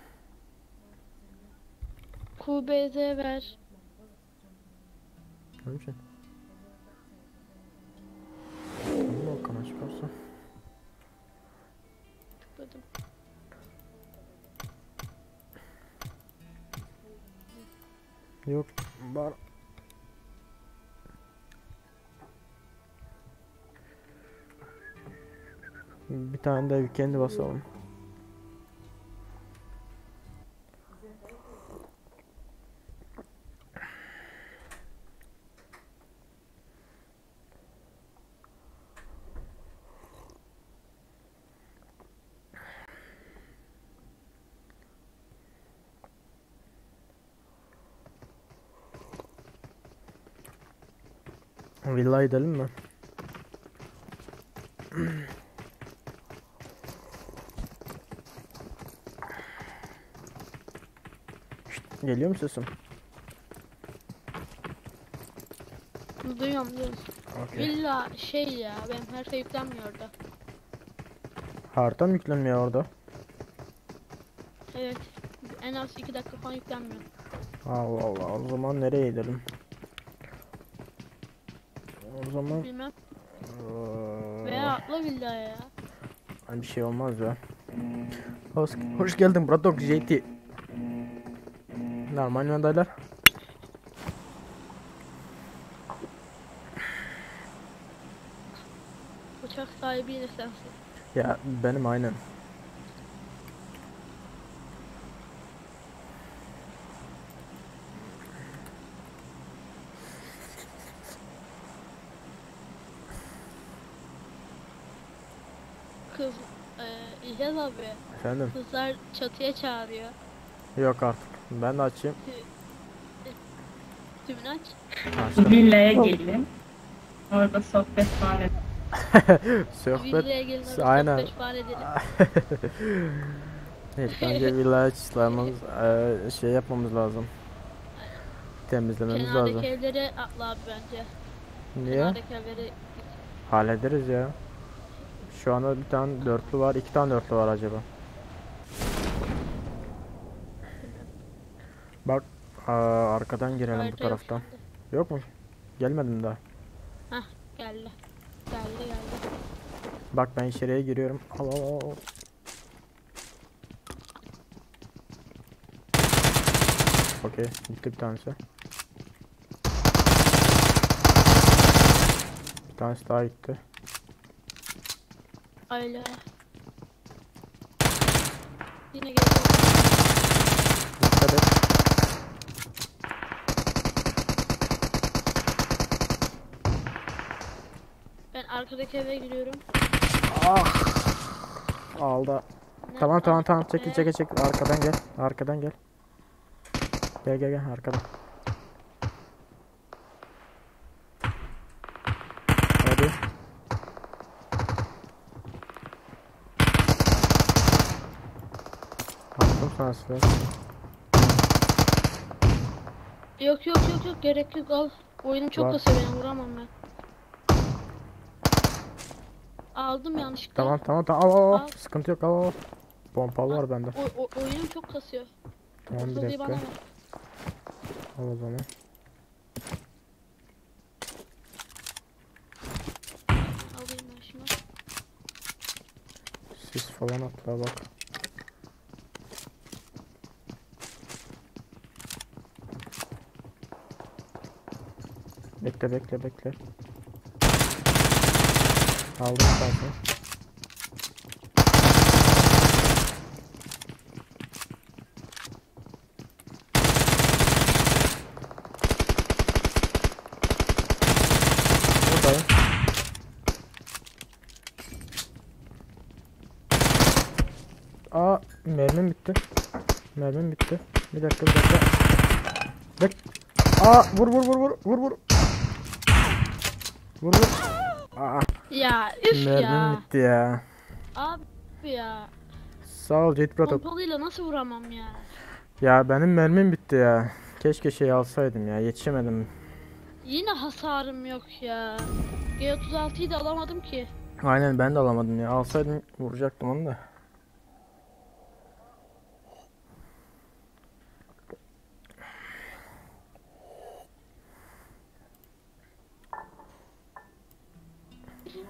QBZ ver. Ne için? Tamam Volkan çıkarsa. Tıkladım. Yok var. Bir tane de weekend basalım. Villa gidelim mi? Şşt, geliyor mu sesim? Duyuyorum duyuyorum. Okey. Villa şey ya benim her şey yüklenmiyor orada. Harita mı yüklenmiyor orada? Evet. En az 2 dakika falan yüklenmiyor. Allah Allah. O zaman nereye gidelim? O zaman Bilmem. Eee, Veya atla villaya ya. Ay, bir şey olmaz ya. Hoş, hoş geldin Bradok JT. Normal adaylar. Uçak sahibi yine sensin. Ya benim aynen. Kız, e, İlyas abi. Efendim? Kızlar çatıya çağırıyor. Yok artık. Ben de açayım. Tümünü aç. Açtım. Villaya gelin. Orada sohbet falan edelim. Sohbet. Villaya gelin orada Aynen. sohbet falan edelim. Evet bence villaya çıkmamız, eee, şey yapmamız lazım. Temizlememiz lazım. Kenardaki evlere atla abi bence. Niye? Kenardaki evlere Hallederiz ya. Şu anda bir tane dörtlü var, iki tane dörtlü var acaba. Bak, aa, arkadan girelim bu Harita yok taraftan. Yok mu? Gelmedim daha. Hah geldi. Geldi geldi. Bak ben içeriye giriyorum. Al al al. al. Okey, gitti bir tanesi. Bir tanesi daha gitti. Ayla. Yine geldi. Dikkat et. Ben arkadaki eve giriyorum. Ah! Aldı. Ne- Tamam tamam tamam çekil Ee? çekil çekil arkadan gel. Arkadan gel. Gel gel gel arkadan. Hadi. Attım sana silah. Yok yok yok yok gerek yok al. Oyunum çok Var. kasıyor benim vuramam ben. Aldım yanlışlıkla. Tamam tamam tamam al al al. Al. Sıkıntı yok al al. Pompalı var bende. O, o, oyunum çok kasıyor. Tamam bir Pompalıyı bana dakika. ver. Al o zaman. Alayım ben şunu. Sis falan atla bak. Bekle bekle bekle. Aldım zaten. Buradayım. Aa mermim bitti. Mermim bitti. Bir dakika bir dakika. Bek. Aa vur vur vur vur vur vur. Vur vur. Aa Ya üf mermim ya. bitti ya. Abi ya. Sağ ol Jet Proto. Pompalıyla nasıl vuramam ya? Ya benim mermim bitti ya. Keşke şey alsaydım ya. Yetişemedim. Yine hasarım yok ya. G36'yı da alamadım ki. Aynen ben de alamadım ya. Alsaydım vuracaktım onu da.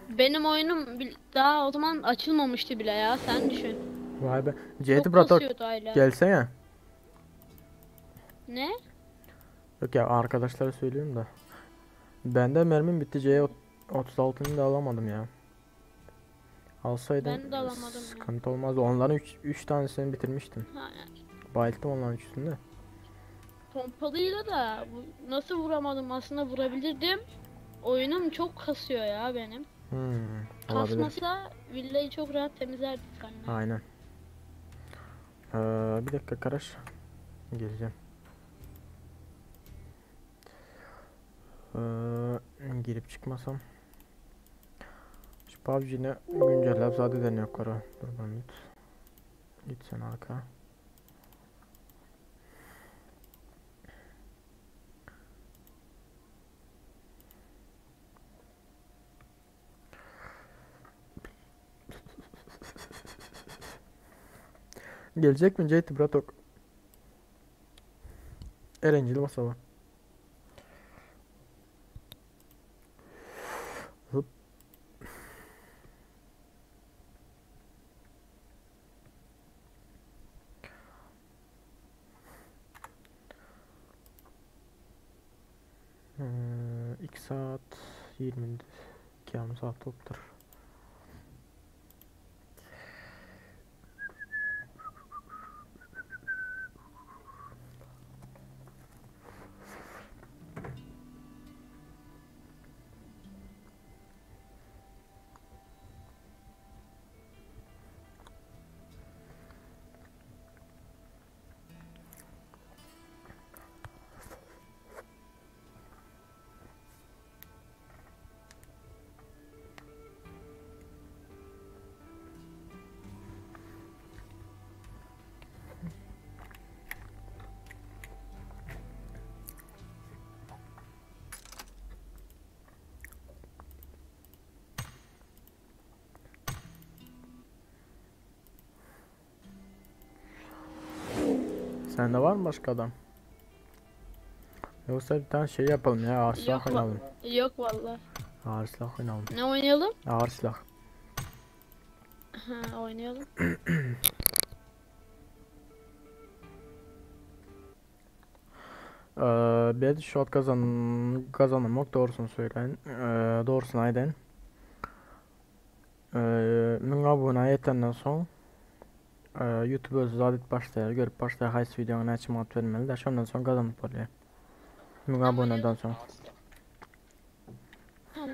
Benim oyunum daha o zaman açılmamıştı bile ya sen düşün. Vay be. Jet Çok Proto kasıyordu hala. gelsene. Ne? Yok ya arkadaşlara söylüyorum da. Bende mermim bitti. C36'nı da alamadım ya. Alsaydım Ben de alamadım ya. sıkıntı olmazdı. Onların 3 tanesini bitirmiştim. Ha, Bayılttım onların üçünü de. pompalıyla da bu, nasıl vuramadım aslında vurabilirdim. Oyunum çok kasıyor ya benim. Hmm, olabilir. Kasmasa villayı çok rahat temizlerdik seninle. Aynen. Bir dakika Karaş. Geleceğim. Girip çıkmasam. Şu PUBG'ne güncellep zaten yok kara. Dur ben git. Git sen arka. Geljek mi Jeyti bratok? Erencil basala. Hop. Ee, 2 saat 22 yarım saat olupdyr. Sende var mı başka adam? Yoksa bir tane şey yapalım ya ağır silah Yok, va- oynayalım. yok vallahi. Ağır silah oynayalım. Ne oynayalım? Ağır silah. Ha, oynayalım. Ee, bir şot kazan kazanmak doğrusunu söyleyin. Doğrusunu aydın. 1000 abone yetenden soň YouTube özü zat edip başlaýar, görüp başlaýar haýsy videoňa näçe manat bermeli de şondan soň gazanyp bolýar. 1000 aboneden soň. Tamam.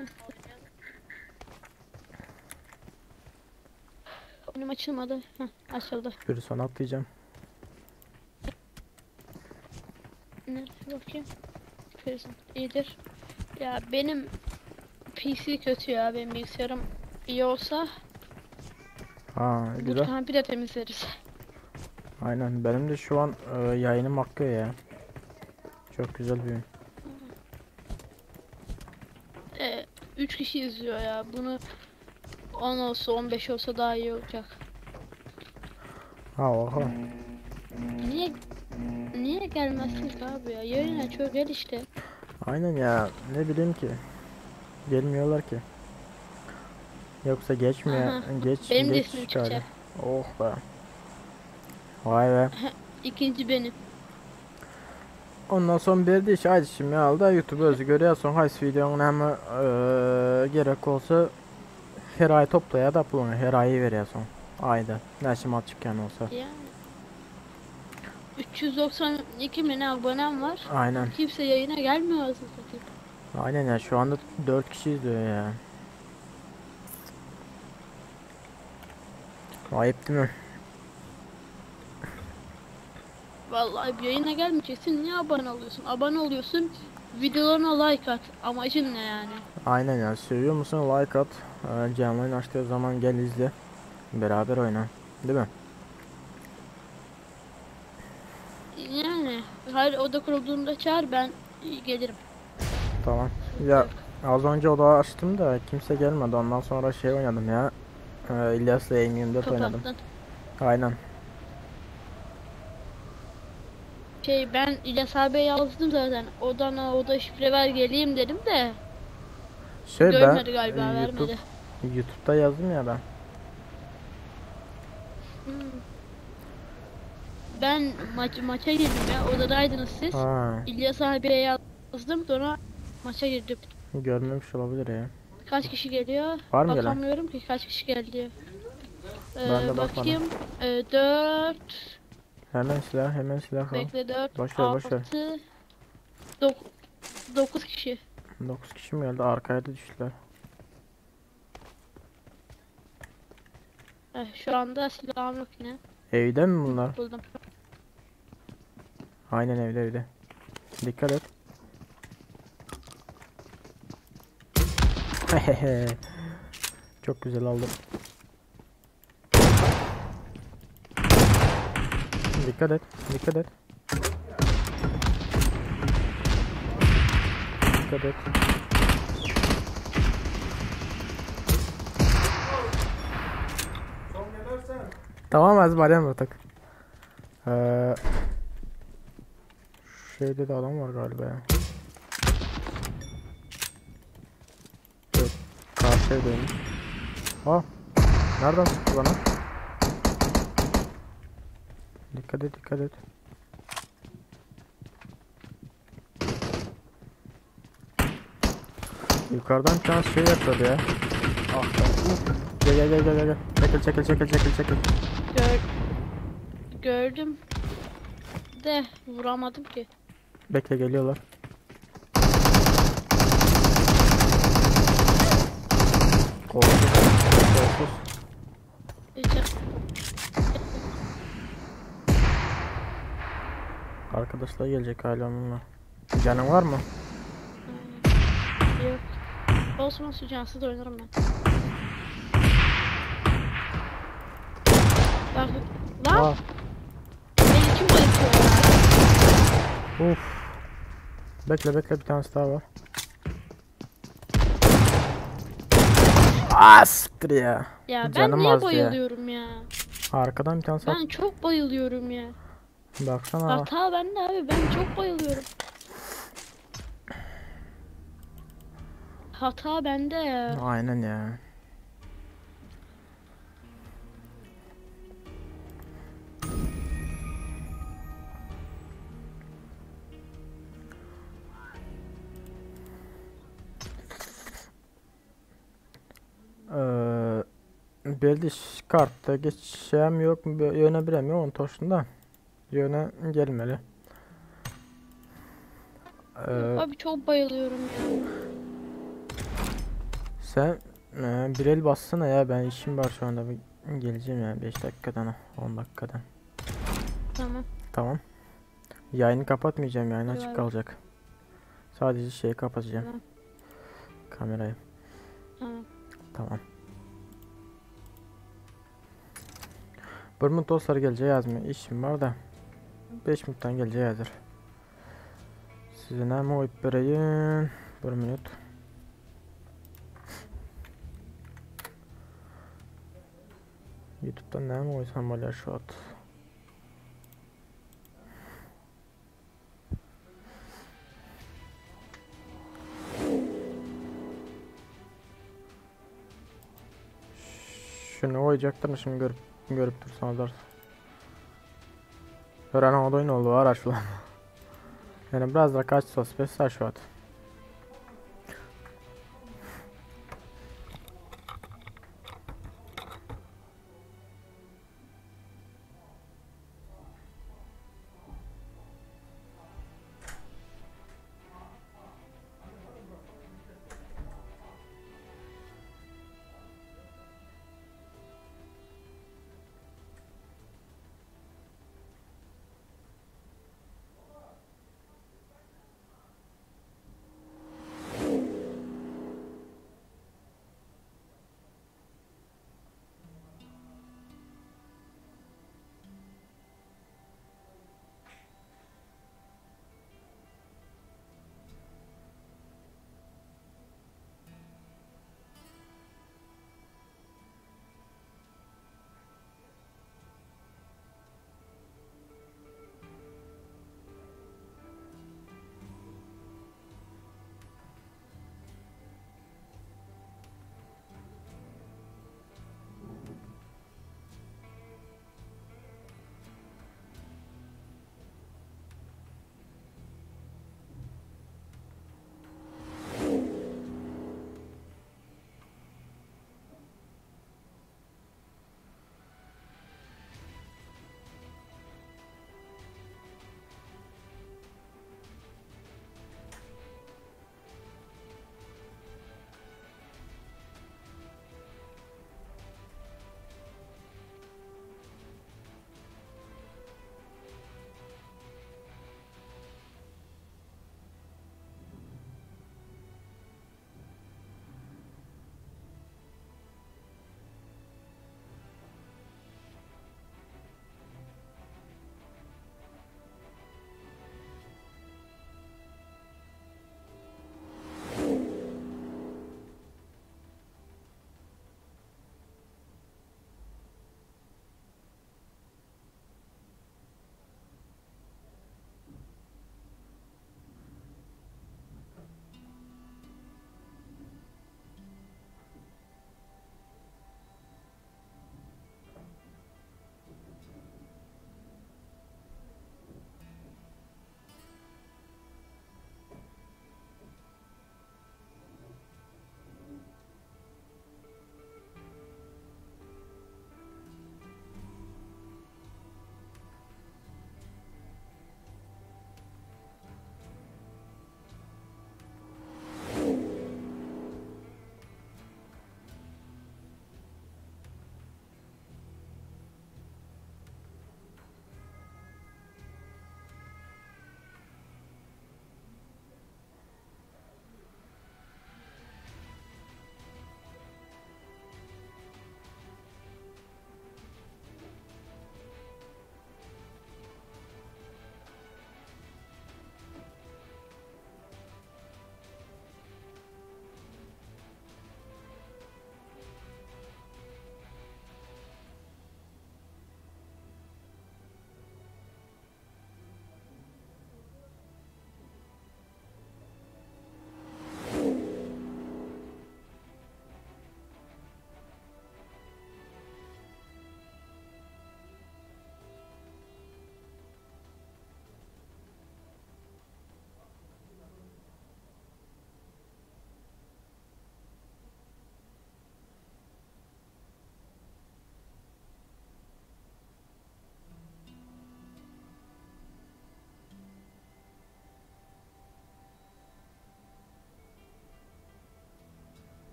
Önüm açılmadı. Heh, açıldı. Bir son atlayacağım. Ne bakayım. Prison. İyidir. Ya benim PC kötü ya. Benim bilgisayarım iyi olsa Ha güzel. bootcamp'i de temizleriz. Aynen benim de şu an yayınım akıyor ya. Çok güzel bir oyun. 3 kişi izliyor ya. Bunu 10 olsa 15 olsa daha iyi olacak. Ha oha. Niye gelmezsin ki abi ya? Yayına çok gel işte. Aynen ya ne bileyim ki. Gelmiyorlar ki. Yoksa geçmiyor. Aha, Geç Benim de geç ismim galiba. çıkacak. Oh be. Vay be. İkinci benim. Ondan sonra bir de iş haydi şimdi aldı YouTube özü görüyor son hays videonun hem gerek olsa her ay toplaya da pulunu her ayı veriyor son ayda. Ne şimdi çıkan olsa. Yani 392 bin abonem var. Aynen. Kimse yayına gelmiyor aslında satayım. Aynen ya şu anda 4 kişi izliyor ya. Ayıp değil mi? Vallahi bir yayına gelmeyeceksin. Niye abone oluyorsun? Abone oluyorsun. Videolarına like at. Amacın ne yani? Aynen ya seviyor musun like at. Canlı yayın açtığı zaman gel izle. Beraber oyna. Değil mi? Yani hayır oda kurulduğunda çağır ben gelirim. Tamam. Ya az önce oda açtım da kimse gelmedi. Ondan sonra şey oynadım ya. İlyas'la M24 oynadım. Kapattın. Aynen. Şey ben İlyas abiye yazdım zaten. Odana oda şifre ver geleyim dedim de Şey ben görmedi galiba YouTube vermedi. YouTube'da yazdım ya ben. Hmm. Ben maça girdim ya odadaydınız siz. Ha, İlyas abiye yazdım sonra maça girdim. görmemiş olabilir ya. Kaç kişi geliyor? Var mı gelen? Bakamıyorum ki kaç kişi geldi. Ben de bakmadım. Bakayım. 4 Hemen silah, hemen silah al. bekle 4 Boş ver, boş ver. 6 9 kişi. 9 kişi mi geldi? Arkaya da düştüler. Şu anda silahım yok yine. Evde mi bunlar? Buldum. Aynen evde evde. Dikkat et. Çok güzel aldım. Dikkat et, dikkat et. Dikkat et. Tamam az barem artık. Ee, şeyde de adam var galiba ya. Yok. Karşı evdeymiş. Ha. Nereden sıktı bana? Dikkat et dikkat et. Yukarıdan bir tane şey yapıyordu ya. Ah be. Gel gel gel gel gel. Çekil çekil çekil çekil çekil. Gör gördüm. De vuramadım ki. Bekle geliyorlar. Kolsuz. Kolsuz. Hiç- Arkadaşlar gelecek hala onunla. Canın var mı? Yok. Olsun olsun cansız oynarım ben. Bak lan Aa, beni kim bayıltıyor ya? Uf. Bekle bekle bir tanesi daha var. Aa siktir ya. Ya ben Canım niye azdı ya. bayılıyorum ya? Arkadan bir tanesi Ben çok bayılıyorum ya. Baksana. Hata bende abi ben çok bayılıyorum. Hata bende ya. Aynen ya. Ee, belli kartta geçeceğim yok mu yöne bilemiyorum onun toşunda. Yöne gelmeli. Ee, Abi çok bayılıyorum ya. Sen e, bir el bassana ya ben işim var şu anda bir geleceğim ya 5 dakikadan 10 dakikadan. Tamam. Tamam. Yayını kapatmayacağım yayın açık Eyvallah. kalacak. Sadece şeyi kapatacağım. Tamam. Kamerayı. Tamam. Tamam. Burmun dostlar geleceği yazmıyor. İşim var da. 5 minuttan geleceği yazır. Size ne mi oyup vereyim? 1 minut. YouTube'dan ne mi koysam böyle şu at. Şunu koyacaktım şimdi görüp görüp dursanız Öğren oyun oldu araçla. Yani biraz da kaç sos beş şu at.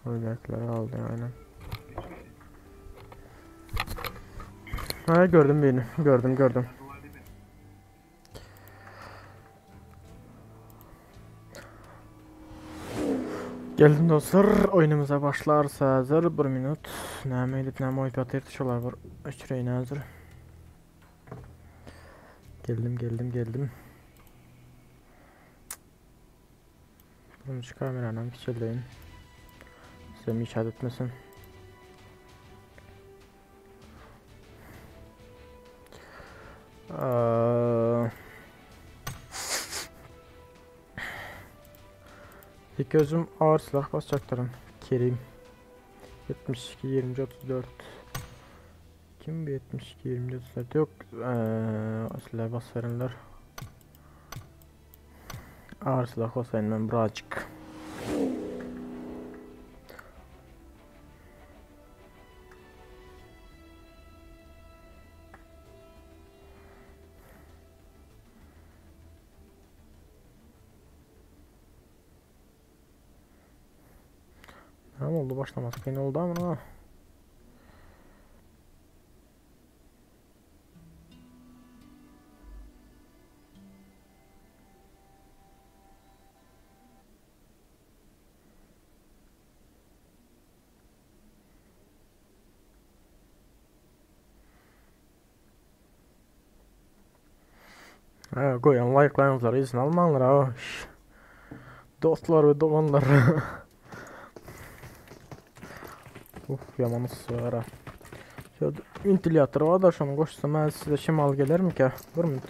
Öýdäkiler galdy aynen. Ha gördüm birini. Gördüm gördüm. Geldim dostlar. Oyunumuza başlarsa hazır. Bir minut. Näme edip näme oýup ýatyr şolar bir öçüreýin hazır. Geldim geldim geldim. Bunu şu kameranın küçüldeyim. Size müşahede etmesin. Ee, İlk gözüm ağır silah basacaklarım. Kerim. 72 20 34. Kim bu 72 20 34 yok. Ee, silah bas verenler. Ağır silah basayım ben birazcık. Ne oldu başlamak kıyın oldu ama. Ha, goýan laýklaryňyzlary izin almaňlar ha. Dostlar we doganlar. Uf, ýaman yssy bar ha. Şurada ventilyator var da şonu goşsam ben size şemal geler mi ki? Bir minut.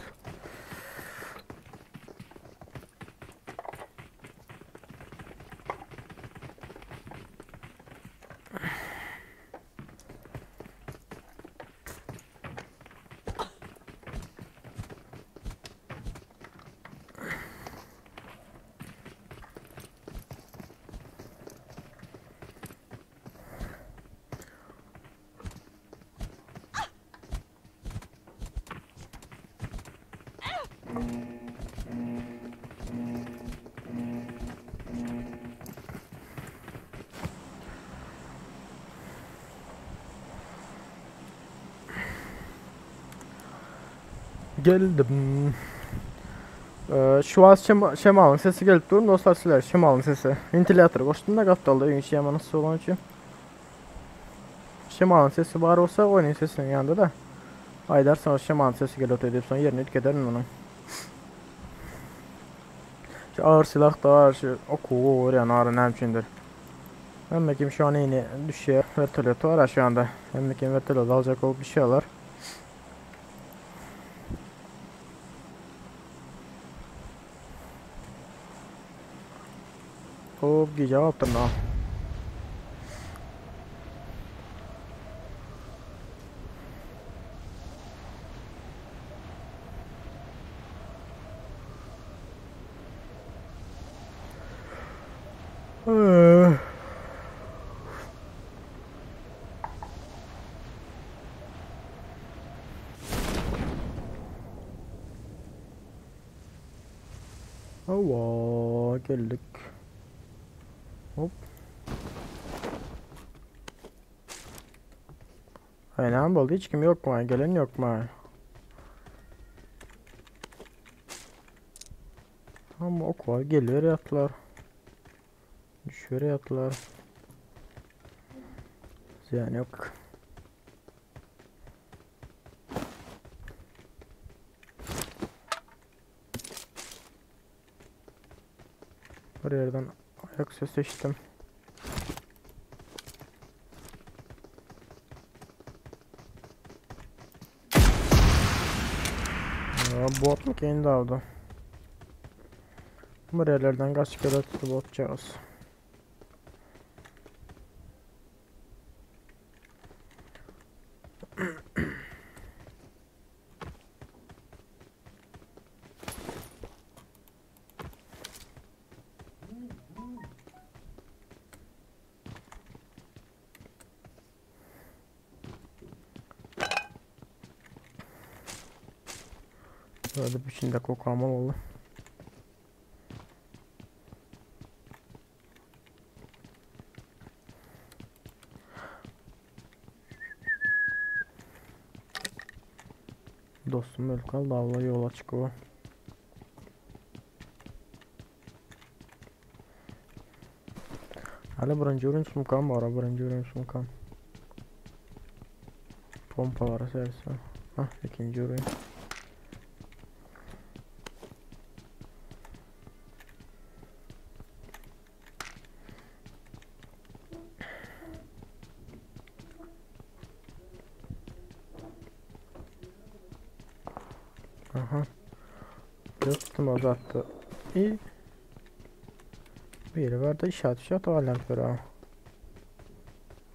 Geldim. Ee, şu an şema, şemalın sesi gelip durun dostlar sizler şemalın sesi. Ventilatör koştum da kaptalda öýüň içi ýaman yssy bolan üçin. Şemalın sesi bar bolsa oýnuň sesiniň ýanynda da. Aýdarsyňyz şemalın sesi gelip otyr diýip soň ýerini üýtgederin munuň. Şu agyr silah da bar şu okuwy gowy görýän ara näme üçindir. Hemme kim şu an ýene düşýär. Vertolýot bar şu anda. Hemme kim vertolýot aljak bolup düşýärler. Hop gije galypdyryn ha. Hawa, geldik. Hop. Ay näme boldy? Hiç kim ýok mu? Gelen ýok mu? Ama okwa geliyor ýatlar. Düşüyor ýatlar. Ziyan yok. Bir yerden ayak sesi işittim. Ya, bot mu kendi aldı? Bu yerlerden kaç kere tutup botacağız. Böyle içinde koku oldu. Dostum ölüp kaldı abla yol açık o. Hali birinci o'rin sumkam bor, birinci o'rin sumkam. Pompa var serse. Hah ikinci o'rin. Aha. Tuttum uzattı. İyi. Bir yeri var da işaret işaret alem ha.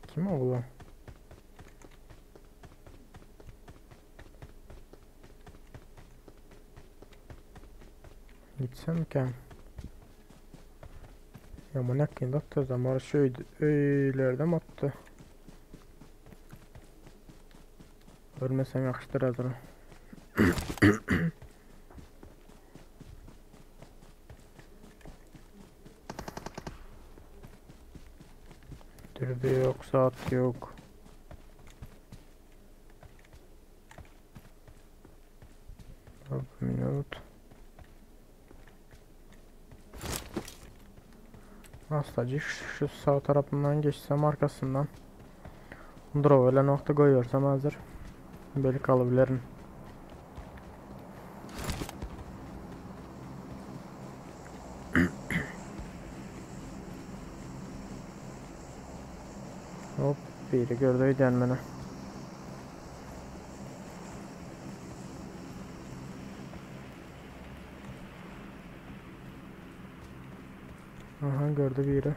Kim o bu? Gitsem ki. Ya bu ne ki attı zaman şu öylerde mi attı? Ölmesem yakıştır hazır. Dürbü yok, saat yok. Bir minut. Aslacık şu sağ tarafından geçsem arkasından. Drop ile nokta koyuyorsam hazır. Böyle kalabilirim. Hop biri gördü beni. Aha gördü biri.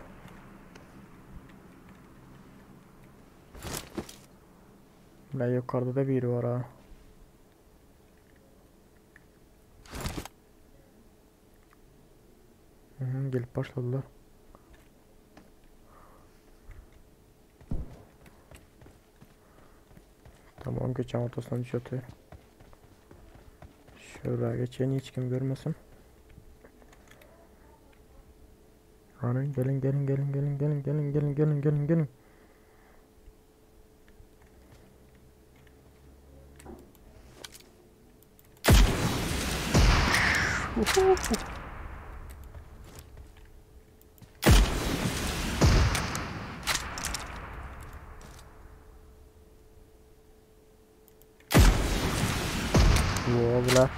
La yukarıda da biri var ha. Hı -hı, gelip başladılar. Tamam geçen ortasından düşüyor. Şöyle geçeyim hiç kim görmesin. Hani gelin gelin gelin gelin gelin gelin gelin gelin gelin gelin. Bla.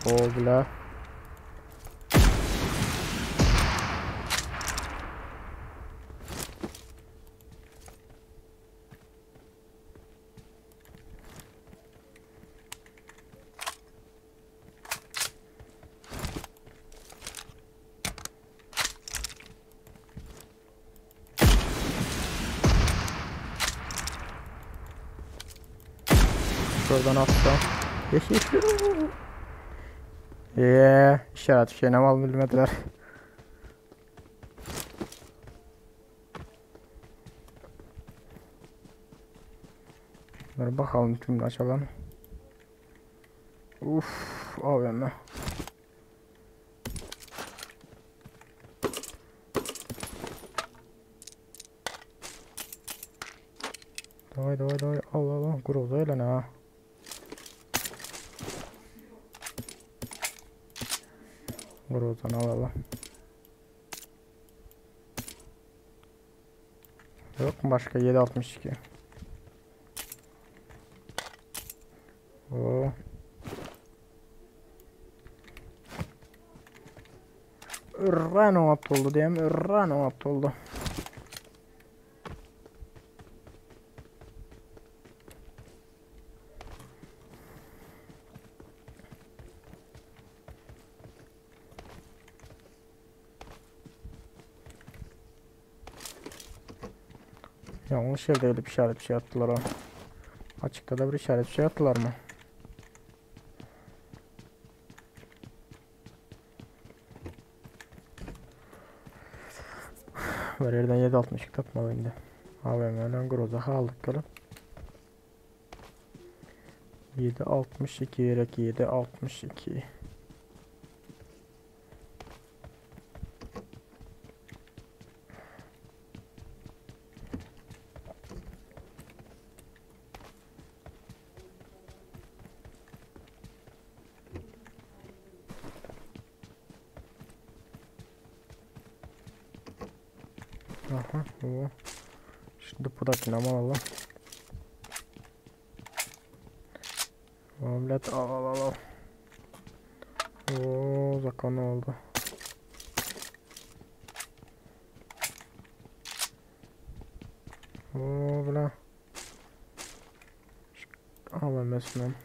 Oh, bla. Şuradan attım. Geç geç. Eee, işaret şeyine mal bilmediler. Dur bakalım tüm açalım. Uf, AVM. Davay davay davay. Allah Allah, groza öyle ha. Grozan alalım. Yok mu başka 7.62? Oo. Rano oldu diyeyim. Rano oldu. Yanlış yerde gelip işaret bir şey attılar o. Açıkta da bir işaret bir şey attılar mı? Var yerden 7.62 tapmalı indi. AVM'den Groza aldık gelin. 7.62 gerek 7.62. Aha, o. Şimdi budakini alalım. Omlet al al al al. Oo, zakon oldu. Oo, bla. AVM-sinem.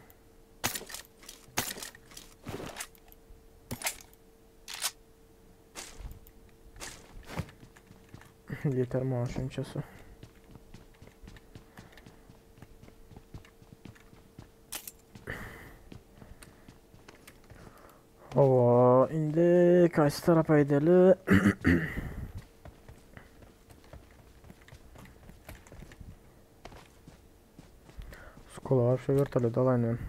Yeter maňa şunçasy. Hawa, indi kaýsy tarapa gideli? Skola baryp şu wertolýody alaýyn men.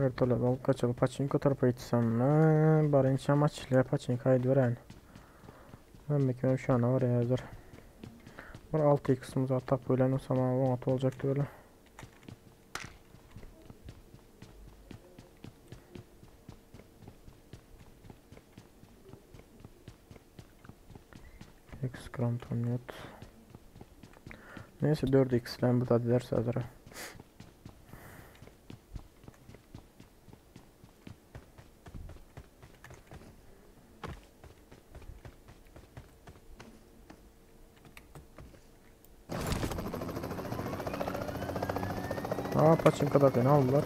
Wertolyot alyp gaçaly paçinko tarapa gitsem mi? Barynçam açylýar paçinko aýdyberäýin. Hemmekimem şu ýana barýar häzir. Bir 6x-imiz bar tapyp bilen bolsam oňat boljakdy böyle. X gram net. Neyse 4x ile bu da ederse hazır. Aa paçinka da beni aldılar.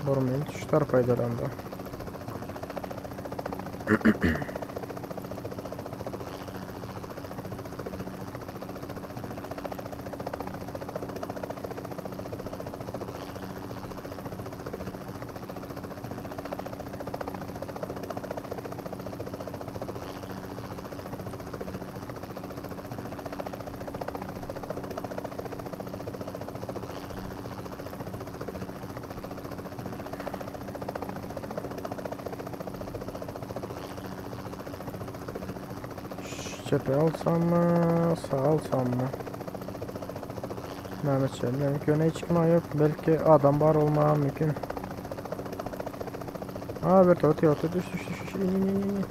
Bormayın şu tarafa gidelim de. Çepe alsam mı, sağ alsam mı? Mehmet Şen'den öne çıkma yok. Belki adam var olma mümkün. Aa bir öte öte düş düş düş düş in in in in.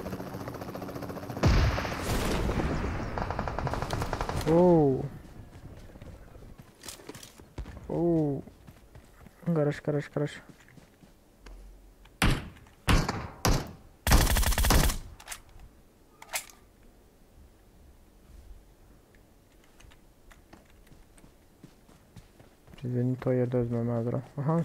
Oo. Oo. Garaj garaj garaj. Bizi to ýerde özmem häzir. Aha.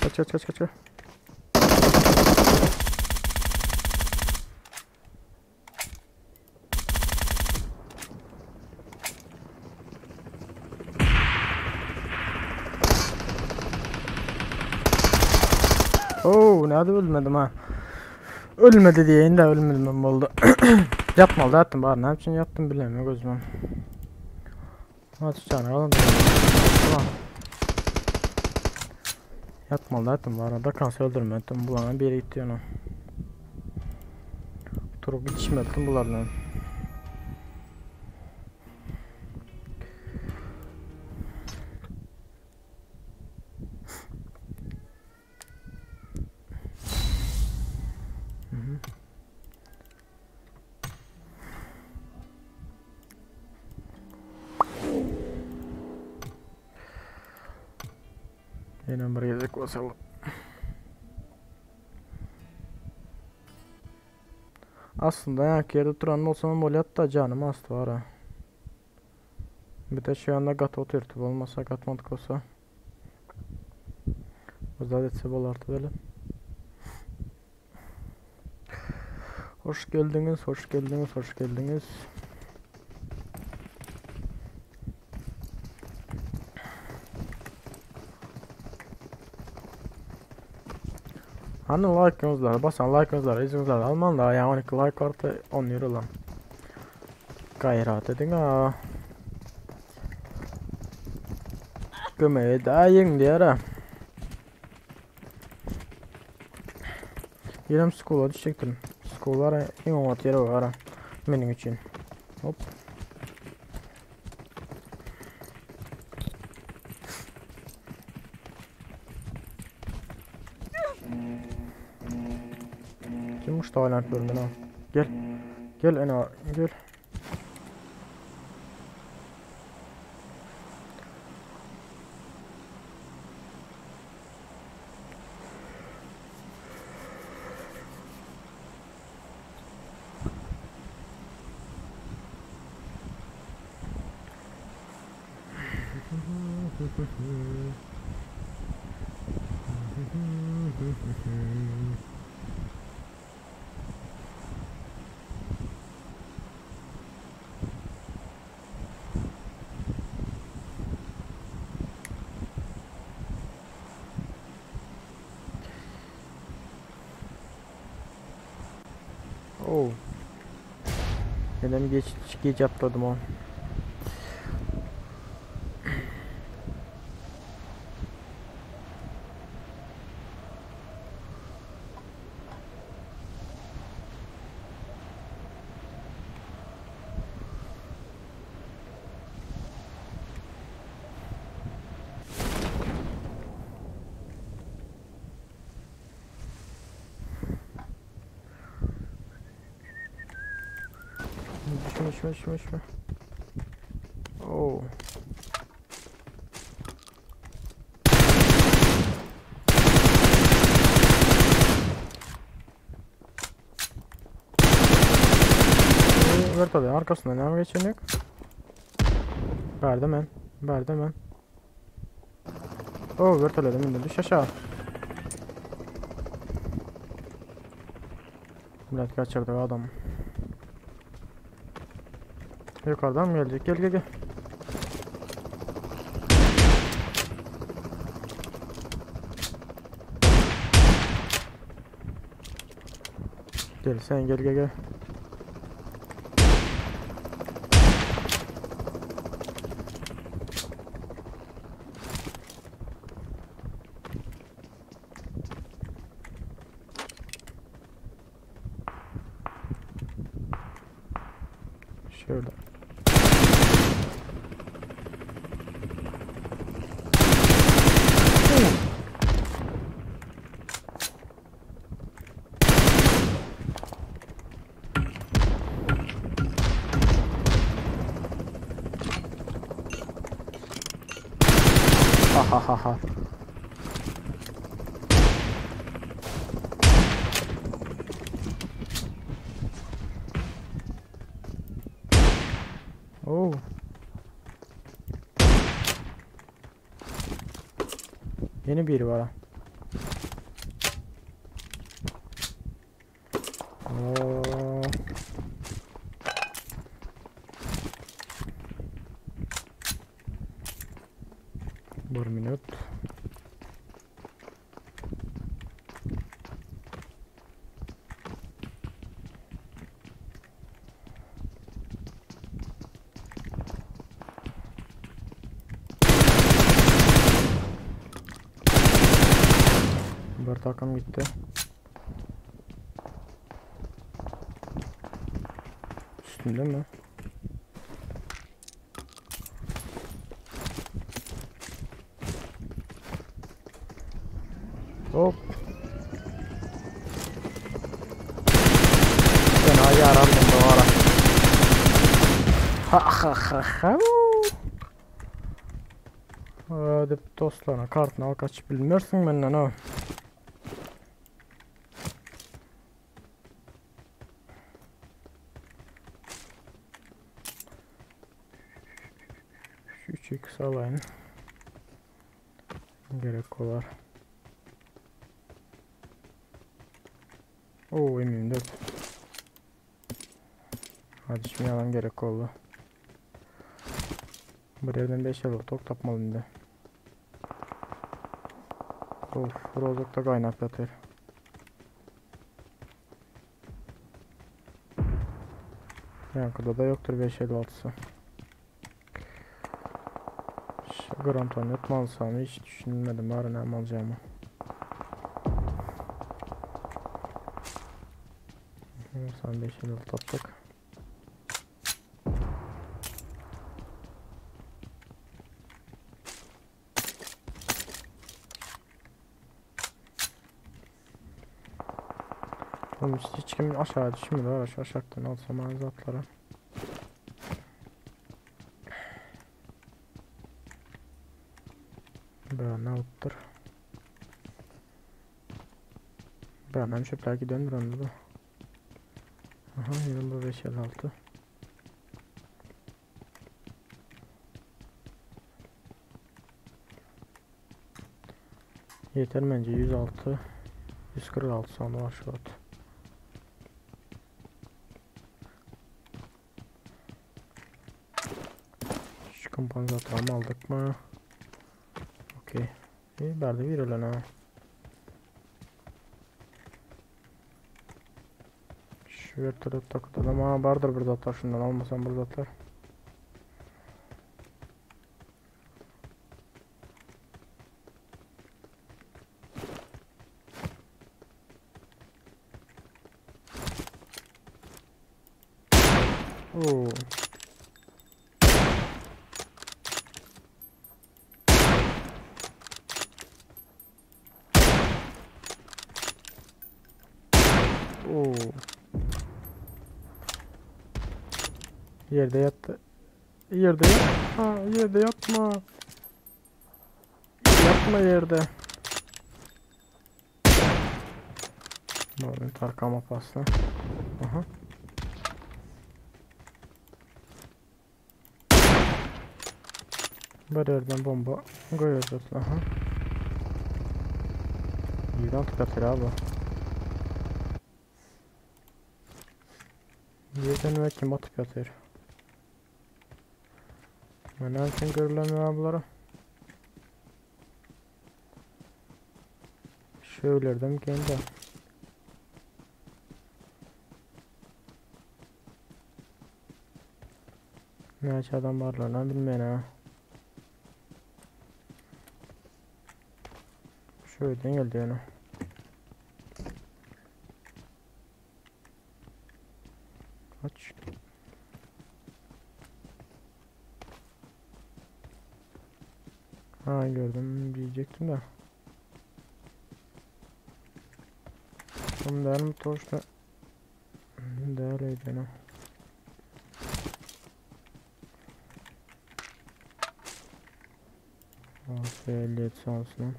Kaç kaç kaç kaç. Oo, nerede ölmedim ha. Ölmedi diye de ölmedim ben oldu. Yatmalı da yattım bari ne için yattım bilemiyorum gözüm. Hadi canım alın. Tamam. Yatmalı da yattım bari da kanser öldürmedim. Bulanın bir yere gitti ona. Durup içmedim bulardan. Yine bir gezek basalım. Aslynda ýaňky ýerde duran bolsamam bolýardy-da, janym asty bar-a. Bir de şu ýanda gaty otyrdy, bolmasa gatmadyk bolsa. Bu zat etse bolardy weli. Hoş geldiňiz, hoş geldiňiz, hoş geldiňiz. Hani like'ınızları basan like'ınızları izinizleri alman da yani 12 like artı 10 euro lan. Gayrat edin ha. Kömeğe dayın diýer ha. Ýenem skola düşjekdim. Skolar iň oňat ýeri bar meniň üçin. Hop. Kim uçta oýlanyp görmeli ha. Gel. Gel ene gel. Oh. Neden geç geç atladım o. Düşme düşme düşme düşme. Oh. Vertolyotun arkasında näme geçen yok? Bärde men. Bärde men. Oh, vertolyota mindi. Düş aşağı. Millet kaçırdık adam. Yukarıdan mı gelecek? Gel gel gel. Gel sen gel gel gel. Şöyle. Ha ha ha ha. Oh. Yeni biri var. Oo. Bir minut. Bir takım gitti. Üstünde mi? Hop. Fena yarardım bu ara. Ha ha ha ha. Hadi dostlarına kartını al kaçıp bilmiyorsun benden ha. Şu 3x alaýyn. Gerek bolar. Oo M24. Hadi şimdi yalan gerek oldu. Bir yerden 5 yıllık tok tapmalı indi. Of, rozok da kaynap yatır. Yankıda da yoktur 556'sı. Şu Grand mı alsam hiç düşünmedim bari ne alacağımı. Sen 556 taptık. Oğlum hiç kim aşağı düşmüyor şu aşağıdan alsam zatlara. Ben alıptır. Ben hem şöpler giden da. Aha 25 56. Yeter bence 106 146 saniye var şu an. Şu kompansatörümü aldık mı? Okey. İyi verdi bir ölen ha. Şu vertolyot takıtalım. Ha vardır bir zatlar şundan almasam bir zatlar. Oo. Oo. Yerde yattı. Yerde yatma. Yerde yatma. Yatma yerde. Moment arkama pasla. Aha. Bir yerden bomba koyuyoruz. Aha. Yerden tıkatır abi. Yerden ve kim atıp yatıyor? Ben ne için görülemiyor bunlara? Şöylerden kendi. Ne adam var lan bilmeyen ha. Şöyle geldi yani. Aç. Ha gördüm diyecektim de. Tam değer mi toşta? Değerliydi ne? Altı olsun.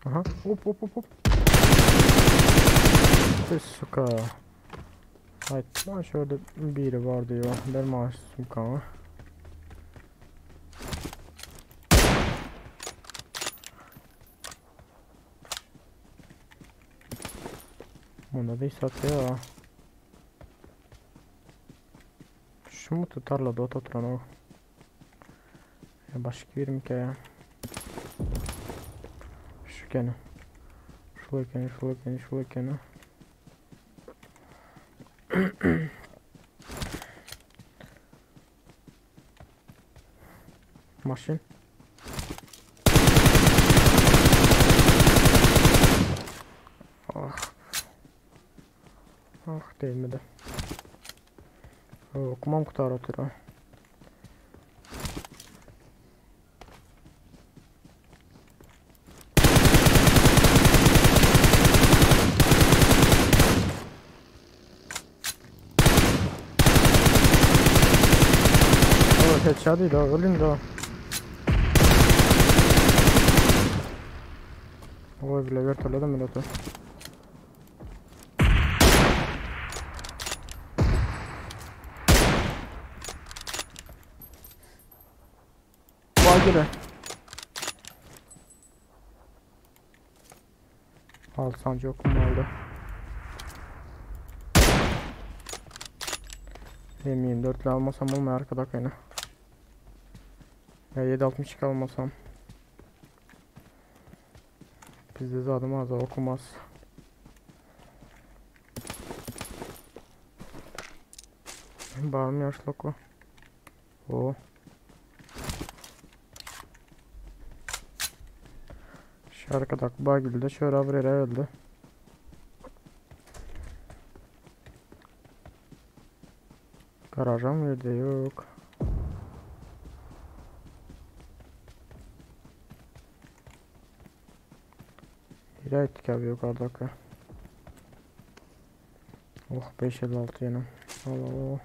Aha hop hop hop hop. Suka. Hayt lan şöyle biri var diyor. Ben maaş sumkama. Bunda da satıyor. Şu mu tutarla da oturan o. Ya başka bir mi ya? Şu gene. Şu gene, şu gene, şu gene. Maşın. Ah. Ah değmedi. Okumam kutar otur. Oh, headshot değil o, ölüm de o. Oy bile vertolyot mi otur. Bagile. Al sancı okum oldu. M24 ile almasam olmuyor arkada kayna. Ya 7.62 almasam. Bizde zaten az okumaz. Bağım yaşlı oku. O. Şu arkadaky Bagilde şöyle bir yere öldü. Garaja mı girdi? Yok. Nereye ettik abi yukarıdaki? Oh 556 yine. Al al al.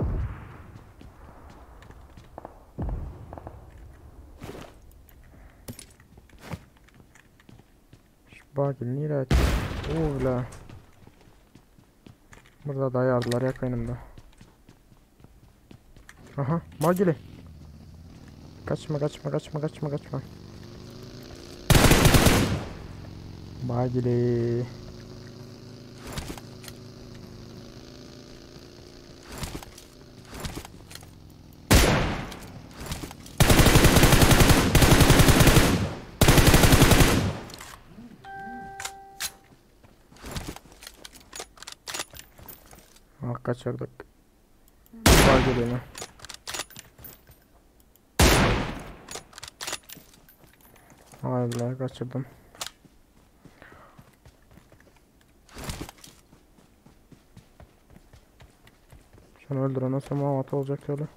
Şu Bagil nereye ettik? Oh la. Burada da yardılar yakınımda. Aha Bagili. Kaçma kaçma kaçma kaçma kaçma. Bagili. Ah kaçırdık. Bagili'ni. Hayırlar kaçırdım. Şunu öldüren nasıl muhabbet olacak öyle.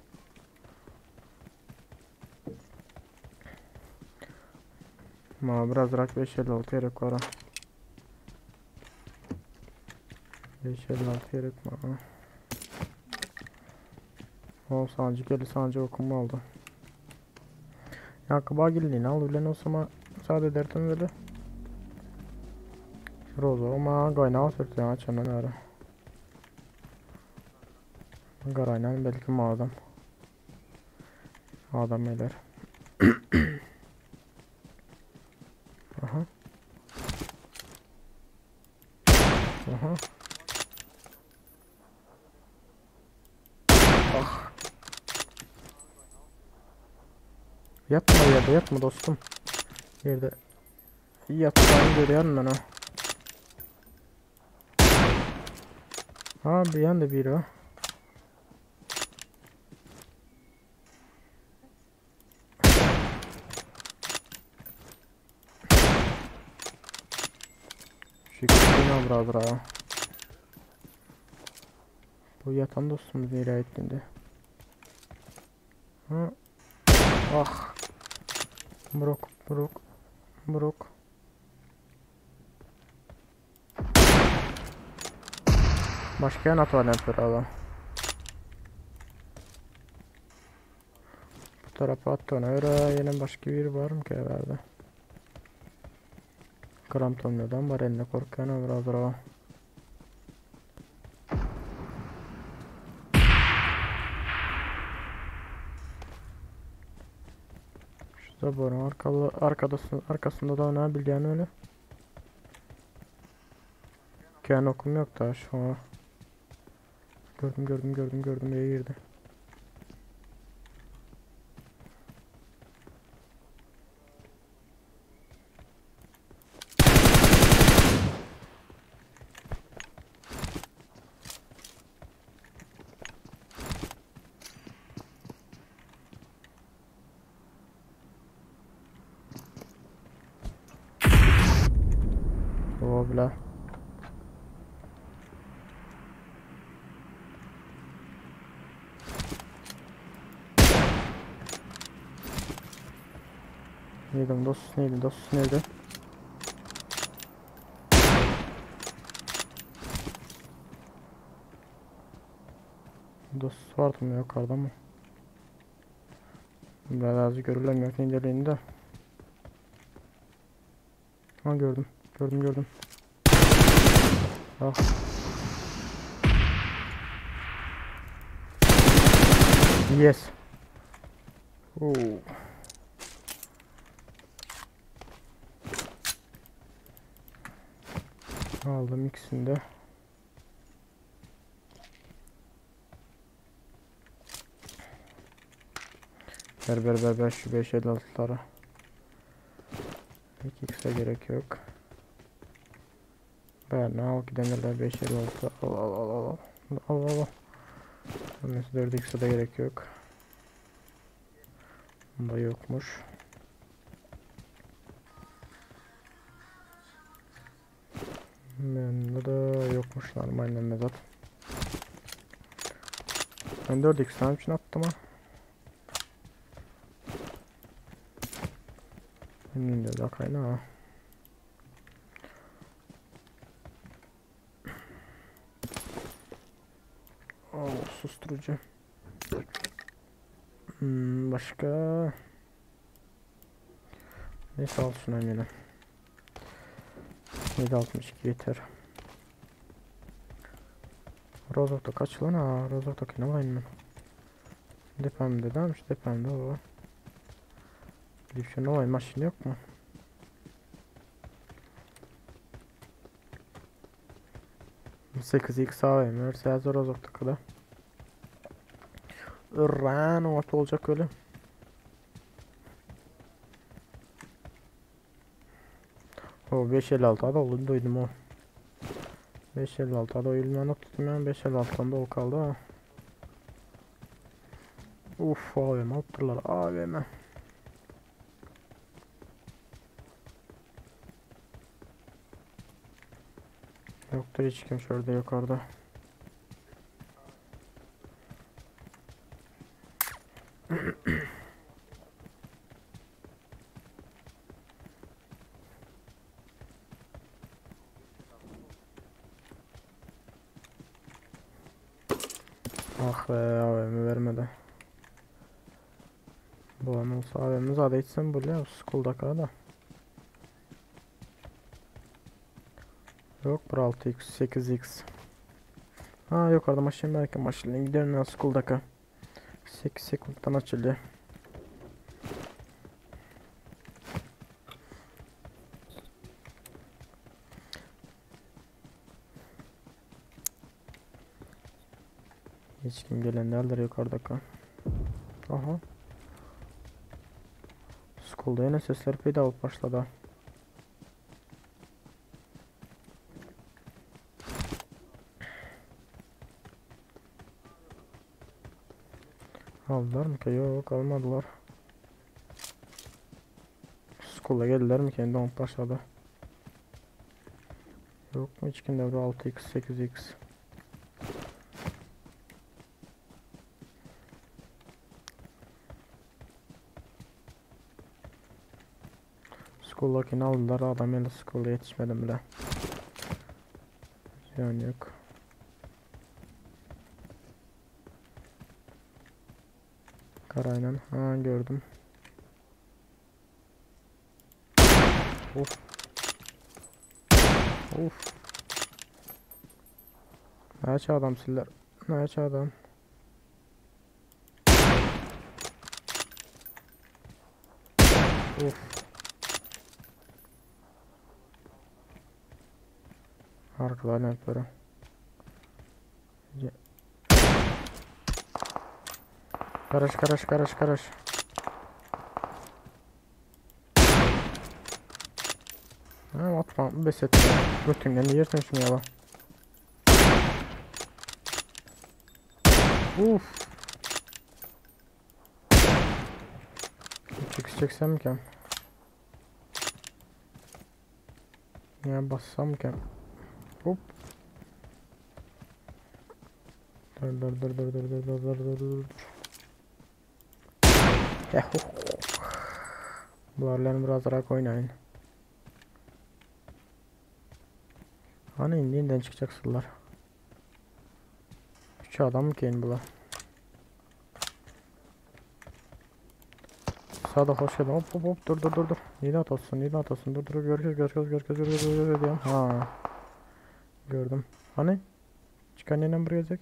Ma biraz rak 556 gerek var ha. 556 gerek var. O sancı geldi sancı okuma oldu. Ya Bagilini al bilen olsama sade dertin öyle. Rozo ma gayna sürtü açanın öyle. Garayla belki ma adam. Adam eder. Aha. Aha. Ah. Yatma yerde yatma dostum. Yerde yatacağını görüyorum ben o. Ha bir yanda biri o. Şu ikisini brother ha. Bu yatan dostumuz nereye ettiğinde. Ha. Ah. Brok, brok, brok. Başka yana tuvalet var Bu tarafa attı ona göre yine başka bir var mı ki herhalde? Krampton'dan var eline korkuyorum biraz daha. Şurada bunun arkalı arkadasın arkasında da ne bilgen öyle. Kendi okum yok da şu an. Gördüm gördüm gördüm gördüm iyi girdi. O bile. Neydi dost neydi dost neydi? Dost vardı mı yukarıda mı? Biraz görülemiyor neydi de. Ha gördüm. Gördüm gördüm. Ah. Yes. Oo. Aldım ikisini de. Ver ver ver ver şu 5.56'lara. 2x'e gerek yok. Ben al gidenlerden 5.56 al al al al al al al al. Mesela 4x'e de gerek yok. Bunda yokmuş. Bende de yokmuş normalde mezat. Ben 4x tane için attım ha. Şimdi de kaynağı. Oh, susturucu. Başka. Neyse al şunu yine. 7.62 yeter. Rozok'ta kaç lan ha? Rozok'taki ne var ben? Depemde demiş, depemde o. Bir şey ne var? Maşin yok mu? 8x AVM, Sezar Rozok'ta kadar. Irran ot olacak öyle. O 5.56 da oldu duydum o. 5.56 da oyulmanı tuttum yani 5.56'dan da o kaldı ha. Uf AVM attılar AVM. Yoktur hiç kim şurada yukarıda. Ah be AVM vermedi. Bu an olsa AVM zaten içsem bu ne? School'da da. Yok bu 6x 8x. Ha yukarıda maşın belki maşın gidelim ya school'daka. 8 sekunddan açıldı. Hiç kim gelenlerdir yukarıdaki. Aha. School'da yine sesler peyda olup başladı. Aldılar mı ki? Yok almadılar. School'a geldiler mi kendi on başladı. Yok mu hiç kimde 6x 8x. School'dakini aldılar adam yine school'a yetişmedim bile. Yani yok. Karayla. Ha gördüm. Of. Of. Näçe adam siller? Näçe adam? Of. Arkadan yapıyorum. Karış karış karış karış. Ha atma bes et. Götünden yersin şunu ya. Uf. 3x çeksem ki? Ya bassam ki? Hop. Dur dur dur dur dur dur dur dur dur dur. Bularla biraz rak oynayın. Hani indiğinden çıkacaksınlar. 3 adam mı ki bular? Sağda hoş geldin. Hop hop hop dur dur dur dur. Nidat olsun nidat olsun. Dur dur görüşürüz görüşürüz görüşürüz görüşürüz görüşürüz diyorum. Ha. Gördüm. Hani? Çıkan yine buraya gelecek.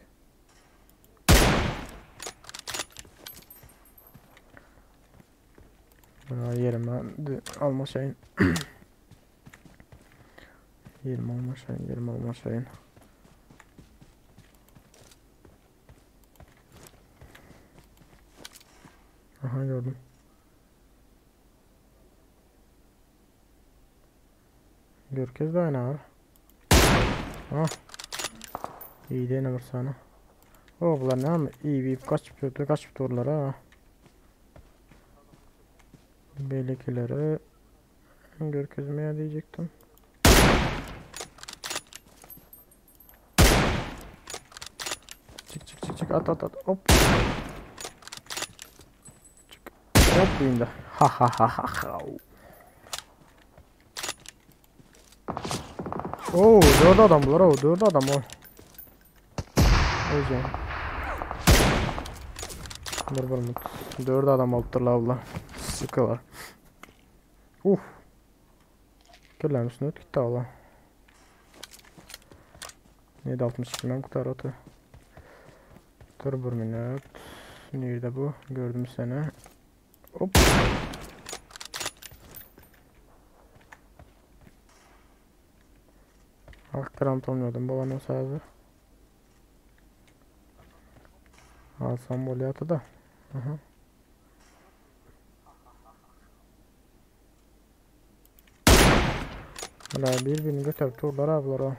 Ha, yerim ben. Alma şeyin. Ýerimi almaşaýyn, ýerimi almaşaýyn. Aha gördüm. Görkez de oynar. Ah. İyi değil bir sana. O bular ne mi? İyi bir kaçıp durdu, kaçıp durdular ha. Beylekileri görkezmeye diyecektim. Çık çık çık çık at at at hop. Çık. Hop indi. Ha ha ha ha ha. Oo, dört adam bular o, dört adam o. Özüm. Bir bir mut. Dört adam olupdurlar bular. Sıkılar. Uf. Kelläm üstüne ötüp gitdi ola. 7.62 men gutar oty. Dur bir minut. Nirde bu? Gördüm seni. Hop. Aktaram tomluyordum. Bolan olsa hazır. Alsam bolýardy da. Aha. Bular bir-birini göterip durlar ha bular o.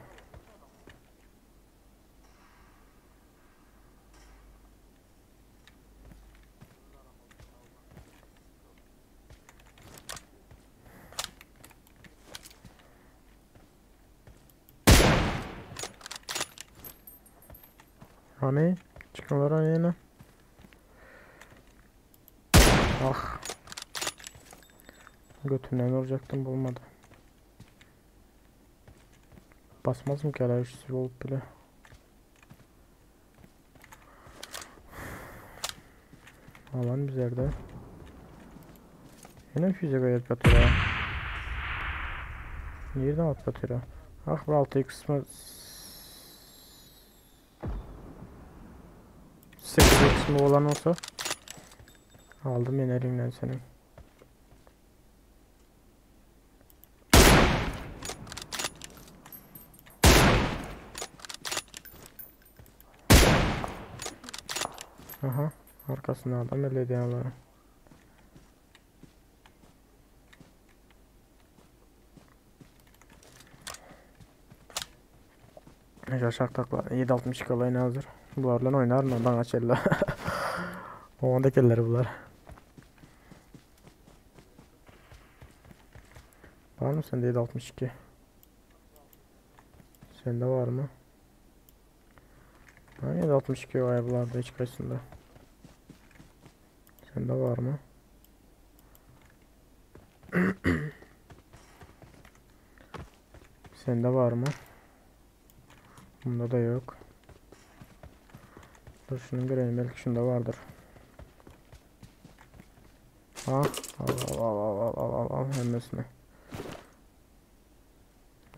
Hany, çykyňlar hany ýene. Ah. Götünden vuracaktım bolmady. Basmaz mı ki üçüsü bolup bile. Alan bizlerde. Ýene füze goýup ýatyr ha. Nirden atyp ýatyr ha? Ah bu 6x mi? 8x mi olan olsa? Aldım yine elinden senin. Aha, arkasında adam elde ediyorlar. Aşak takla 7.62 olayın hazır. Bular bilen oynarım ondan kaç elle. Onda kelleri bular. Var mı sende 7.62? Sende var mı? Ha, 7.62 var bularda hiç kaçsında. Sende var mı? Sende var mı? Bunda da yok. Dur şunu göreyim belki şunda vardır. Ha, al al al al al al al hemmesini.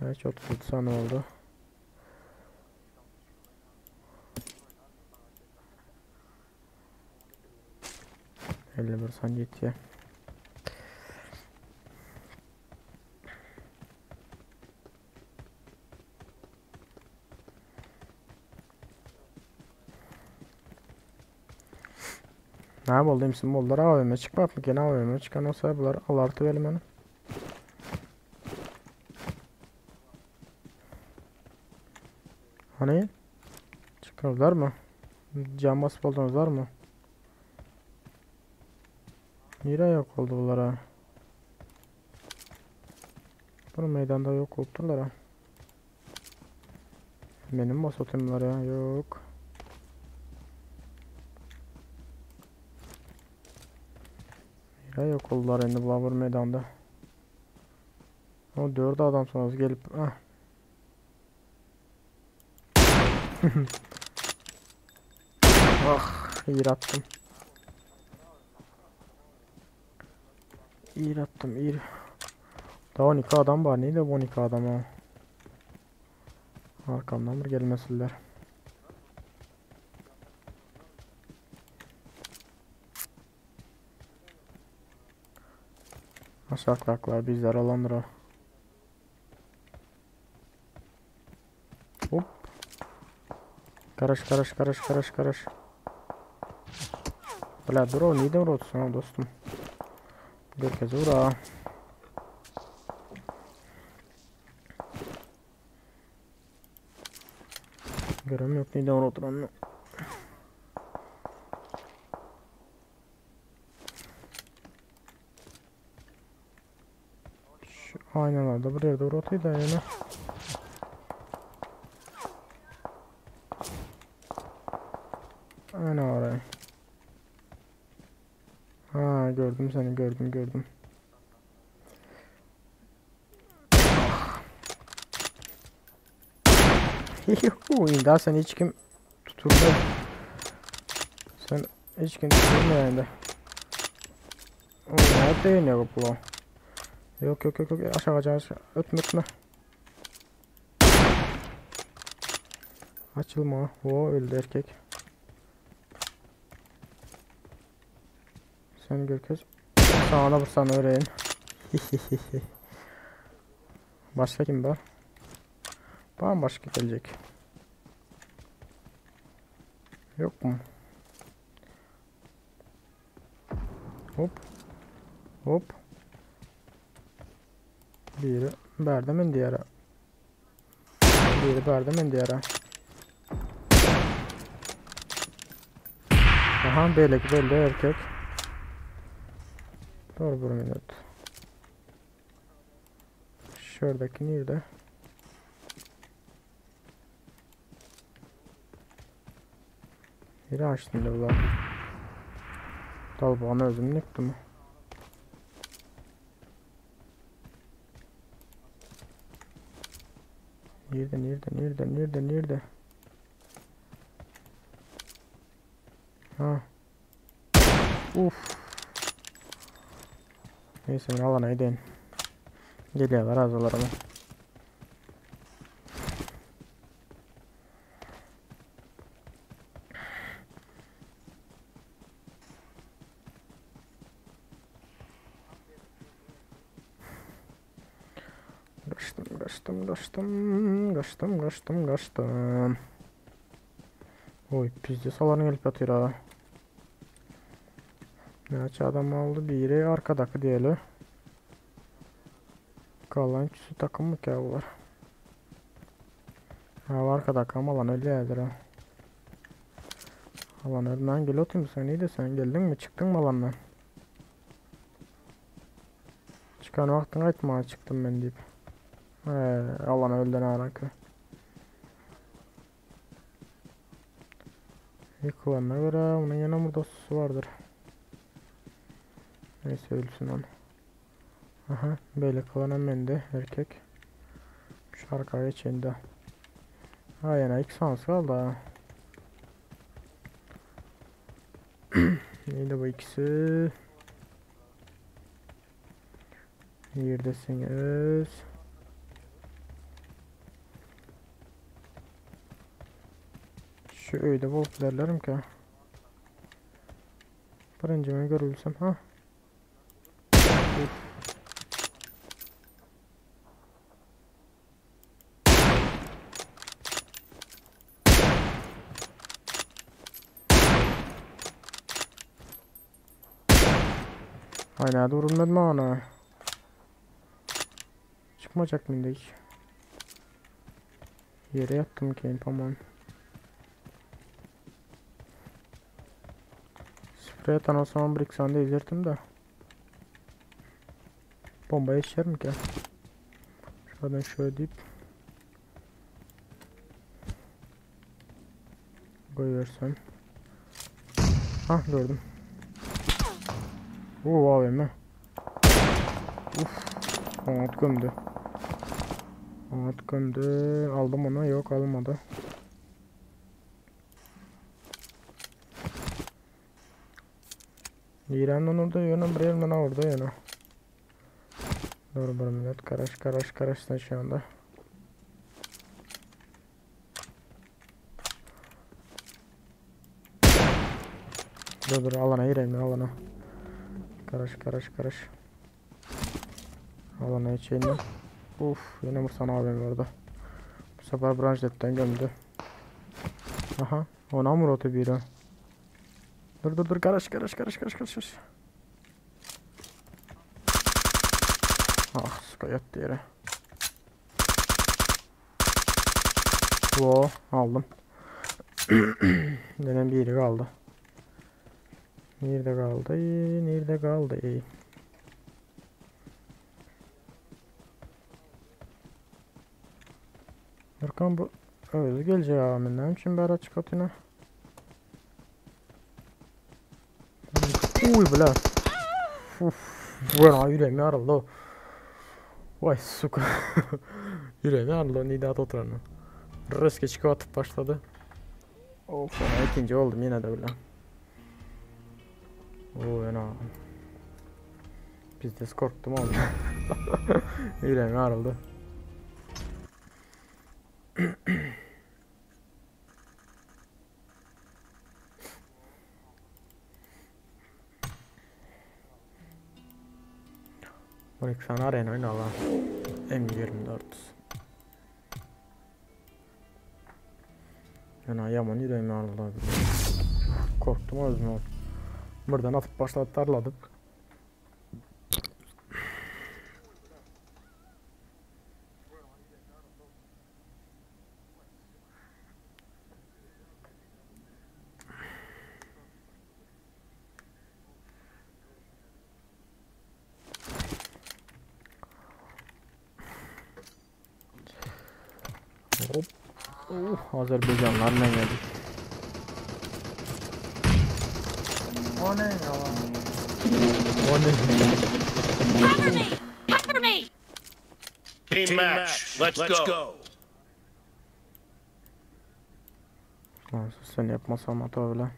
Evet 37 saniye oldu. 51 saniye yetiyor. Näme boldy imsim boldular AWM çykmapmy gene AWM çykan bolsa bular alarty weli meni. Hany çykardylarmy? Jam basyp bolduňyzlarmy? Nire yok oldu bular ha? Bir meýdanda yok bolupdyrlar ha. Menim basıp otyrymlar ya yok. Nire yok oldular indi bular bir meýdanda. O 4 adamsınız gelip ah. Ah, iyi attım. İyi attım, iyi. Daha 12 adam var. Neydi bu 12 adam ha? Arkamdan bir gelmesinler. Aşaklar bizler alandır o. Garaş garaş garaş garaş garaş. Bla dur o neden uğratıyorsun dostum? Görkez uğra. Görem yok neden uğratıranını. Şu aynalarda bir yerde uğratıydı yani. Aynen oraya. Ha gördüm seni gördüm gördüm. Hihihu daha seni hiç kim tuturdu. Sen hiç kim tuturmuyor yani. O ne ne bu? Yok yok yok yok aşağı aşağı aşağı. Ötme ötme. Açılma. O öldü erkek. Sen görkez. Sağına vursan öğren. Başka kim var? Bambaşka gelecek. Yok mu? Hop. Hop. Biri berdemin diğeri. Biri berdemin diğeri. Aha belki belli erkek. Doğru bir minut. Şuradaki nerede? Biri açtım da ulan. Dalbağını özüm yıktı mı? Nerede nerede nerede nerede nerede? Ha. Uf. Neyse ben alana gideyim. Geliyorlar az olur ama. Kaçtım, kaçtım, kaçtım, kaçtım, kaçtım, kaçtım. Oy, pizde salarını gelip yatıyor ha. Neçə adam aldı? Biri arkadaki diyelim. Kalan ikisi takım mı ki var? Ha arkadaki ama lan öyle yerdir ha. Alan ölmen gel oturayım sen iyi de sen geldin mi çıktın mı alandan? Çıkan vaktin aytma çıktım ben deyip. Alan öldün arakı. Yıkılanına göre onun yanına burada su vardır. Neyse ölsün onu. Aha böyle kalan bende erkek. Şu arkaya içinde. Ha yani ilk sans kaldı ha. Neydi bu ikisi? Yerdesiniz. Şu öyde bolup derlerim ki. Birinci mi görülsem ha? Uf. Ay nerede vurulmadı mı ona? Çıkmayacak mıydı hiç? Yere yattım ki aman. Sprey atan o zaman bir iki saniye izlerdim de. Bombayı içer mi ki? Şuradan şöyle deyip koyuversem. Hah gördüm. Oo AVM. Uf. Anat gömdü. Anat gömdü. Aldım onu. Yok almadı. İran'dan orada yönüm buraya orada yönüm. Doğru bir millet. Karaş karaş karaş şu anda. Dur dur alana gireyim alana. Karaş karaş karaş. Alana içeyim. Uf yine vursana abim orada. Bu sefer branşletten gömdü. Aha, onam urudy biri. Dur dur dur garaş garaş garaş garaş garaş. Ah, suka ýatdy ýere. Wo, aldym. Denen biri galdy. Nirde galdy? Nirde galdy? Nurkan bu özi geljek aga men näme üçin bära çykyp otyna? Uy bile. Uf, wena ýüregim ýaryldy. Vay suka. Ýüregim ýaryldy nida oturany. Röske çykyp atyp başlady. Of, ona ikinji oldum ýene de bile. O ena. Pizdes korktum oğlum. Ýüregim ýaryldy. Bir iki sany arena oýnaly. M24. Ýöne ýaman ýüregim ýaryldy. Korkdum özüme. Birden atyp başlady tarladyp. Hop. Uh, Azerbaycanlar ne geldi? O ne ya? O ne? Cover me! Cover me! Team match. Let's go. Lan sen yapmasam hata öyle.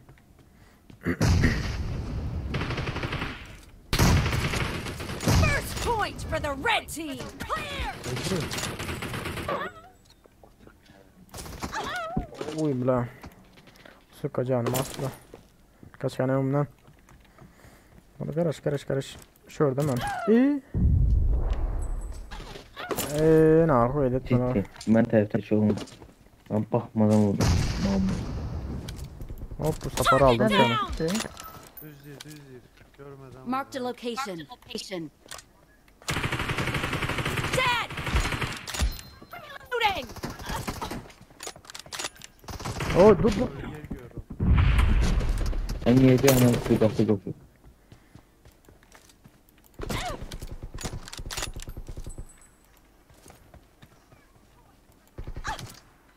First point for the red team! Clear! Uy bla. Suka janym asla. Kaçan öňümden. Bunu garaş garaş garaş. Şurada men. İyi. Eee ne koy edip bana. Ciddi. Ben tərəfdə çoxum. Ben baxmadan vurdum. Hop bu sefer aldım seni. Down! Düz değil, düz değil. Görmeden Marked a location. Location. Dead! Reloading! Oh dur dur. yer görüyorum. Ben yedi hemen 9 9.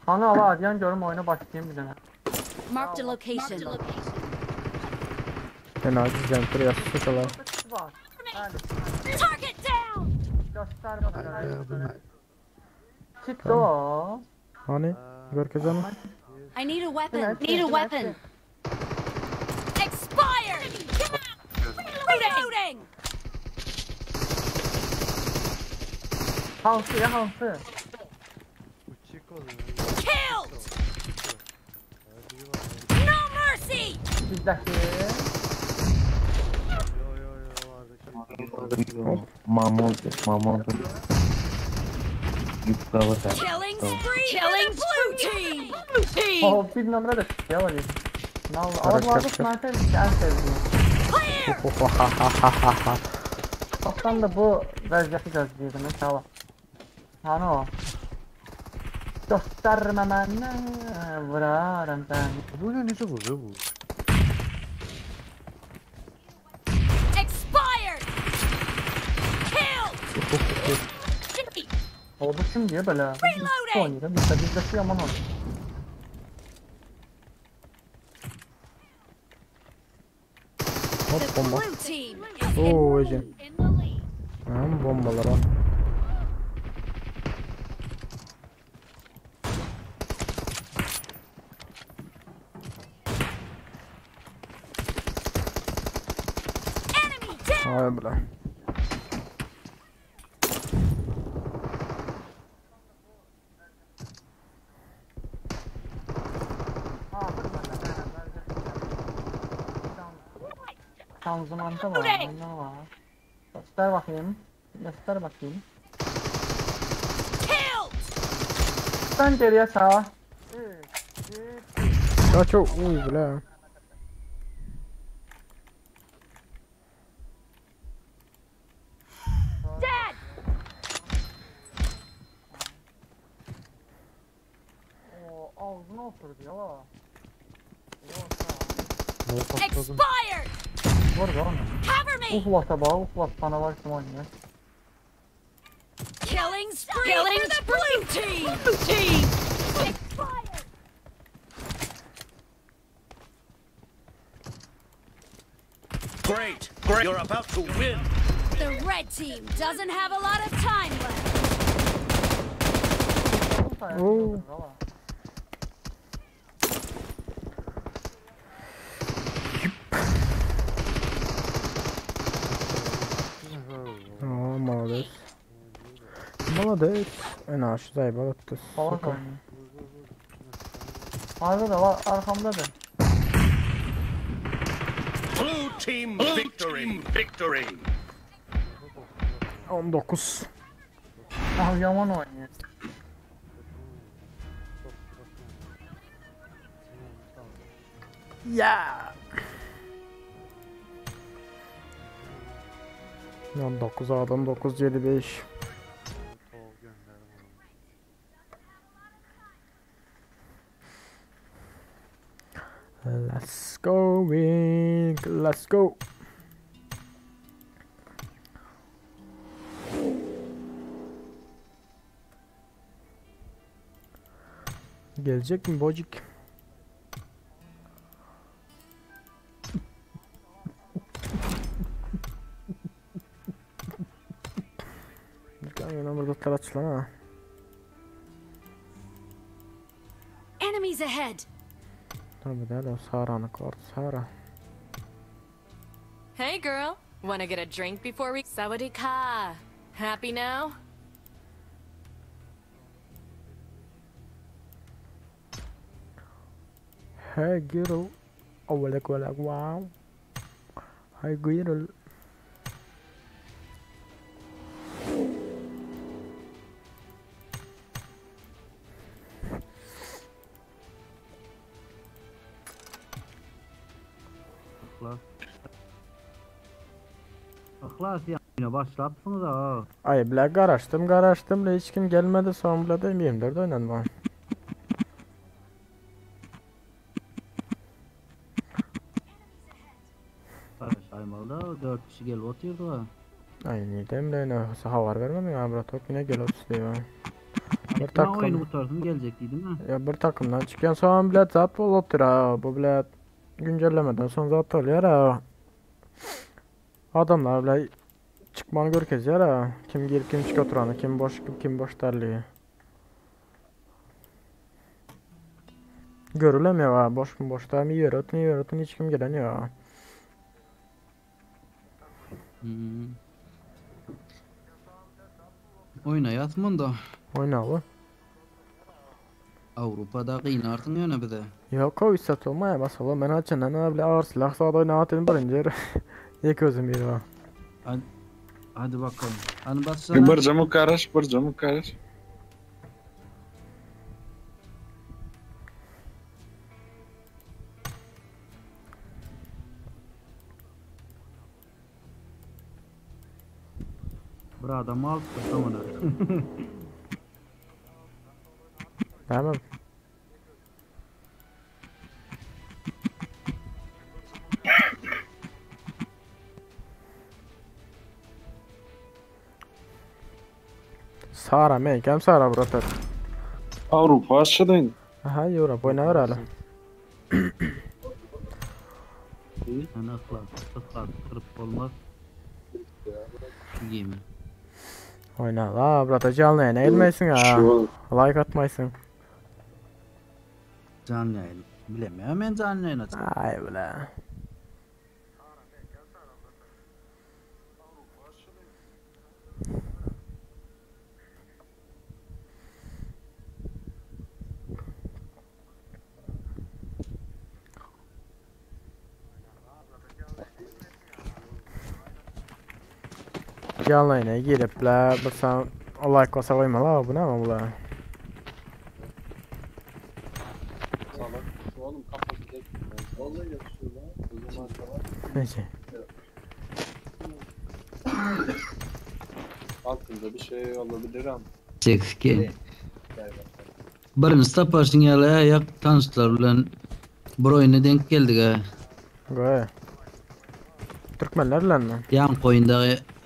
Hani ala Adyan görüm oyuna başlayayım bir dənə. Marked a location. Fena güzel buraya sukalar. Var. Target down! Göster bana. Çıktı o. Hani görkezem. I need a weapon. Need a weapon. Expired! Reloading! Hansı ya hansı? Bu çık oluyor. Killed! Biri var. No mercy! Bizdəki. Yo yo yo vardı. Mamoldu, mamoldu. Yukarı da. Killing spree Killing for the blue team! Blue team! O bir nömrə də çıxdı ya var ya. Nə oldu? Qaraş, Ama bu arada qaraş. sniper ən sevdiyim. Clear! Çoxdan da bu vəziyyəti gözləyirdim inşallah. Hani o? Göstərmə mənə, vuraram səni. Bu ne necə vuruyor bu? Expired! Killed! O bu kim diye belə? Reloading! Bu oynayır, bizdə bizdəki yaman oynayır. Hop The bomba. blue team is Oo Ece. in the lead. Tamam bombalar al. Enemy down! Ay bla. Tanzımanta var, ondan var. Göster bakayım. Göster bakayım. Killed! Sen geriye sağ. 3, 2, 1. Kaç o uy bile. Dead! O ağzına oturdu ya. Expired! Var var mı? Cover me! Uflata bak, uflat canavar kim oynuyor? Killing spree Killing for the blue team! Blue team! Expired! Great. Great. You're about to win. The red team doesn't have a lot of time left. Oo. Aa, молодец. Молодец. Ena şu zayıf attı. Salak Сука. oynuyor. Arada da var, arkamda da. Blue team victory. Victory. 19. Ah yaman oynuyor. Ya. 19 adam 9 7 5. Tol gönderdim onu. Let's go Wing. Let's go. Gelecek mi Bocik? Yine burada taraçlan ha. Enemies ahead! Tabii de o Sara'nı kor Sara. Hey girl, wanna get a drink before we Sawadee ka. Happy now? Hey girl. Oh like like wow. Hey girl. Yhlas. Yhlas ýa başlapsyňyz ha. Ay bile garaştım garaştım da hiç kim gelmedi son bile de 24 oynanma. Garaşaýmaly 4 kişi gelip otyrdy ha. Ay neden bile ne haber vermedim ya bro top yine gel diyor. Bir Ben takım. oyunu kurtarsın gelecek dedim ha. Ya bir takımdan çıkan son bile zat olup ha bu bile güncellemeden son zat oluyor ha. Adamlar bile çıkmanı görkezýär ha. Kim girip kim çık oturanı, kim boş kim boş derliği. Görülemiyor ha boş mu boş da mi ýör ötün ýör ötün hiç kim gelen ýok. Hmm. Oyna ýatman da. Oynaly. Avrupa'da gynarsyň ýöne bize. Yok o satılmaya basalım. Ben açından ha bile ağır silah sağda oynatın birinci yer. Yek özüm bir var. Hadi, hadi bakalım. Hani bassana. Bir camı karış, bir camı karış. Bir adam al tamam. Tamam. Sara men kem Sara brother. Avrupa aşağıdayım. Aha Avrupa oynar hala. Yani ıhlas, ıhlas kırıp olmaz. Giyimi. Oyna la brother canlı yayına gelmeysin ha. Like atmaysın. Canlı yayın. Bilemiyorum ben canlı yayın açayım. Ay bile. Canlı yayına girip la bir sen like basa koyma la bu ne ama bu la. Salak. Oğlum kapı. Neyse. Altında bir şey olabilir ama. Çekski. Birinji taparşyň ýaly aýak tanyşlar bilen bir oýuna denk geldik a. Goý. Türkmenler bilenmi? Ýaňky oýunda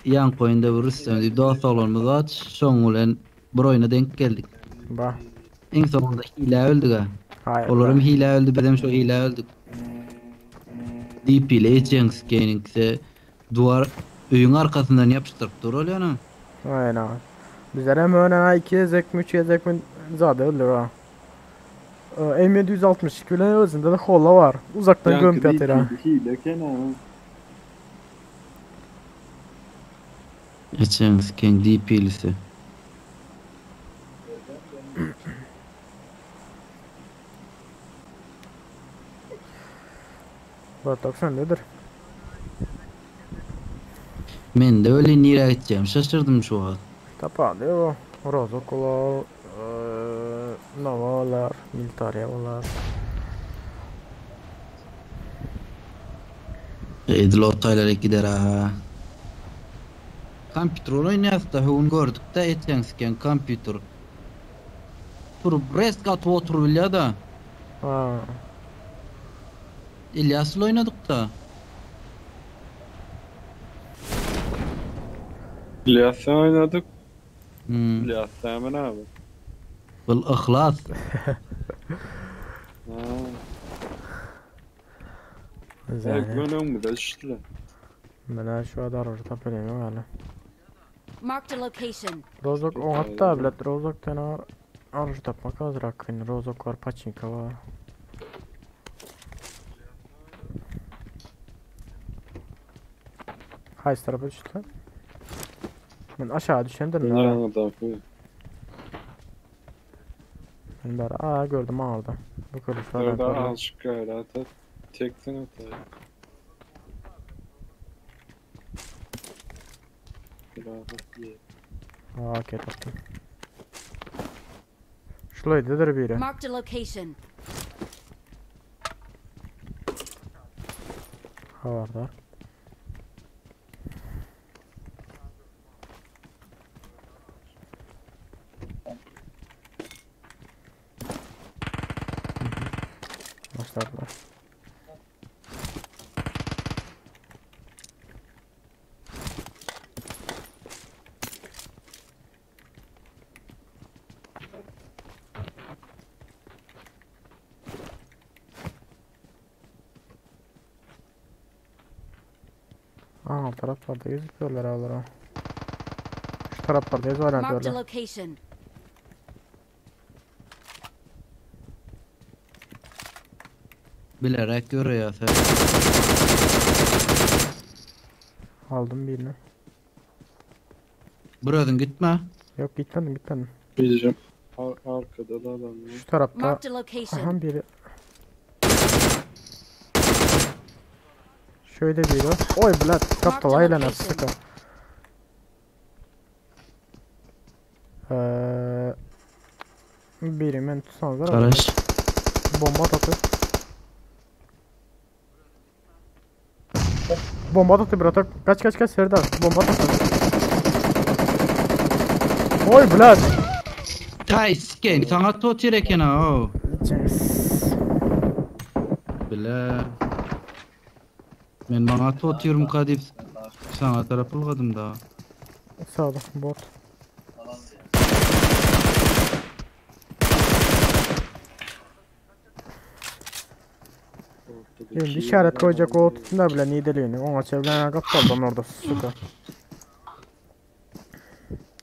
ýaňky oýunda bir Rüstem diýip dost oglanymyz bar, şoň bilen bir oýuna denk geldik. Ba. Iň soňunda hilä öldük a. Haý. Olaram hilä öldü, bizem şo hilä öldük. DP ile Ejengskeniňkisi duwar öýüň arkasyndan ýapyşdyryp dur ol ýöne. Aýna. Bizler hem öne 2 gezek mi 3 gezek mi zada öldük ha. M762 bilen özünde de holla var. Uzaktan gömüp ýatyr ha. Hile eken ha. Ejengskeniň DP-lisi. Bratok sendedir. Men de öyle nirä gitjegimi şaşyrdym şu wagt. Tapady o. Rozok bolar, Nova bolar, Militariýa bolar. Edil otaýlara gider ha. Kompýuter oýnaýasda höwün gördükde etýäň siken kompýuter. Turup resk atyp oturybilýada. Ha. Ilýasly oýnadykda. İlyas'la oynadık. Hmm. İlyas hemen abi. Bil yhlas. Ha. Zähne. Ben önümüze düştüler. Menä şu adar tapylyň ýaly. Marked a location. Rozok oňat da bilet Rozok tenar arş tapmak azrak kyn. Rozok var, paçinka var. Haýsy tarapa düşdü? Men aşağı düşendirin. ha. Nerede abi? Ben bari aa gördüm aldı. Bu kılıçlar Orada var. azıcık gayret et. Teksin öte. Aa okey tapdym. Şulaydydyr biri. Marked a location. Habardar. Başladılar. Aa taraflarda gözüküyorlar ağlara. Şu taraflarda Marked a gözüküyorlar. location. Bilerek görýär sen. Aldım birini. Bir özün gitme. Yok gitmedim gitmedim. Diyeceğim. Ar arkada da adam ya. Şu tarafta. Marked a location. Aha biri. Şöyle biri. Oy blat kaptal aylan sıkı. Ee, biri men tutsanız Garaş. Bomba atı. Bomba atı bratak. Kaç kaç kaç Serdar. Bomba atı. Oy blat. Tay siken sana totir eken ha o. Bile. Men bana totiyorum kadip sana taraf ylgadym da. Sağda bot. Şimdi işaret koyacak o tutsunlar bile nideliğini. Ona çevrilen kaptaldan orada suka.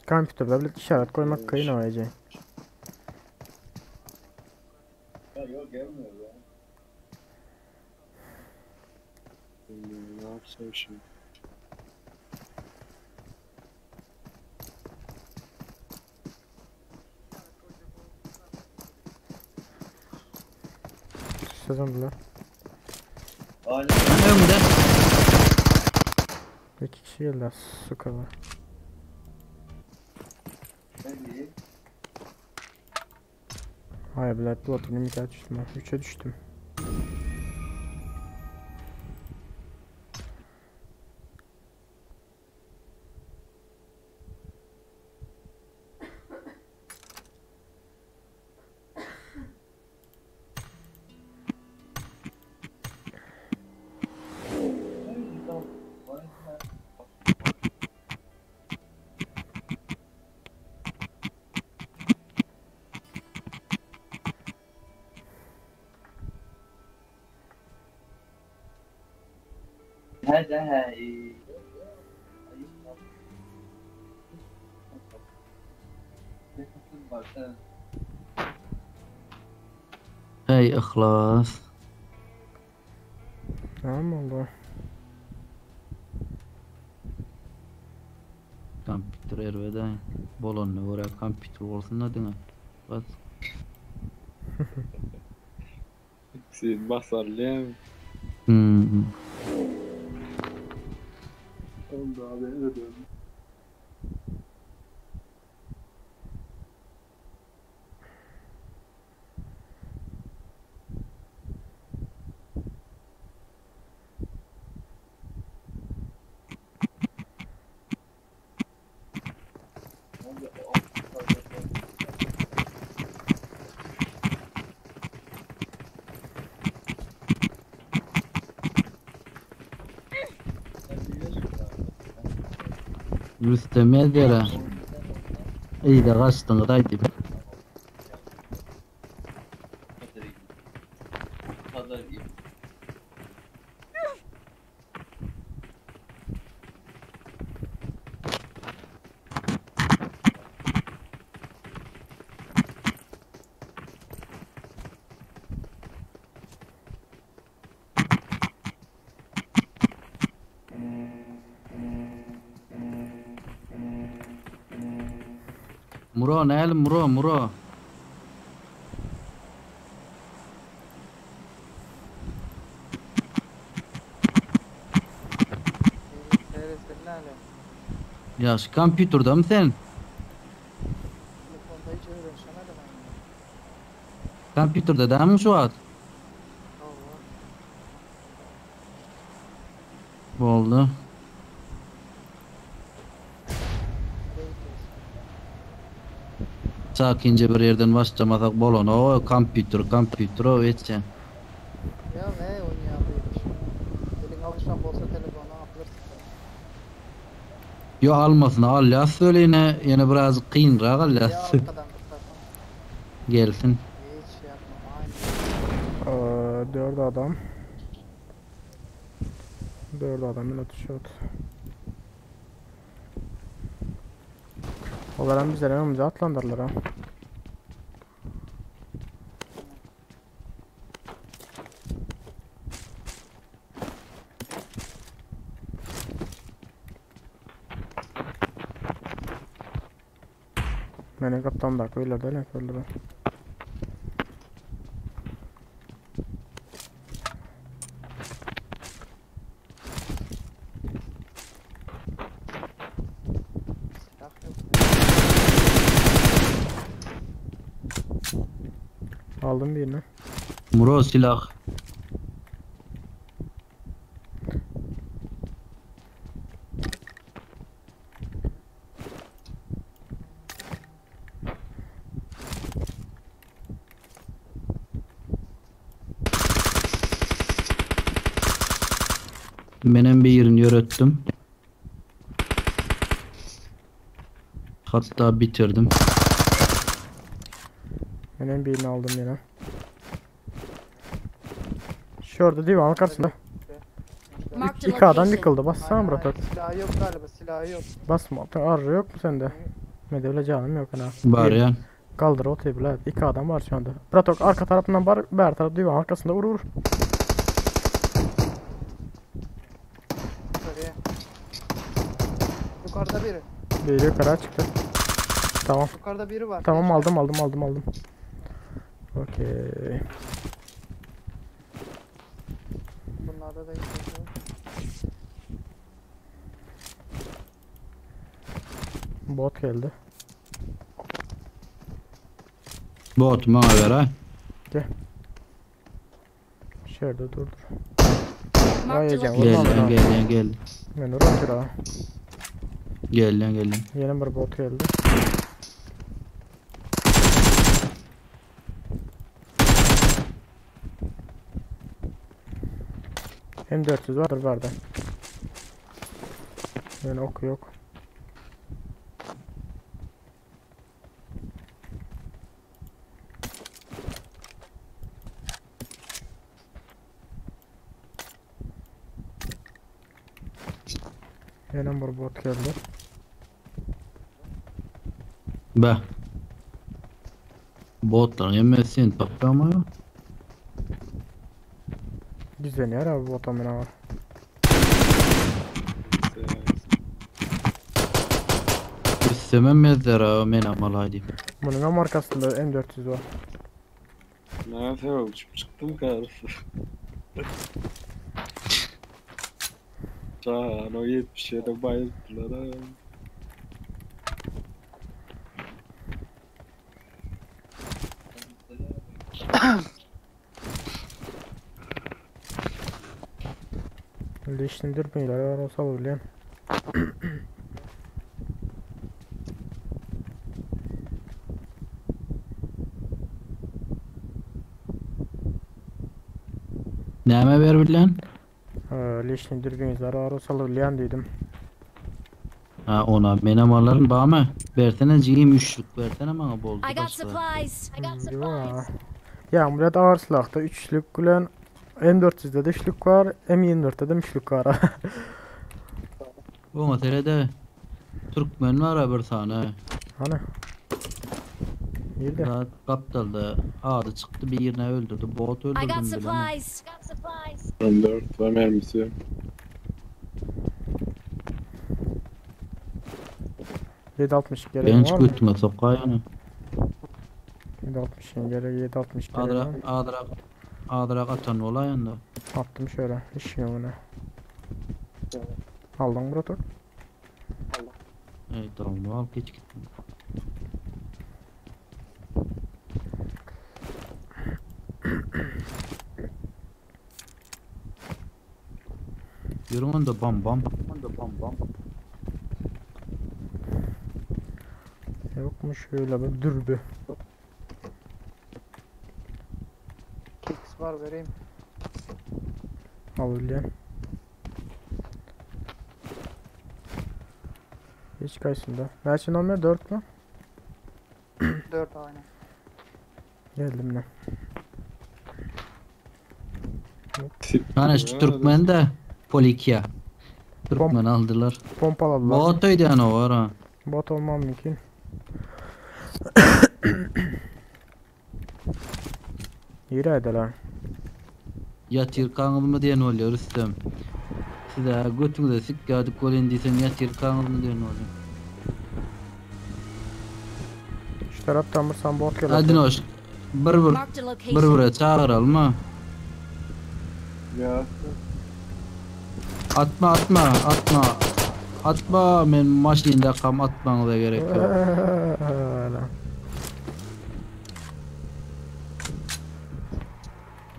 Kompüterde bile işaret koymak kıyın o Ece. Yok gelmiyor ya. Ne yapsam şimdi? Sezondular. Öňde. İki kişi geldiler sukalar. Hayır bilet Platinum 2'ye düştüm ben. 3'e düştüm. Hey Yhlas. Näme boldy? Kompýuter erbed-aý. Bolanyna görä kompýuter bolsun-da diňe. Bas. Sen basarlaýaň. Hmm. Onda abi ödüm. Rüstem ýazýar-a. Yza gaçdyňyz aýdyp. Muro näli Muro Muro. Ýagşy kompýuterdami sen? Telefonda hiç öwrenişemedim indi. Kompýuterde dämiň şu wagt? Hawa. Boldy. Sakinje bir ýerden başlamasak bolanoga kompýuter kompýuter ow etseň. Ýok eý oýnaýan diýdi. Eliň alşan bolsa telefona alyrsyň. Ýo almasyna alýas welin ýene biraz kynrak alýas. Gelsin. Dört adam. Dört adam ile düşüyordu. Olar hem bizden önümüze atlandyrlar ha. Meniň gapdamdaky öýlerde ne öldüren. Aldım birini. Muro silah. Menem birini ýöretdim. Hatda bitirdim. Menem birini aldım yine. Şurada divan arkasında. Marked a İki adam location. yıkıldı. Bassana Murat at. Silahı yok galiba silahı yok. Basma. Arı yok mu sende? Mende canım yok ana. Bar ya. Kaldır o bile. İki adam var şu anda. Bratok arka tarafından var. Ber taraf divan arkasında vur vur. Yukarıya. Yukarıda biri. Biri yukarı çıktı. Tamam. Yukarıda biri var. Tamam aldım aldım aldım aldım. Okey. Bunlarda da hiç yok. Bot geldi. Bot maňa ber ha. Gel. Şurada dur dur. Marked a Vay location. Gel gel gel gel. Men otur ha. Gel lan gel lan. Yeni bir bot geldi. M400 vardır vardı. Yani ok yok. Ýene bir bot geldi. Be. Botlaryň hemmesi seni tapýarmy? Gizlenýär abi bot amına var. Üstemem mezler ha men amal diýip. Bunun hem arkasında M400 var. Ne yapıyor uçup çıktım karısı. Çağan o 77 bayıldılar ha. Lişni dürbünler var olsa bilýän. Näme ber bilen? Lişni dürbünler var olsa bilýän diýdim. Ha ona menem alarım bamy? Bersene jigim üçlük bersene maňa boldy I got başga. supplies. I got Yo. Ya Murat ağır silahda üçlük bilen M400'de de üçlük var, M24'de de üçlük var. Oňa serede Türkmen var ha bir sany. Hani? Nerede? Zat Gapdalda ady çykdy birini öldürdü. Bot I got öldürdüm bilemem. supplies. Got supplies. M4 ve mermisi. 7.62 gereği Genç var mı? götüme sokay onu. 7.62 gereği 7.62 gereği Adra var mı? adra adra atan olay onda. Attım şöyle. İşiyor bunu. Aldın Murat ok. Evet tamam al geç gittim. Yürü onda bam bam. Onda bam bam. Yok mu şöyle bir dürbü? Kicks var vereyim. Al bilýän. Hiç kaysında. Näçe nomer 4 mü? 4 aynen. Geldim ne? Hani şu Türkmen de Polikia. Türkmen aldılar. Pompaladılar. Bot öýden o var ha. Bot olmam mümkün. Yürü edeler. Ýatyr kaňyzmy diýen bolýar üstem. Size götüňize sikýadyk bolýan diýsen ýatyr kaňyzmy diýen bolýar. Şu taraptan bir san bot geldi. Hadi noş. Bir bir Marked a bir location. bire çağıralım Ya. Atma atma atma. Atma men maşynda kam atmaňyza gerek ýok. Öyle.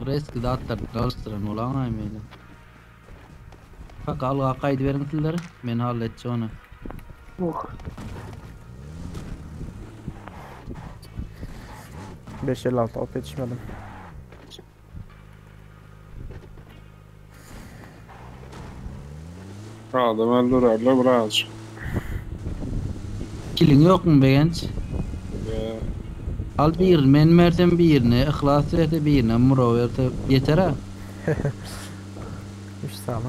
Reski de atlar alıştıran olan ay meni. Bak alga kaydı verin sizlere. Men halletçi onu. Oh. 556 alıp yetişmedim. Adam öldürerler birazcık. Kilin yok mu be genç? Ya. Al bir men mertem birine, ihlas verse birine, muro verse yeter ha. 3 sağlam.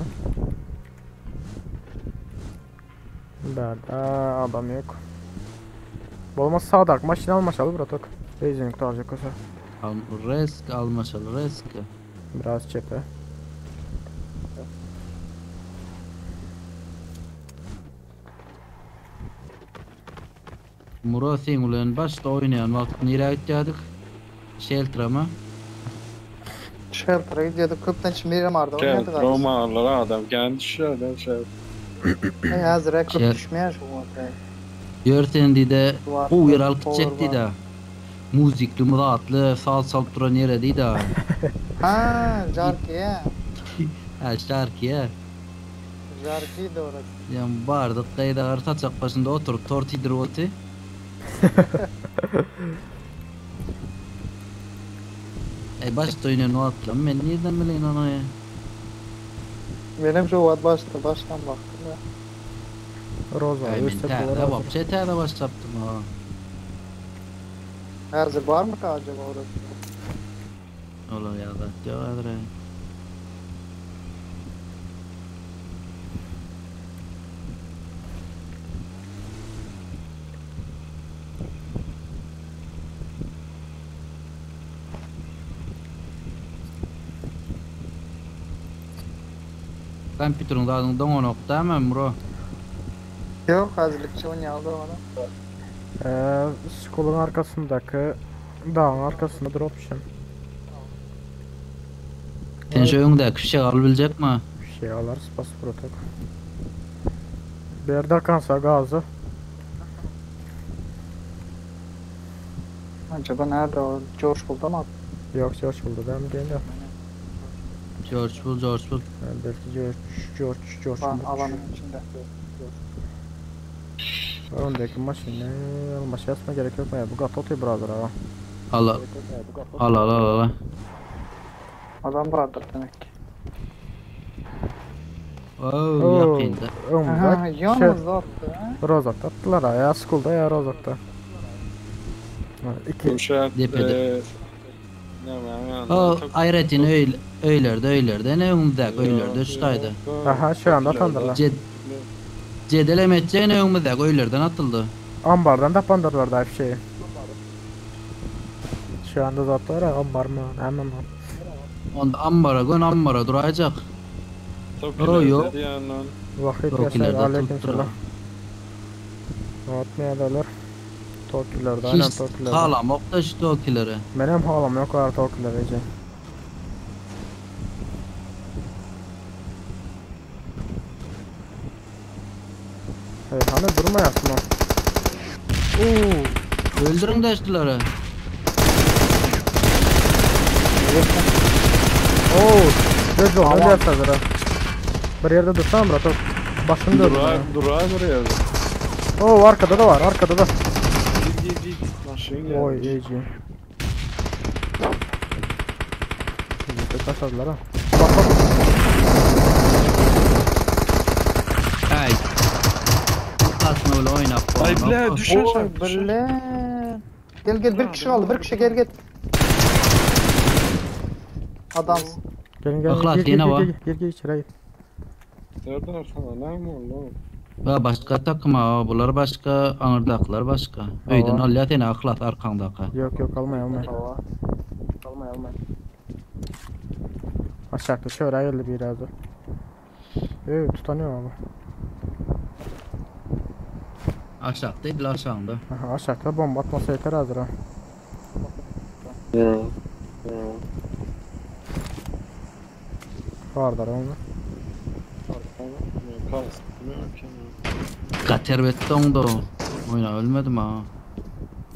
Nerede adam yok. Bolmaz sağdak maşın almaşalı bratok. Beyzin kurtaracak olsa. Al risk almaşal risk. Biraz çepe. Muro sen ulan başta oynayan wagt nereye gitýärdik? Shelter'a mı? Shelter'a gidiyorduk. Köpten Miramar'da Gel oynuyorduk abi. Romalılar adam kendi düşerden şey. Hey hazır köp Şer- düşmeyen şu ortaya. Görsen de Var, o yer alıp power gidecekti var. de. Muzikli muratlı sal salıp duran yere değil de. Ha, Jarki'ye. Ha şarkıya. Jarki'ydi orası. Yani bardık dayıda saçak başında oturup tortidir otu. E başta oynayan o atlam ben nereden bileyim onu ya. Benim şu vat başta baştan baktım ya. Roza, Ay men üstte täze dolar. vapşe täze başlapdym ha. Hazır var mı ki acaba orası? Olar ya zat ýok häzir. Kompýuteriň zadyň doňanok dämi bro? Yok hazırlıkçı oynayaldı ona. Eee, Skull'un arkasındaki dağın arkasında drop düşen. Sen şu öňdäki fişek alyp biljekmi? Şey alarız bas protok. Bir yerde kansa gazı. Acaba nerede o? George buldu mu? Yok George buldu ben geliyor. George bul, George bul. Yani belki George, George, George Lan bulur. alanın içinde. Öndeki maşını almaşı yasma gerek yok mu ya? Bu Gatoti brother ha. Al al. Al al al al. Adam vardır demek ki. Oh, yakynda. Aha, Ömür yalnız attı ha. Rozok attılar ha ya Skull'da ya Rozok'ta. Ha, İki. Gümşat. Depede. Ne var O aýratyn öý öýlerde öýlerde ne öňümizdäki öýlerde şutaýdy. Aha şu anda atandırlar. Jed Jedel etjegine öňümizdäki öýlerden atyldy. Ambardan tapandırlar da bir şeyi. Şu anda zatlar ha ambar mı? Hemen mi? Onda ambara gön ambara duracak. Tokiler yok. dedi yandan. Vakit yaşar Tokilerde aleyküm tuttular. selam. Atmayalar. Tokilerde aynen Hiç Tokilerde. halamok da şu tokileri. Benim halam yok var Tokilerde Ece. Hey, hani durmayasın o. Oo, Öldürün de şuları. Oo, Rezo ne derse ha. Bir yerde dursana bro, top. Başını döndü. Durağa, durağa duruyor. Oo, arkada da var, arkada da. Git git git. Maşın geldi. Oy, iyice. Bizi taşladılar ha. Bak bak. Ay. Aslında öyle oynap. Ay bile düş Oy aşağı. düş aşağı. bile. Gel gel bir kişi kaldı bir kişi gel gel. Adamsın. Gelin gelin. Bak lan, Gir gir yine gir var. gir gir gir içeri gir. Serdar sana ne mi oldu? Ha başka takım ha bular başka, aňyrdaklar başka. Öýden alýar seni aklat arkaňdaka. Yok yok almay almay. Almay almay. Aşağıda şöyle geldi biraz da. Evet tutanıyor ama. Aşakda aşağında. Aha, aşağıda bomba atmasa yeter hazır ha. Ya. Ya. Vardır onu. Gater betdi da. Oyna ölmedim ha.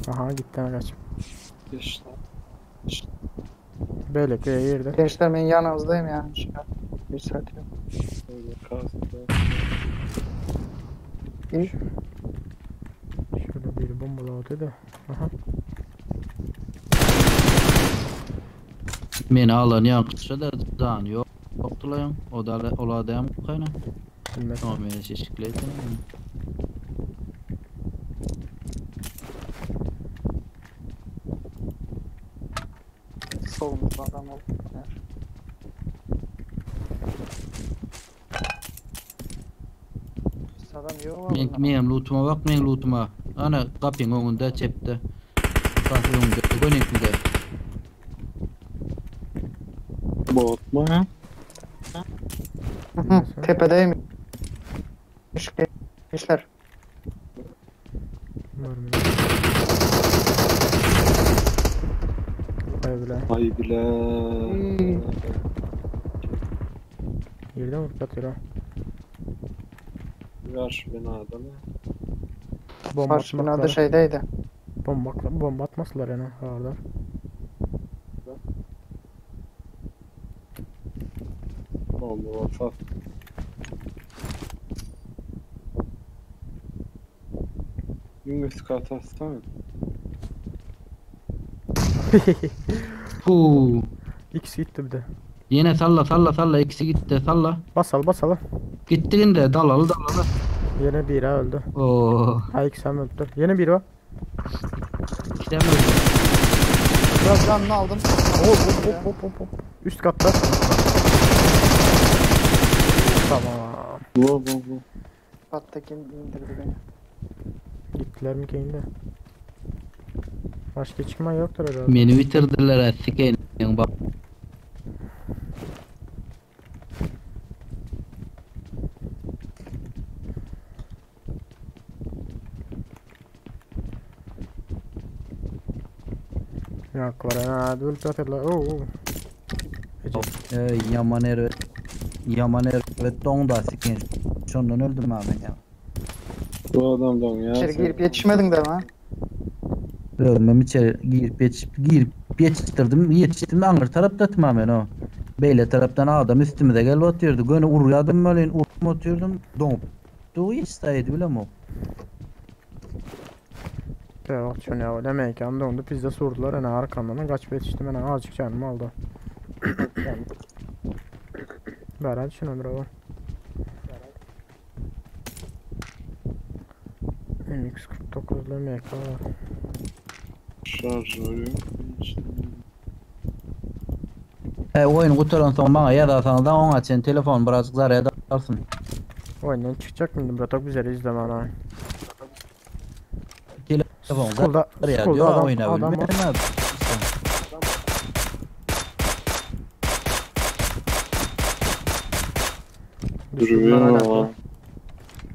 Aha gitti hemen kaç. İşte. Böyle köye girdi. Gençler ben yanınızdayım yani. Şey, Bir saat yok. İyi. Şurada bir bomba atıyor da. Aha. Meni alan ýankyşa da dan yok. Yoktular O da ola da kayna. Bilmez. Tamam meni şişikleydi. Solumuzda adam oldu. Adam yok. Men menem lootuma bak, men lootuma. Ana kapyň öňünde çepde. Kapyň öňünde, gönekinde. Bot mu ha? Hı, Tepedeyim. Gençler. Var mı? Vay bile. Ay bile. Yerden vurup atıyor ha. Ver şu binada mı? Bomba Karşı binada atmaklar. şeydeydi. Bomba, bomba atmasınlar yani orada. Bomba olsa. Yunus kat atsana. Hu. İkisi gitti bir de. Yine salla salla salla ikisi gitti salla. Basal basalım. Gitti indi dalalı dalalı. Yine biri öldü. Oo. Ha ikisi hem öldü. Yine biri var. İkisi hem öldü. Biraz canını aldım. Hop hop hop hop hop hop. Üst katta. Tamam. Bu bu bu. Kattaki indirdi beni. Gittiler mi ki indi? Başka çıkma yoktur herhalde. Meni bitirdiler sikeyim bak. Ýaňkylar ene dülüp ýatyrlar. Oo. Ey yaman erbet. Yaman erbet doňda sikin. Şondan öldüm ha men ya. Bu adam doňýar. İçeri girip yetişmedin de mi? Özüm içeri girip yetişip girip yetiştirdim. Yetiştim aňyr tarapda tamamen o. Beýle tarapdan adam üstümize gelip otyrdy. Göni urýadym welin urup otyrdym. Doňup. Du hiç bilemok. Evet şunu ya demek ki dondu biz de sordular ene arkamdan kaçıp yetiştim ene azıcık canım aldı. Ver hadi şunu bravo. MX-49 MK var. Şarjör yok. E oyun gutaran soň maňa ýazarsaňyz da oňa çen telefon birazcık zarýad alsyn. Oyundan çıkacak mıydım bratok bizleri izleme ana. Telefon Skulda, zarýad skulda ýok adam, oýna adam var. bilmedim abi. Düştüm ben Duruyor hala. ama.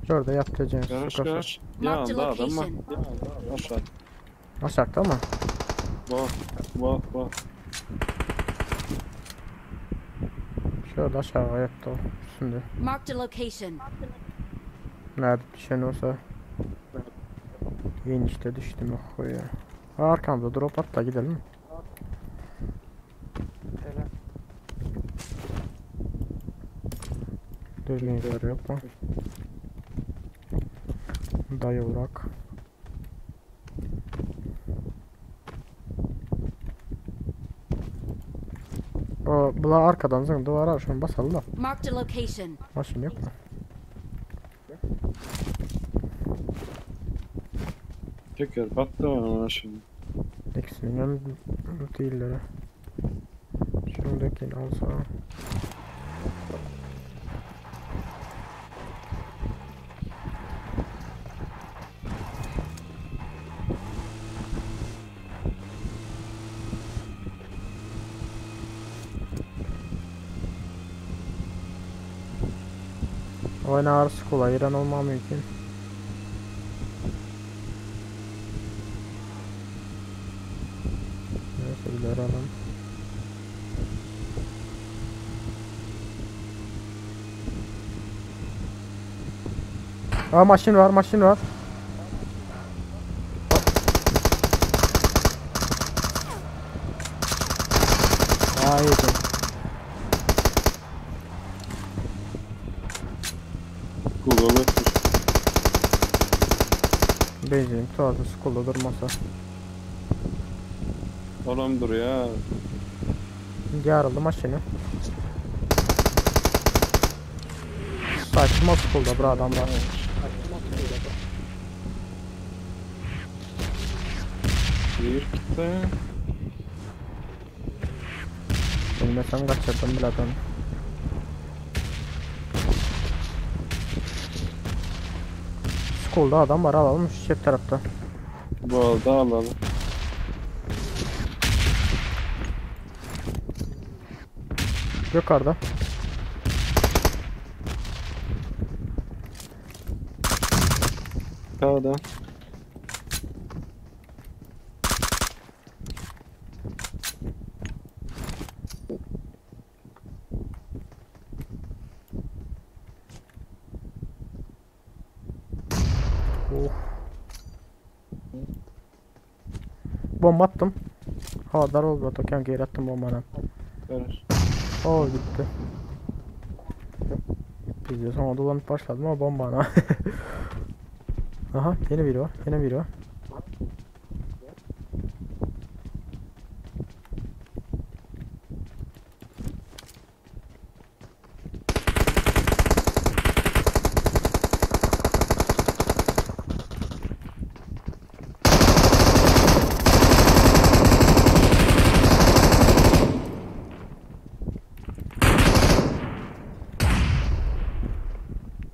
Şurada yatacağım. Garaj Sokakta. garaj. Marked a Yanında adam var. location. Aşağı. Aşağıda mı? Bak bak bak. Şurada aşağı yattı o. Üstünde. Marked a location. Nerede düşen olsa. Enişte düştüm oh ya. Arkamda drop at da gidelim. Hele. Düzgün yukarı yok mu? Dayı urak. O, bula arkadan zın duvara şunu basalım da. Marked a location. Maşın yok mu? Teker battı ama şimdi. İkisinin hem değilleri. Şuradakini alsa. Oyun ağrısı kolay, İran olma mümkün. Neyse ileri alalım. Aa maşin var, maşin var. Aa iyi. Google etmiş. Benzin tuhafı skulda durmasa. Olam duruyor. Yarıldı maşını. Saçma skulda bir adamlar. Bir gitti. Bilmesem kaçırdım bile adamı. Skulda adam var alalım şu çep tarafta. Bu arada alalım. Yukarıda. Sağda. Oh. Bomba attım. Havadar oldu Token geri attım bombanı. Garaj. Oh gitti. Biz de sonra dolanıp başladım ama bombana. Aha yeni biri var. Yeni biri var.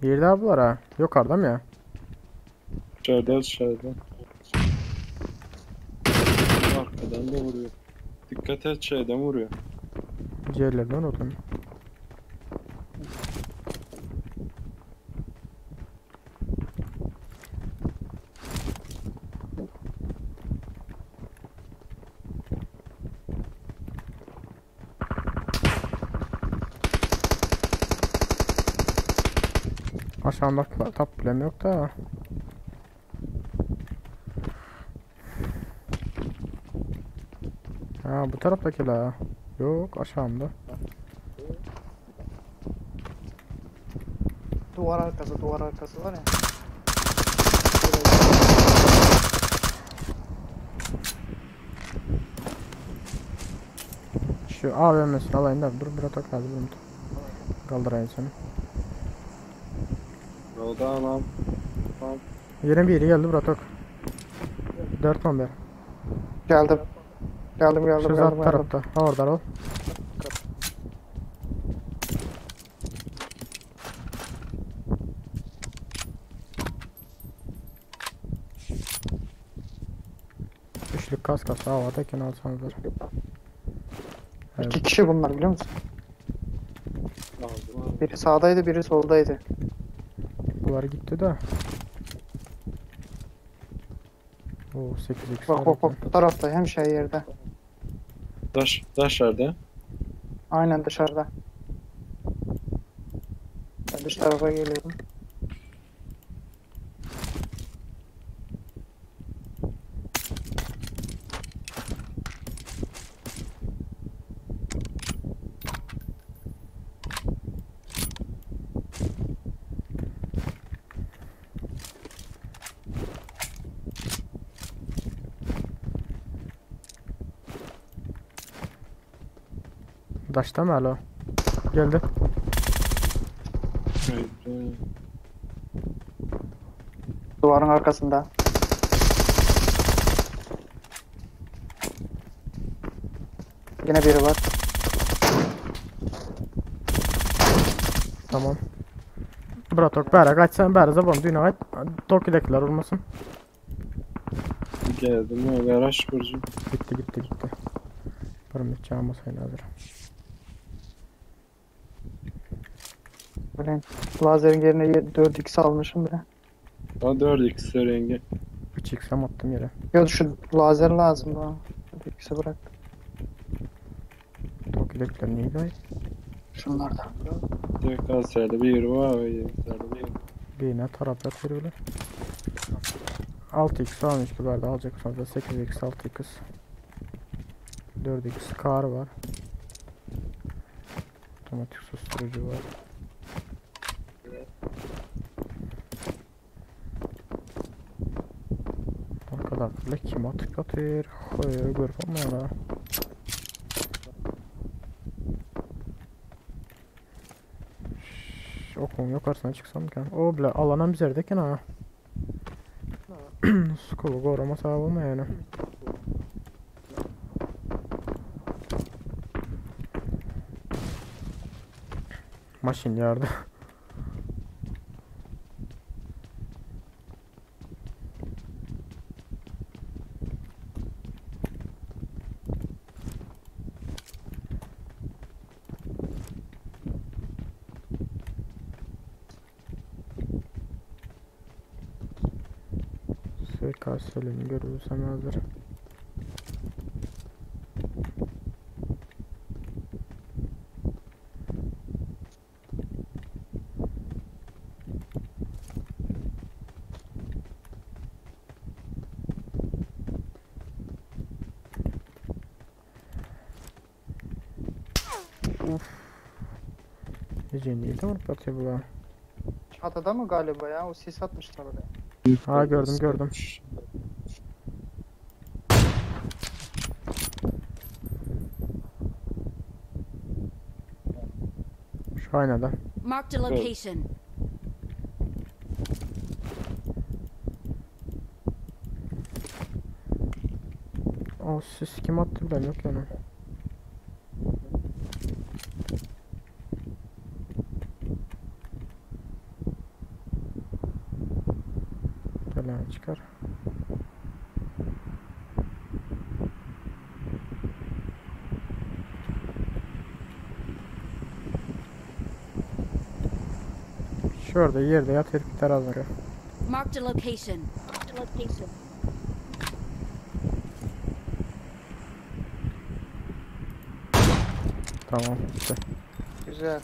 Bir daha bular ha. Yukarıda mı ya? İçeride dışarıda. Arkadan da vuruyor. Dikkat et şeyden vuruyor. Ciğerlerden odun. Aşağında tap bilem yok da. Ha bu taraftaki la. Yok aşağımda. Duvar arkası, duvar arkası var ya. Şu AVM'sini alayım da dur bir atak lazım bunu. Kaldırayım seni. Yolda anam. Tamam. Yine biri geldi Bratok. 4 11. Geldim. Geldim geldim Şu geldim. zat geldim. tarafta. Ha orada ol. Üçlük kask kasa havadayken alsanızlar. Evet. İki kişi bunlar biliyor musun? Aldım abi. Biri sağdaydı, biri soldaydı. Bunlar gitti de. Oo 8x Bak var bak eken. bak bu tarafta hem şey yerde. Taş, taş nerede? Aynen dışarıda. Ben dış tarafa geliyorum. Daşta mı alo? Geldi. Evet. Duvarın arkasında. Yine biri var. Tamam. Bratok bära kaç sen bära zabon düğüne kaç. Toki'dekiler olmasın. Geldim ya garaj burcu. Gitti gitti gitti. Param hiç masayla hazır. Böyle lazerin yerine 4x almışım bile. Ha 4x rengi. 3x am attım yere. Yok şu lazer lazım bana. 4x'e bırak. Toki'dekiler neydi ay? Şunlardan. TKS'de bir var ve YS'de bir. Birine taraf yat biri bile. 6x almış ki bende alacak sonra 8x 6x 4x kar var. Otomatik susturucu var. Arkada bile kim atık atıyor? Hayır görüp ama ya. Okun yukarısına çıksam ki. O bile alanam üzerindeki ha. Skolu koruma sağ olma yani. Maşin yardı. SKS'lerini görürsem hazır. Uf. Gece neydi var batıyor bu lan? Çatıda mı galiba ya? O sis atmışlar oraya. Ha gördüm gördüm. Şu aynada. Marked a location. O sis kim attı bilen yok yani. Gelen çıkar. Şurada yerde yat herif biter az önce. Marked a location. Marked a location. Tamam bitti. Güzel.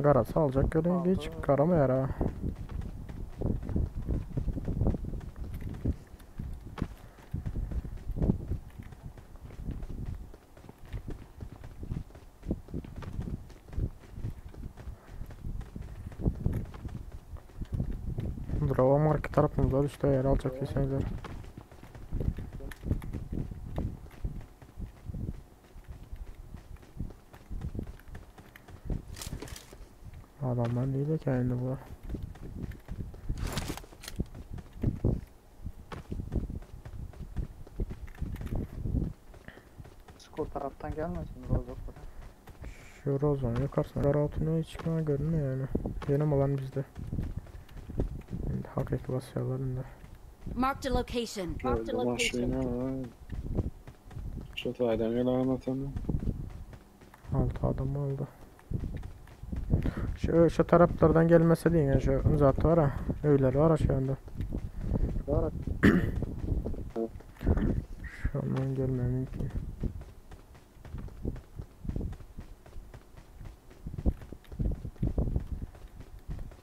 Gara saljak gelin hiç garamaýar ha. Bravo market tarafımızda üstte yer alacak diyseniz. Adamlar değil de kendi bu. Skor taraftan gelmesin Rozok'ta. Şu Rozon yukarısına kara altına hiç çıkma görünmüyor yani. Yeni olan bizde. Şimdi hakiki basıyorlar indi. Marked a location. Öldü maşina var. Şu taydan gelen atanı. 6 adam oldu. Şu, şu taraflardan gelmese değil yani şu uzat var ha. Öyler var ha şu anda. Şu andan gelme mümkün.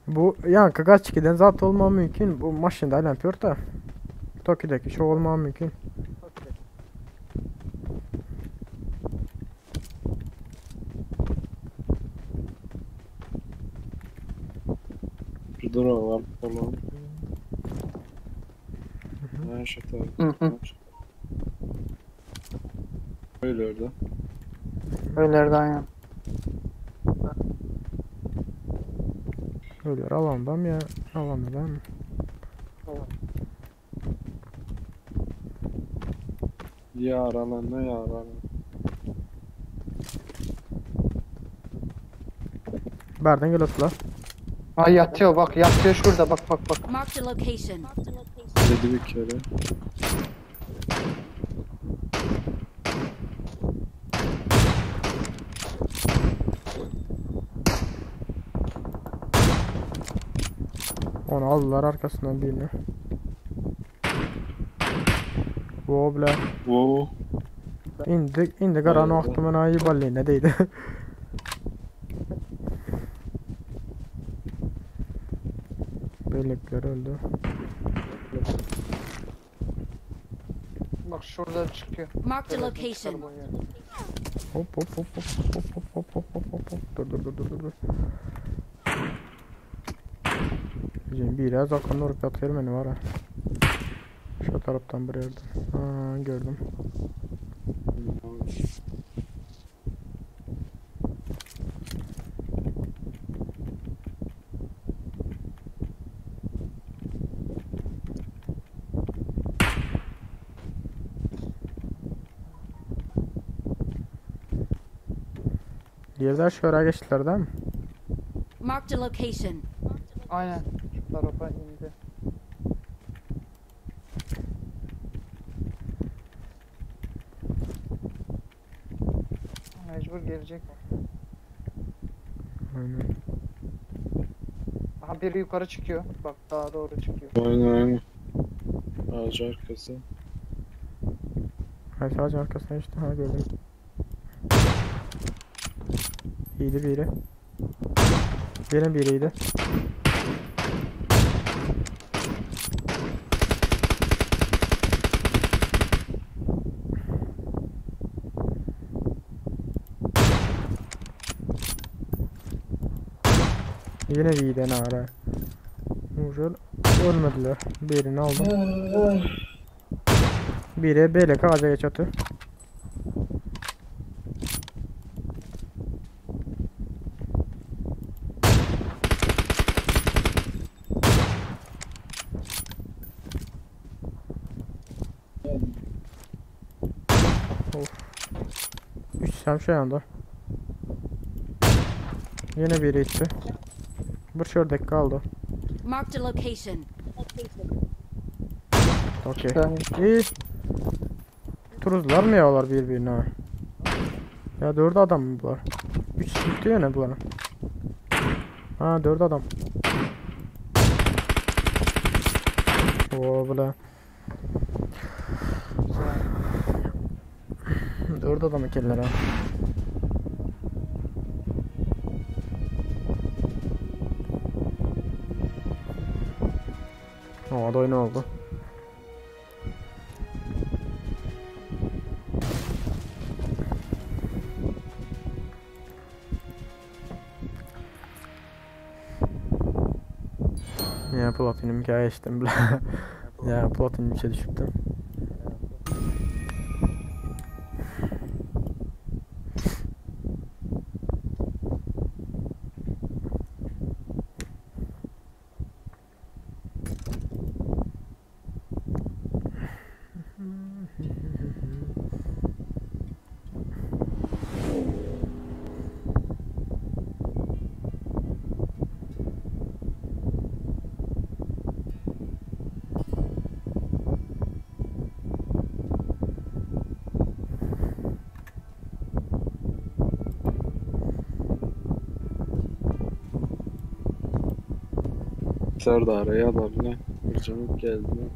Bu yankı kaç giden zat olma mümkün. Bu maşında alan da. Toki'deki şu olma mümkün. Bir dura var falan. Ha şu taydan. Öyle orada. Öylerde aynen. Öyle alanda mı ya? Alanda değil mi? Yaralan ne yaralan. Berden gel atla. Ay yatıyor bak yatıyor şurada bak bak bak. Marked a location. Dedi bir kere. Onu aldılar arkasından birini. Wo bile. Wo. İndi, indi qaranı vaxtı mənə ayı balli nə deydi. Birlikler öldü. Bak şurada çıkıyor. Marked a location. Hop hop hop hop hop hop hop hop hop hop hop. Dur dur dur dur dur dur. Bizim biraz arkamda vurup yatıyor beni var ha. Şu taraftan bir yerden. Ha gördüm. Yerler şöyle geçtiler değil mi? Marked a location. Aynen. Şu tarafa indi. Mecbur gelecek. Aynen. Aha biri yukarı çıkıyor. Bak daha doğru çıkıyor. Aynen aynen. Ağacı arkası. Hayır sadece arkasına işte ha gördüm. İyiydi biri. Yine biriydi. Yine biriydi ne ara. Güzel. Ölmediler. Birini aldım. Biri böyle ağaca geç atı. Of. 3 sem şey anda. Yine biri itti. Bir şuradaki kaldı. Marked a location. Okey. İyi. Turuzlar mı yalar birbirine? Ya 4 adam mı bunlar? 3 bitti ne bunlar? Ha 4 adam. Oo bula. 4 adam ekenler ha. Oňa da oýun oldu. Ya platinum geçtim bile. Ya platinum 3'e düşüptüm. Serdara ýazar ne? Birjemik geldi.